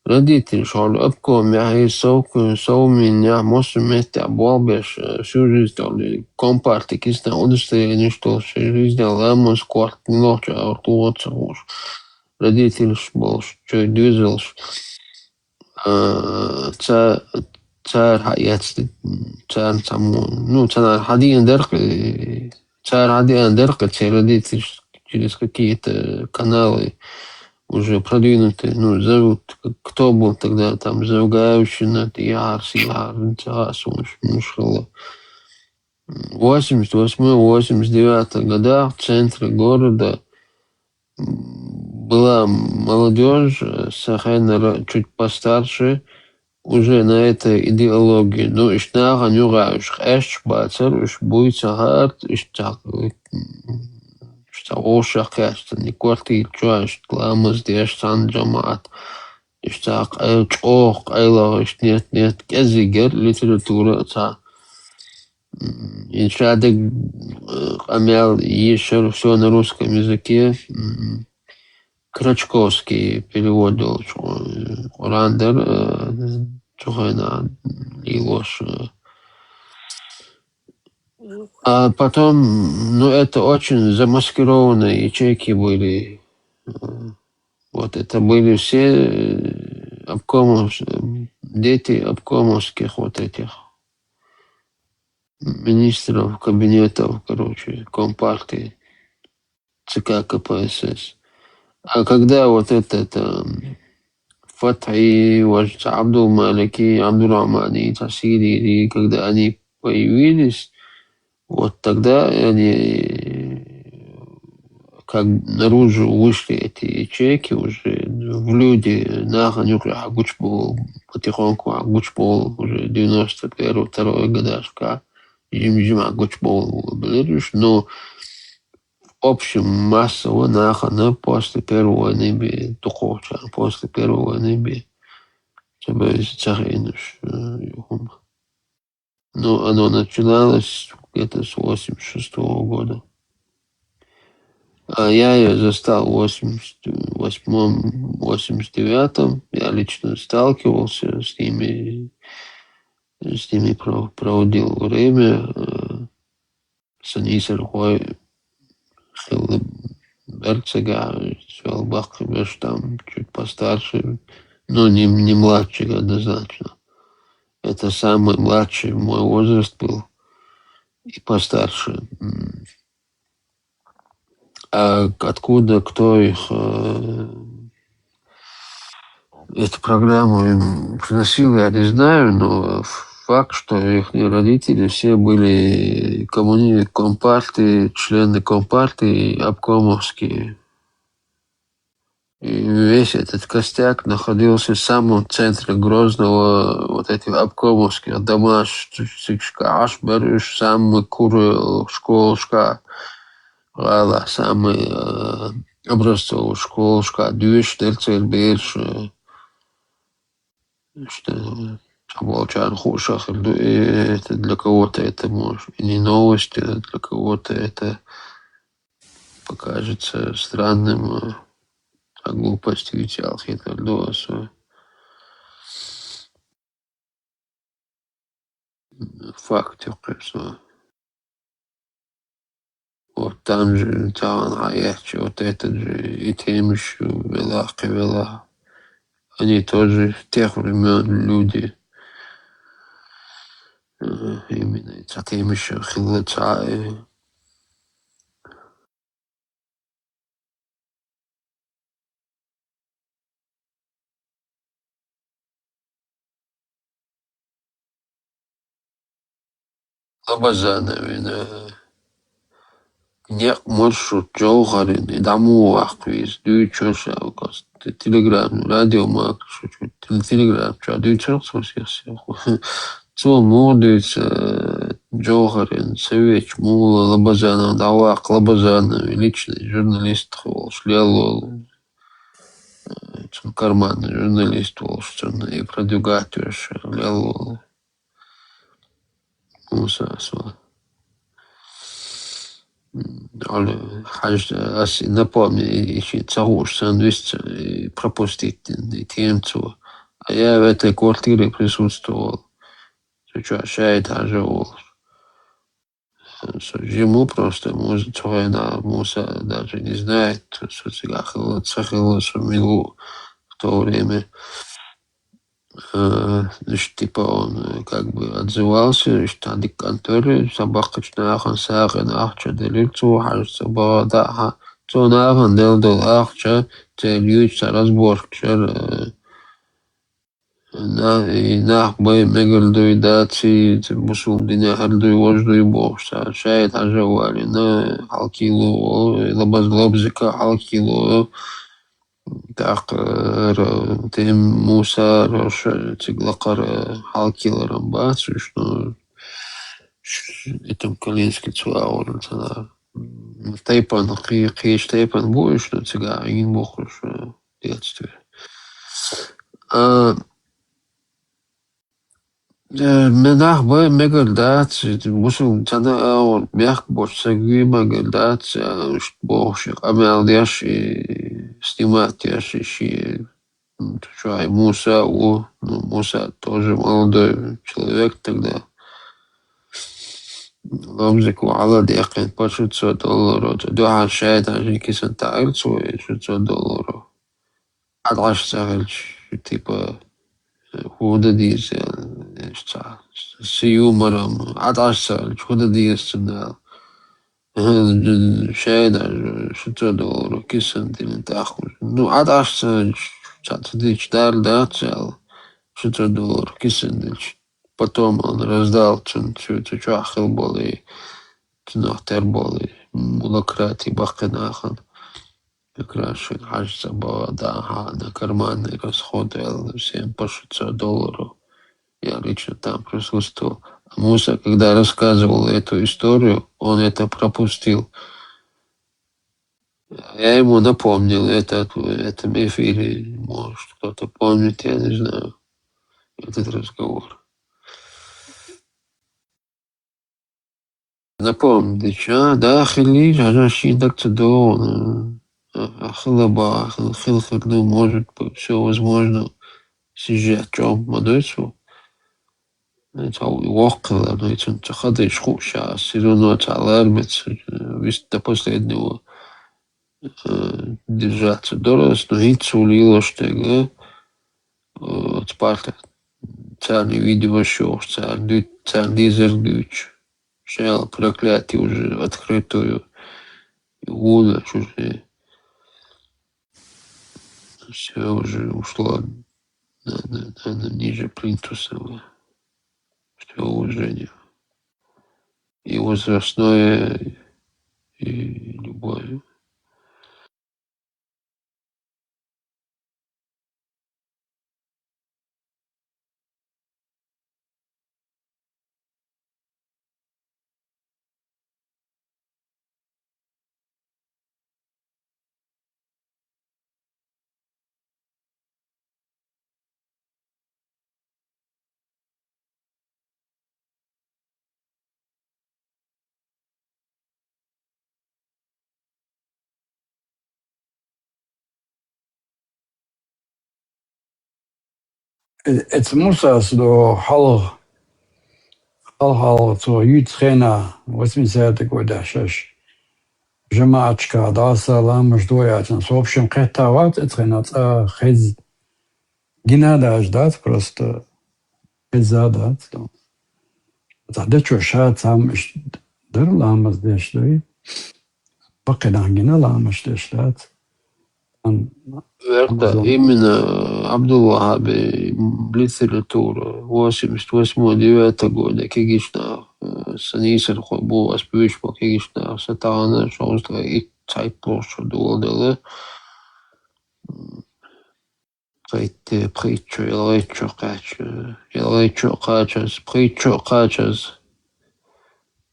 Родителаш хьол обкомехь, совк-, совминехь, массо меттехь болх беш, э, всю жизнь хьол компартия кисна удостоверенеш долуш, жизнь ламаз корт, муьлхачу агӀор тухо ца хууш. Родителаш болуш, чуьра доьзалш, а, ца-, цара хьаэцна, царна цхьаммо, ну, цара хьадеана дара, э, цара хьадеана дара, церан родителаш через какие-то каналы уже продвинутые, ну, зовут, к-, кто был тогда там, Завгаевщина, Тияхьар, Сияхьар, ца хаьа суна, муш хилла. Восемьдесят восьмой, восемьдесят девятый годах в центре города, м, была молодёжь, э, сан хенара чуть постарше, уже на этой идеологии. Ну, иштта нахана юкъахь уьш къаьсташ бацара, уьш буй ца хаьара, иштта, м, иштта вовшах кхаьчна, и квартира чохь иштта ламаз деш, цхьана жамаӀат, иштта къай-, чӀогӀа къайлаха, иштта нет-нет, кӀезигера литература а цхьа. М, и шадерг, э, къамел ешар всё на русском языке. М, Крачковский перевод долчу, э, Къуръан дара, э, цу хенахь лелош, э. А потом, ну, это очень замаскированные ячейки были. Э, вот это были все, э, обкомов-, э, дети обкомовских вот этих министров, кабинетов, короче, компартии, ЦК КПСС. А когда вот этот, эм, Фатхи, вот Абдул-Малики, Абдурахмани, Тасирири, когда они появились, вот тогда они как наружу вышли эти ячейки уже в люди, нахана юкъахь гучбовла, потихоньку гучбовла уже девяносто первый, второй годашка, жим-жима гучбовла белира уьш, но в общем массово нахана после Первой войны бе-, дукхахчарна, после Первой войны бе-, ца бевза ца хиъна уьш, э, ю хӀума. Ну, оно начиналось где-то с восемьдесят шестого года. А я её застал в восемьдесят восьмом, восемьдесят девятом. Я лично сталкивался с ними, с ними про-, проводил время, э, сан йисархой хилла эрцега, свел бахъи беш там, чуть постарше, но не, не младший однозначно. Это самый младший мой возраст был и постарше. М. А откуда, кто их, э, эту программу им приносил, я не знаю, но факт, что их родители все были коммуни-, компартии, члены компартии, обкомовские. И весь этот костяк находился в самом центре Грозного, вот эти обкомовские дома, ш-, ш-, ш-, аш, беруш, самый куры школашка, гала, самый, э, образцовый школашка, дюш, дерцер, берш, э, что, там волчан хушах, и это для кого-то это может и не новость, э, для кого-то это покажется странным, э, а глупость ведь алхитр доса. Факт, конечно. Вот там же, там, а я чё, вот этот же, и тем ещё, вела, вела. Они тоже тех времён люди. Э, именно это тем ещё хилыца, э. Лабазановина. Некъ маршрут Джовхарин, и даму вахъвиз, дуй чоша, кос, те-, телеграм, радио мак, шу-, шу-, те-, телеграм, ча, дуй чош, сос, сос, сос. Цо модуйца, э, Джовхарин, Савич, Мула, Лабазанов, Давак, Лабазанов, личный журналист, хвол, шлялол. Э, цун карманный журналист, волш, цун и продвигать, лялол. Муса, сва. М, али, хаж, ас напомни, и, и чи цагуш сан вист, и пропустить, и тем цо. А я в этой квартире присутствовал. Ты чё, шайт, хажа волш. С-, ему просто, Муса, цо хена, Муса даже не знает, что цыгахило, цахило, сумилу в то время. Э, значит, типа он, э, как бы отзывался, значит, Адик Анатолий, собака, что нахуй, сахин, ахча, делил, цу, хаж, собака, да, ха. Цо нахуй, дел, дел, ахча, цель, юча, разборка, чер, э, на, и нах бай мегал дуй, да, ци, ци бусул дине хар дуй, вож дуй, бог, ша-, шайт, хажа вали, на, халкилу, о, лабаз лобзика, халкилу, о. Так, э, р-, тем Муса, Рош, ци глакар, э, халкиларам ба, сушно, ш-, этим Калинский цуа, ор, цана. М, тайпан, хи-, хиш тайпан буш, но цыга, ин бохуш, э, детстве. А, э, менах бай мегар дац, мусул тана аор мягк бош сагви мегар дац, а, уж бохш, амял деш и снимать деш и ши, м, чуай Муса у, ну, Муса тоже молодой человек тогда. Лобзик у Алла дехен по шестьсот долларов, то духа шайта жи кисан таир цуэ шестьсот долларов. Адаш цагалч, типа, худа диза, ца, с юмором. Адаш цагалч, худа диза, да. Шайда, шестьсот долларов кисан дилин тахуш. Ну, адаш цагалч, ца, тудич дар, да, цел. Шестьсот долларов кисан дилч. Потом он раздал цун, цу, цу, чуахил боли, цунах тер боли, мулакрати бахкинахан. Как раз хаж забава, да, ха, на карманные расходы, а всем по шестьсот долларов. Я лично там присутствовал. А Муса, когда рассказывал эту историю, он это пропустил. Я ему напомнил это в этом эфире. Может, кто-то помнит, я не знаю, этот разговор. Напомнить, а, да, хили, жажа шин так цудо, а, а, хила ба, хил, хил, хил, ну, может быть, всё возможно, сижа, чё, мадойцу. Это вокла, но это цахады шхуша, всё равно цалар мец, э, вис до последнего. э, держаться дорас, но хӀинца цо лелаш дерг, э, цу парта царна видео йолаш, царна дуьйц-, царна дезарг дуьйцуш. Шел проклятие уже открытую. И вон уже. Всё, уже ушло на, на, на, на ниже плинтуса. Всё уже не. И возрастное, и любое. Э, эцу Мусас ду хьалха, хьалха-хьалха цо юьйцу хенахь, восьмидесятых годехь шаьш жамаӀаташкахь дӀасаламаш дой аьлча, цо вообще кхетта вац, эцу хенахь цкъа хеза гина а дац, просто хеза а дац. Цхьа дечо ша цхьамма иштта дара, ламаз деш дуй. Баккхий нах гина ламаз деш дац. Ан-, Верта, Амазон. Именно Абдул-Ваххаби литература восемьдесят восьмого, девятого года кегийчу нах, э, сан йийсархой бу, ас буьйцуш бу кегийчу нах, сан тахана шовзткъе итт, цхьайтта площадь доладелла. Пхийтта, пхийтта чу, ялхайтта чу кхаьчча, ялхайтта чу кхачаза, пхийтта чу кхачаза.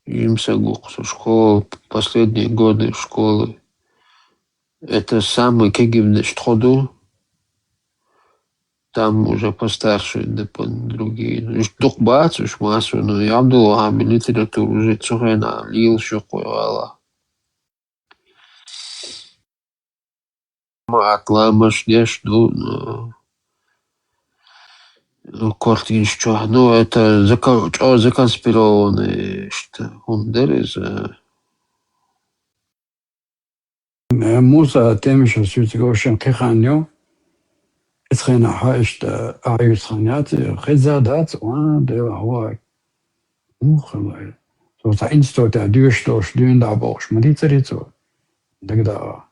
Жимма сагу-кх со школа, последние годы школы. Это самый кегийчу тхо ду. Там уже постарше, да, по-, другие. Уьш дукха бац, уьш массо, но и Абдул-Ваххаби литература уже цу хенахь лелаш ю кху гӀала. Ма ат ламаш деш ду, ну, картинаш чохь. Ну, это зака-, чӀо законспированный, иштта хӀума дара иза. Э, Муса, тема шо суьйцуш вовшийн кхин хан ю. Эцу хенахь хьан иштта ахьа юьйцу хан яц, хеза а дац, ван, Дела, хьо. Муха вай. Цо цхьа институтехь доьшуш долуш дуьйна дӀа бохуш ма дийцарий цо? ДагадогӀа.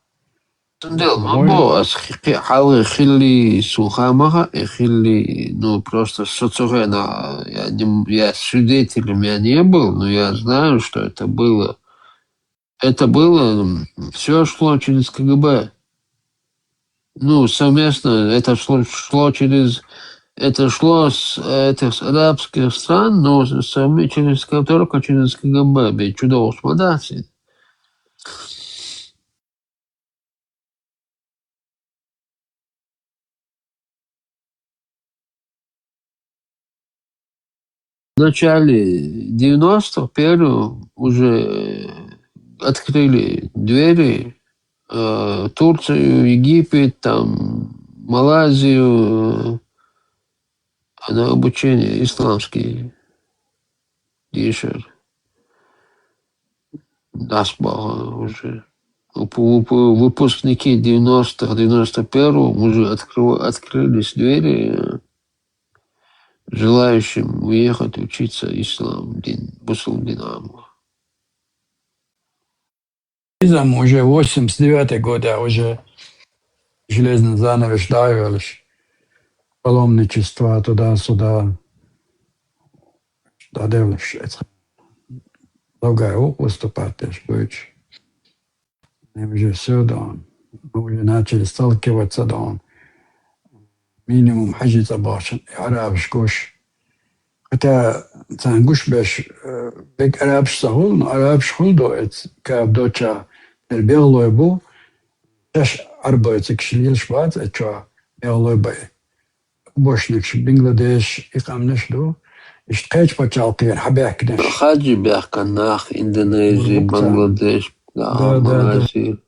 Цундела ма Ой. бо ас хи-, хи-, хьалхе хилли, суха ма хаьа, и хилли, ну, просто со цу хенахь, я не м-, я свидетелем я не был, но я знаю, что это было. Это было, м, всё шло через КГБ. Ну, совместно это шло, шло через, это шло с, э, этих, с арабских стран, но с-, совме-, через, только через КГБ, бе, чудо уж ма дац. В начале девяностых первых уже открыли двери, э, Турцию, Египет, там, Малайзию, э, на обучение исламский дешар. Нас было уже. Вып-, вып-, выпускники девяностых, девяносто первого уже откры-, открылись двери, э, желающим уехать учиться ислам дин, бусулба дин Ӏамала. Иза-м уже восемьдесят девятый годехь уже железный занавес дӀа а йоьлуш, паломничество туда-сюда дӀаделлаш эцхьа. Логай ву выступать деш гойтуш. Они уже всё, да, мы уже начали сталкиваться, да, минимум хьажи цӀа бахчан, и арабаш гуш. Хотя царна гуш беш, э, бег арабаш ца хуьлу, но арабаш хуьлу до эц каб доча, тера бегӀлой бу, шаьш арбой цигаш лелаш бац, эцчо бегӀлой бай. Убошникаш Бангладеш, и къамнаш ду, иштта кхечу пачхьалкхера хьабаьхкинарш. Хаджи баьхкан нах, Индонези, Бангладеш, да, да, да, да. Малайзи.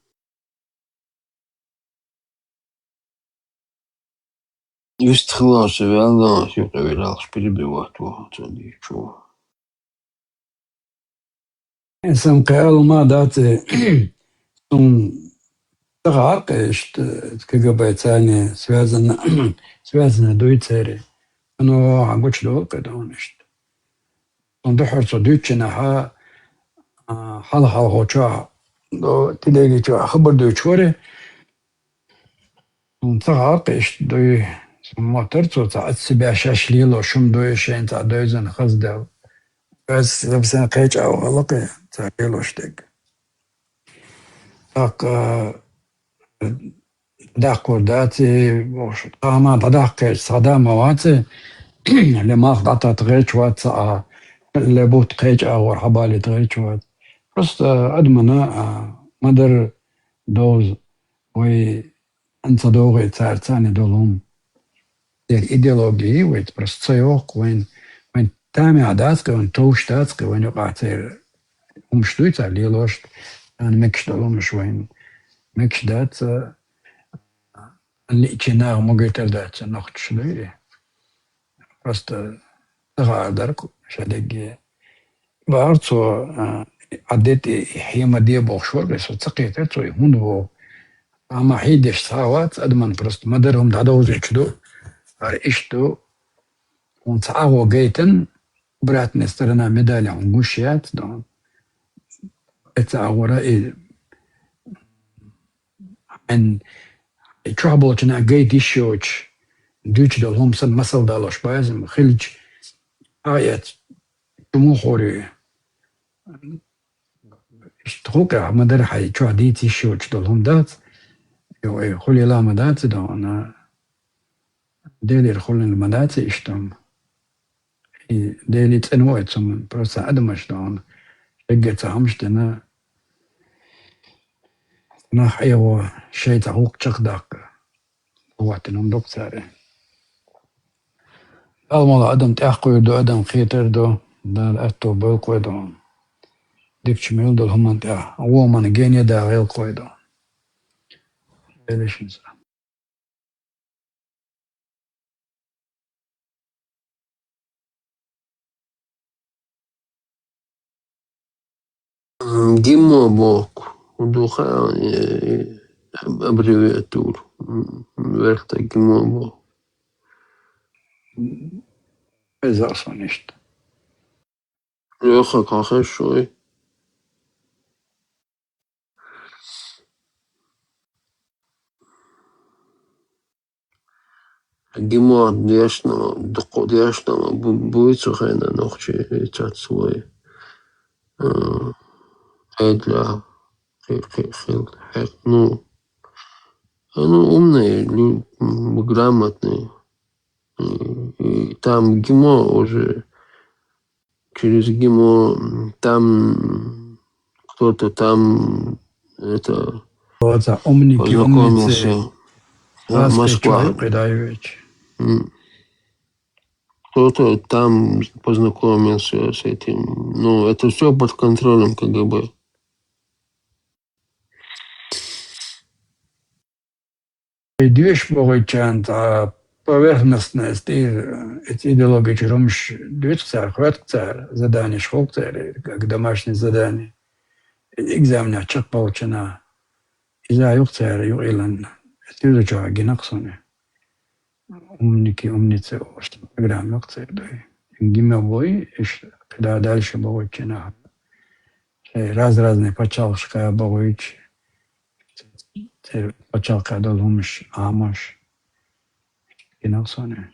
Вистхилаллаш ваьлла, юкъа вираллаш перебивать ву, цо дийчу. Сан кхел ма дац, э, сум Ца гӀаркъе иштта КГБ-цани связано, связано дуй церан. Ну, гучудола кӀадонаш. Цунна дуьхьал цо дуьйцучунна, а, хьалха-хьалхо чохь, до, телеги чохь хабар дуьйцуш вара. Цунна ца гӀаркъе иштта дуй, цунна моттара цо цхьа а ца беш шаьш лелош хӀума дуй, шайна цхьа девзина хаза дела. Ас совсем кхечӀагӀа ваьлла кхе, цара лелош дерг. ТӀаккха, а, даккхар дац, бохуш, тхьамма дӀадаккхарца цхьа да ма вац, ле малх дӀататта гӀерташ вац цхьа а, ле бутт кхечӀагӀа хьабалийта гӀерташ вац. Просто адамана, а, ма-дарра довза вай ца догӀий цара царна долу хӀума. Дера идеология вайца просто ца йоккху вайн, вайн тамехь дац кхе, вайн товш дац кхе, вайн юкъахь церан хӀумаш дуй цара лелош, царна мегаш долу хӀумаш вайн мегаш дац, а, лиъчи наха могуьйтар дац, нохчаш дуй. Просто ца хаар дара ша дегге. Бахара цо, а, Ӏадда тӀе хьема де бохуш вара, со ца кхетара цо и хӀунда боху. Амма хьийдеш цхьа а вац, адаман просто ма-дарра хӀума дӀадовзуьйтуш ду, хӀара иштта ду, хьуна цхьа агӀо гайтина, обратная сторона медали хьуна гуш яц, дан. Эца агӀора и хьайн чохь болчунна гайта йиш йоцуш, дуьйцуш долу хӀума санна масал далош базим хилча, а эц, чу муха хӀора ю? Иштта хӀокхехь ма-дарра хьайн чохь дийца йиш йоцуш долу хӀума дац, йо, э, хуьлийла ма дац и дона, Делера хуьлийла ма дац и иштта хӀума. И Деле цӀена ву оцу хӀуманна, просто адамаш дона, шегга ца хӀумаш дина, нах Ӏехо, шайн цхьа гӀуллакх чекхдаккха. ХӀоттина хӀума ду-кх цара. Далла мала адам тӀаьхьакхуьур ду, адам кхетар ду, Дала аьтто бойла кхойду хьуна. Дикачу мел долу хӀуманна тӀехь, вон мана гене дагӀийла кхойду хьуна. Делиш иза. М, гимо боху. ГӀо ду хаьа, э, аб-, аббревиатура. М, верхӀ тӀе гимо боху. М, хеза сан иштта. Леха, кхин хезаш вуй? Гимо дешна, дукха дешна бу-, буй цу хенахь нохчий цац вай. Э, Ӏедалехь хи-, хи-, хил хьекъ-, ну, э, ну, умные лю-, м, грамотные. И, и там гимо уже через гимо, м, там кто-то там, это, Оца умники, умницы. Познакомился. Да, Москва. М. Кто-то там познакомился с этим. Ну, это всё под контролем КГБ. И доьшуш бохуьйтучарна цхьа поверхностно, эцу идеологичу хӀумаш дуьйцу цара, хоьтту цара, заданеш хуьлу церан, как домашнее задание. Экзаменехь чекхболчунна иза а ю-кх церан юкъа йиллина. Эцу юьзучохь гина-кх суна. Умники, умницы, программа ю-кх церан дуй. Гимо буй, иштта кхидӀа дальше бохуьйтучунна. Шайн раз-разные пачхьалкхашкахь бохуьйтуш, церан пачхьалкхехь долу хӀумаш, Ӏамош. Гина-кх суна.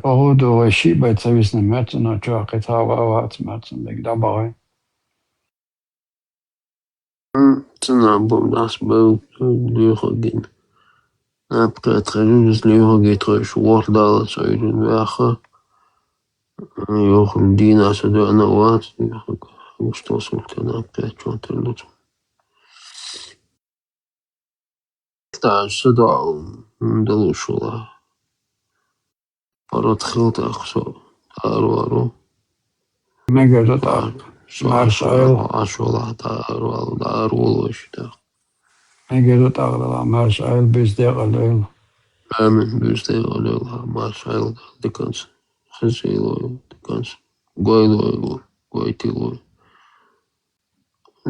Походу, вай шиъ бен ца висна моьтту, но чохь кхин цхьа а вац моьтту, дерг дӀабахьи. М, ца наб бу дас бевлла лоьхург гина. Наб кхетахь, иза лоьхург гина тхойша ворхӀ даллалц Ӏуьйранна ваьхна. Йохуьллу дийнахь са доьӀна а вац, йохуьллу гуш тосург тӀе наб кхетачохь тера ду цунна. Стаж са доӀа, м, далуш вала. ПаргӀат хила тӀаккха со, аравару. Мегар ду тӀаккха. Маршал. Ашвала, дарвал, дарвал вошта. Эгер тагъдала маршал безде къалел. Амин, безде къалел, маршал диканс. Хизило диканс. Гойло, гойтило.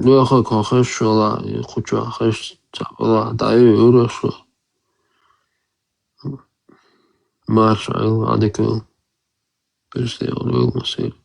Леха кохеш шола, хуча хеш цабала, даю юрашо. Маршал адикел. Безде къалел масир.